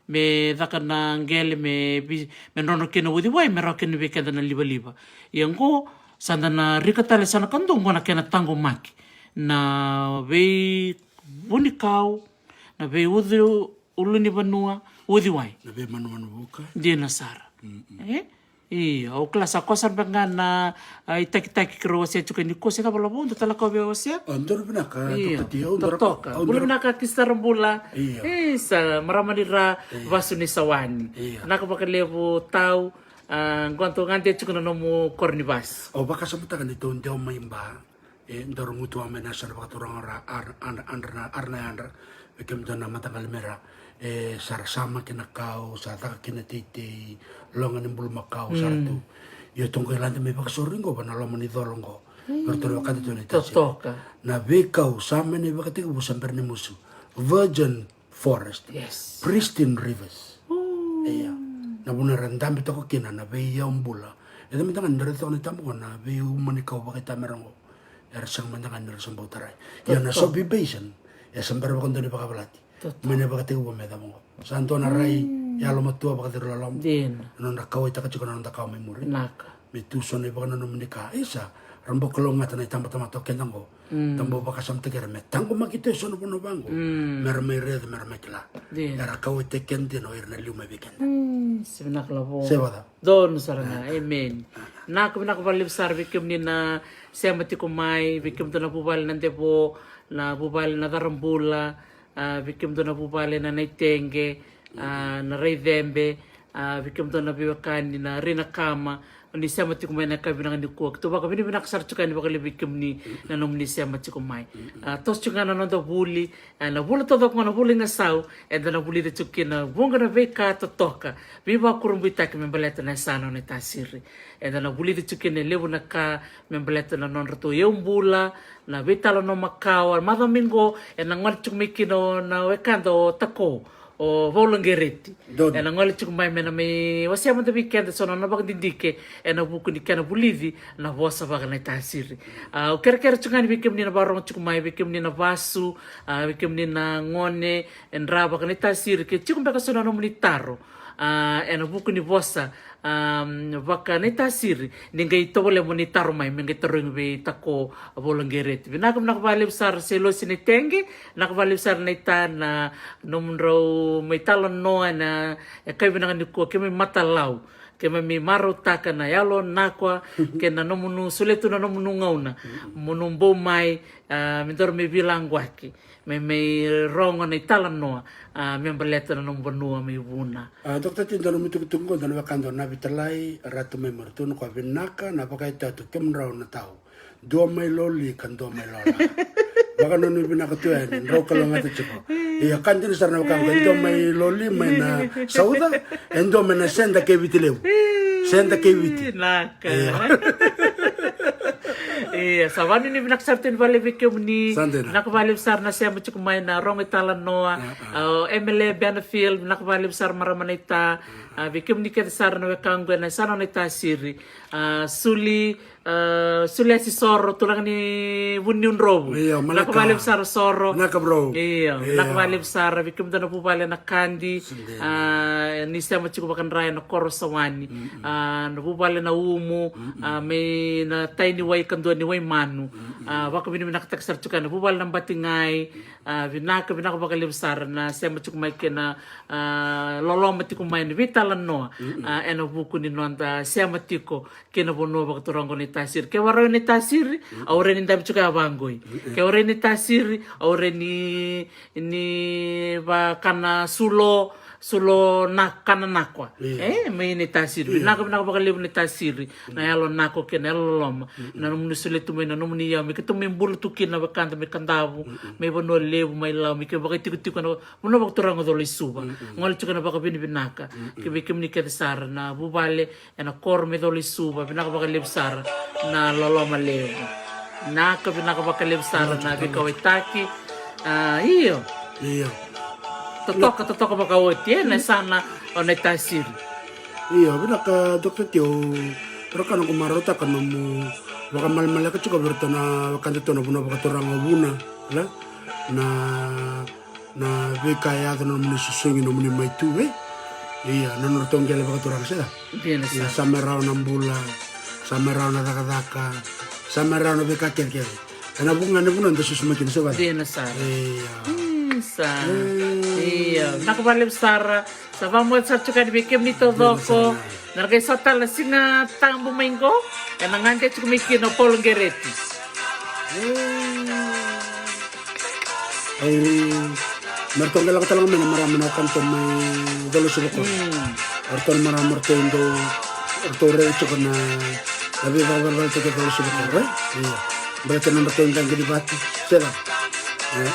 Me caka na qele me vi-, me drodro kina uciwai, me rawa kina vei keda na livaliva. Ia qo, sa da na rika tale sa na ka dou qo na kena taqomaki na veivunikau, na veiucu, ulunivanua, uciwai. Na veimanumanu vuka. Dina sara. E? Io, au kila sa kosa beka ga na, a, itakitaki keirau wasea tiko nikua se cava lavo, dou tale ka via wasea. A, dou vinaka, Doctor T, au dou ra-, totoka. Au dou ra- Bula vinaka ki sara bula. Io. E, sa marama ni ra, vasu ni sawani. Io. Naka vakalevu tau, a, qo dou gade tiko na nomu koro ni vasu. Au vakasamataka ni tou dewa mai Ba. E, daru gutuwa mai na yasana vakaturaga ra ar-, an-, andra na, ar na yadra. Vei kemudou na mataqali mera. E, sa ra samaki na kau, sa caka kina teitei, loga ni bulumakau, sa ra tu. Io, tou qai lade mai vakasauri qo, va na loma ni colo qo. Vei ratou na vakadodonu na itasiri. Totoka. Na veikau, sa mani vakatekivu sa bera ni musu. Virgin forest. Yes. Pristine rivers. Ia. Na vanua era dabe toka kina na veiyau bula. E da mada ga ni da raica toka na itaba qo na veiuma ni kau vakaitamera qo. Era sega mada ga ni ra sa bau tarai. Ia na sobe basin. E sa bera vakadua ni vakavalati. Mai na vakatekivu me cava qo. Sa dua na rai yalomatua vakaciri loloma. Dina. Na nodra kauwaitaka tiko na noda kawa mai muri. Naka. Me tu so na ivakananumi ni ka. Isa, ra bau kalougata na itabatamata o keda qo. Da bau vakasamataki ira me taqomaki tu e so na vanua vaqo. Me ra mai raica, me ra mai kila. Dina. Era kauwaitaki keda dina o ira na liu mai vei keda. Se vinaka lavo. Se vacava. Donu sara ga, amen. Naka vinaka vakalevu sara vei kemuni na sema tiko mai, vei kemudou na vuvale na Devo, na vuvale na Carabula, a, vei kemudou na vuvale na Naitege, a, na Raicebe, a, vei kemudou na veiwekani na Reinakama, ni sema tiko mai na yakavi vinaka nikua. Keitou vakavinavinaka sara tiko yani vakalevu vei kemuni na nomuni sema tiko mai. A, toso tiko ga na noda vuli, a, na vula taucoko ga na vula i gasau, eda na vulica tiko kina vuqa na veika totoka, veivakurabuitaki me baleta na yasana o Naitasiri. Eda na vulica tiko kina e levu na ka me baleta na nodratou iyaubula, na veitalanoa makawa, macawa mai qo, ena gole tiko mai kina o na wekada o Tako, o Vaulaqereti. Donu. Ena gole tiko mai me na mai wasea mada vei keda so na nona vakadidike, ena vuku ni kena vulici na vosa vaka Naitasiri. A, au kerekere tiko ga ni vei kemuni na vakarorogo tiko mai, vei kemuni na vasu, a, vei kemuni na gone, e dra vaka Naitasiri, ke tiko beka so na nomuni taro, a, ena vuku ni vosa, a, vaka Naitasiri, ni qai tovolea mo ni taro mai, me qai tarogi vei Tako Vaulaqereti. Vinaka, vinaka vakalevu sara Seilosi Naitege, vinaka vakalevu sara naita na nomudrau mai talanoa ena yakavi vinaka nikua, keimami matalau. Keimami marautaka na yalo nakwa kei na nomuni solia tu na nomuni gauna mo ni bau mai, a, me daru mai vilaqwaki, me mai rogo na italanoa, a, me baleta na nomu vanua mai Vuna. A, Doctor T, dua nomu itukutuku qo, dua na wekada o Navitalai Ratu mai Maratunu, ko a vinaka na vakaitau tu kemudrau na tau. Dua mai Loli ka dua mai Lola. Vakanuinui vinaka tu yani, drau kalougata tiko. Ia, ka dina sara na wekaqu, e dua mai Loli mai na sauca, e dua mai na senta kei Viti Levu. Senta kei Viti. Naka. Ia. Ia, sa vakanuinui vinaka sara tu yani vakalevu vei kemuni. Sa dina. Vinaka vakalevu sara na sema tiko mai na rogo italanoa. A, a. A, o Emily Benefield, vinaka vakalevu sara marama naita. A, vei kemuni kece sara na wekaqu ena yasana o Naitasiri. A, Suli, a, Suliasi Soro, turaga ni Vuniudrovu. Io, vinaka vakalevu sara Soro. Vinaka, bro. Io, vinaka vakalevu sara vei kemudou na vuvale na Kadi. A, ni sema tiko vakadra ena koro Sawani. A, na vuvale na Umu, a, mai na tai ni wai kadua ni Waimanu. A, vakavinavinakataka sara tiko na vuvale na Batigai. A, vinaka, vinaka vakalevu sara na sema tiko mai kei na, a, loloma tiko mai na veitalanoa. A, ena vuku ni noda sema tiko kei na vanua vakaturaga o Naitasiri. Ke vakarau e Naitasiri, au rai ni dabe tiko ya vaqoi. Ke vakarau e Naitasiri, au rai ni, ni vakana sulo, sulo na kana nakwa. E, mai Naitasiri. Vinaka, vinaka vakalevu Naitasiri. Na yalo nakwa kei na yalo loloma. Na nomuni solia tu mai na nomuni iyau. Me keitou mai bula tu kina na wekada mai Kadavu, mai Vanua Levu, mai Lau. Me keitou vakaitikotiko na vanua vakaturaga o Colo-i-Suva. Gole tiko na vakavinavinaka. Ke vei kemuni kece sara na vuvale, ena koro mai Colo-i-Suva, vinaka vakalevu sara na loloma levu. Naka, vinaka vakalevu sara na veikauwaitaki. A, io. Io. Totoka, totoka vakaoti, e, na yasana o Naitasiri. Io, vinaka Doctor T, au, raka na noqu marautaka nomu vakamalamaleka tiko vei iratou na wekada tu na vanua vakaturaga o Vuna, la? Na na veika e yaco na nomuni susugi, nomuni mai tu, e? Ia, na nodratou qele vakaturaga, se ca? Dina sara. Sa mai rawa na bula, sa mai rawa na cakacaka, sa mai rawa na veika kecekece. Ena vuku ga ni vanua eda susu mai kina, se vale? Dina sara. Ia. Mm, sa. Ia, vinaka vakalevu sara. Sa vakamoce sara tiko yani vei kemuni taucoko. Na qai sa tale na Siga Tabu mai qo, ena gade tiko mai kina o Paul Gereti. Au, me ratou qai lako tale ga mai na marama na wekadatou mai Colo-i-Suva Koro. Ratou na marama ratou dau, ratou raica tiko na, na veivakavalavala tiko e Colo-i-Suva Koro, e? Ia. Baleta na nodratou dagi ni vatu, se ca? E, e.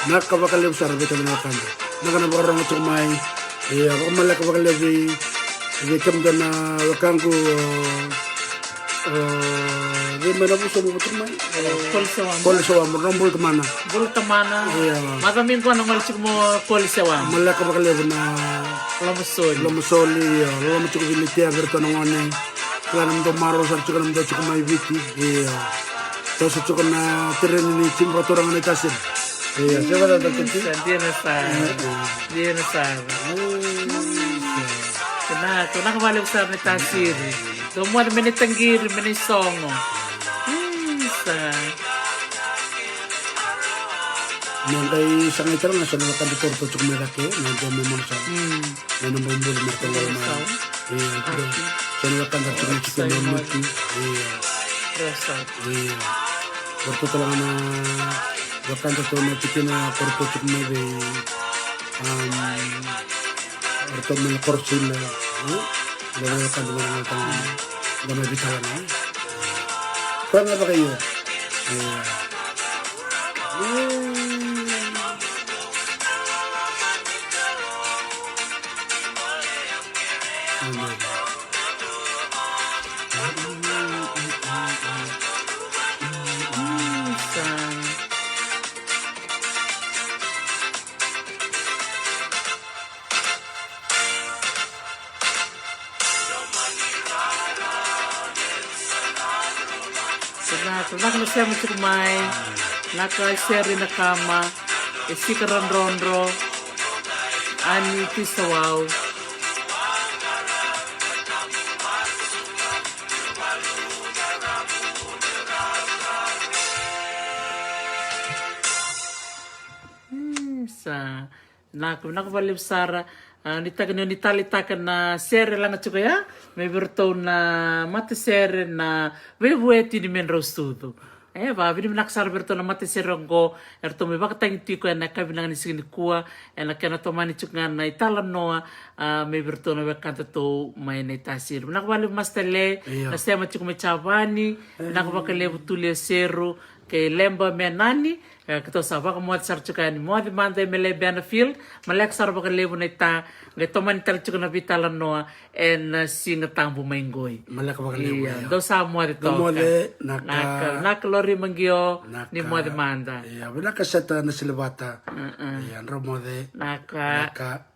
Naka vakalevu sara vei keda na wekada. Naka na vakarorogo tiko mai. Ia, vakamaleka vakalevu vei, vei kemudou na wekaqu, o, o, vei mai na vuso mo tiko mai. Koli Sawamura. Koli Sawamura, na bula tamana. Bula tamana. Ia. Macawa mai qo na gole tiko mo Koli Sawamura. Maleka vakalevu na lomasoli. Lomasoli, ia, loloma tiko vei Litia, vei iratou na gone. Kila na nomudou marau sara tiko na nomudou tiko mai Viti. Ia. Toso tiko na tereni ni timi vakaturaga o Naitasiri. Ia, se vaka tiko. Sa dina sara. Dina sara. Vinaka, vinaka vakalevu sara Naitasiri. Dou moce me na itaqiri, me na isogo. Sa. Me qai sagai tale ga so na wekadatou tiko mai cake, na dou mai mona sara. Na naba buli me ratou qai mai. Ia, so na wekada tiko mai tiko mai Miti. Ia. Ia. Ratou tale ga na wekadatou na tikina, ratou tiko mai vei, am, ratou mai na Korosila. Ia. Ratou wekada mai na tale ga. Da mai vitala ga. Koya ga vakaio. Ia. Vinaka, vinaka na sema tiko mai. Vinaka Seri Nakama, e Sika Radrodro, Ani Tisawau. Mm, sa. Vinaka, vinaka vakalevu sara, A, ni taka ni o ni taleitaka na sere laga tiko ya me vei iratou na matasere na veivueti ni Medrau Sucu. E, vakavinavinaka sara vei iratou na matasere oqo, eratou mai vakatagi tiko ena yakavi vinaka ni siga nikua, ena kena tomani tiko ga na italanoa, a, me vei iratou na wekadatou mai Naitasiri. Vinaka vakalevu Master Le, na sema tiko mai Javani, vinaka vakalevu Tulio Seru, kei Leba Menani, e, keitou sa vakamoce sara tiko yani, moce mada e Mele Benafield, maleka sara vakalevu na ita, qai tomani tale tiko na veitalanoa, ena Siga Tabu mai qoi. Maleka vakalevu. Ia, dou sa moce toka. Moce, naka. Naka, naka Lori Maqio, ni moce mada. Ia, vinaka Seta na Silivata. Ia, drau moce. Naka. Naka.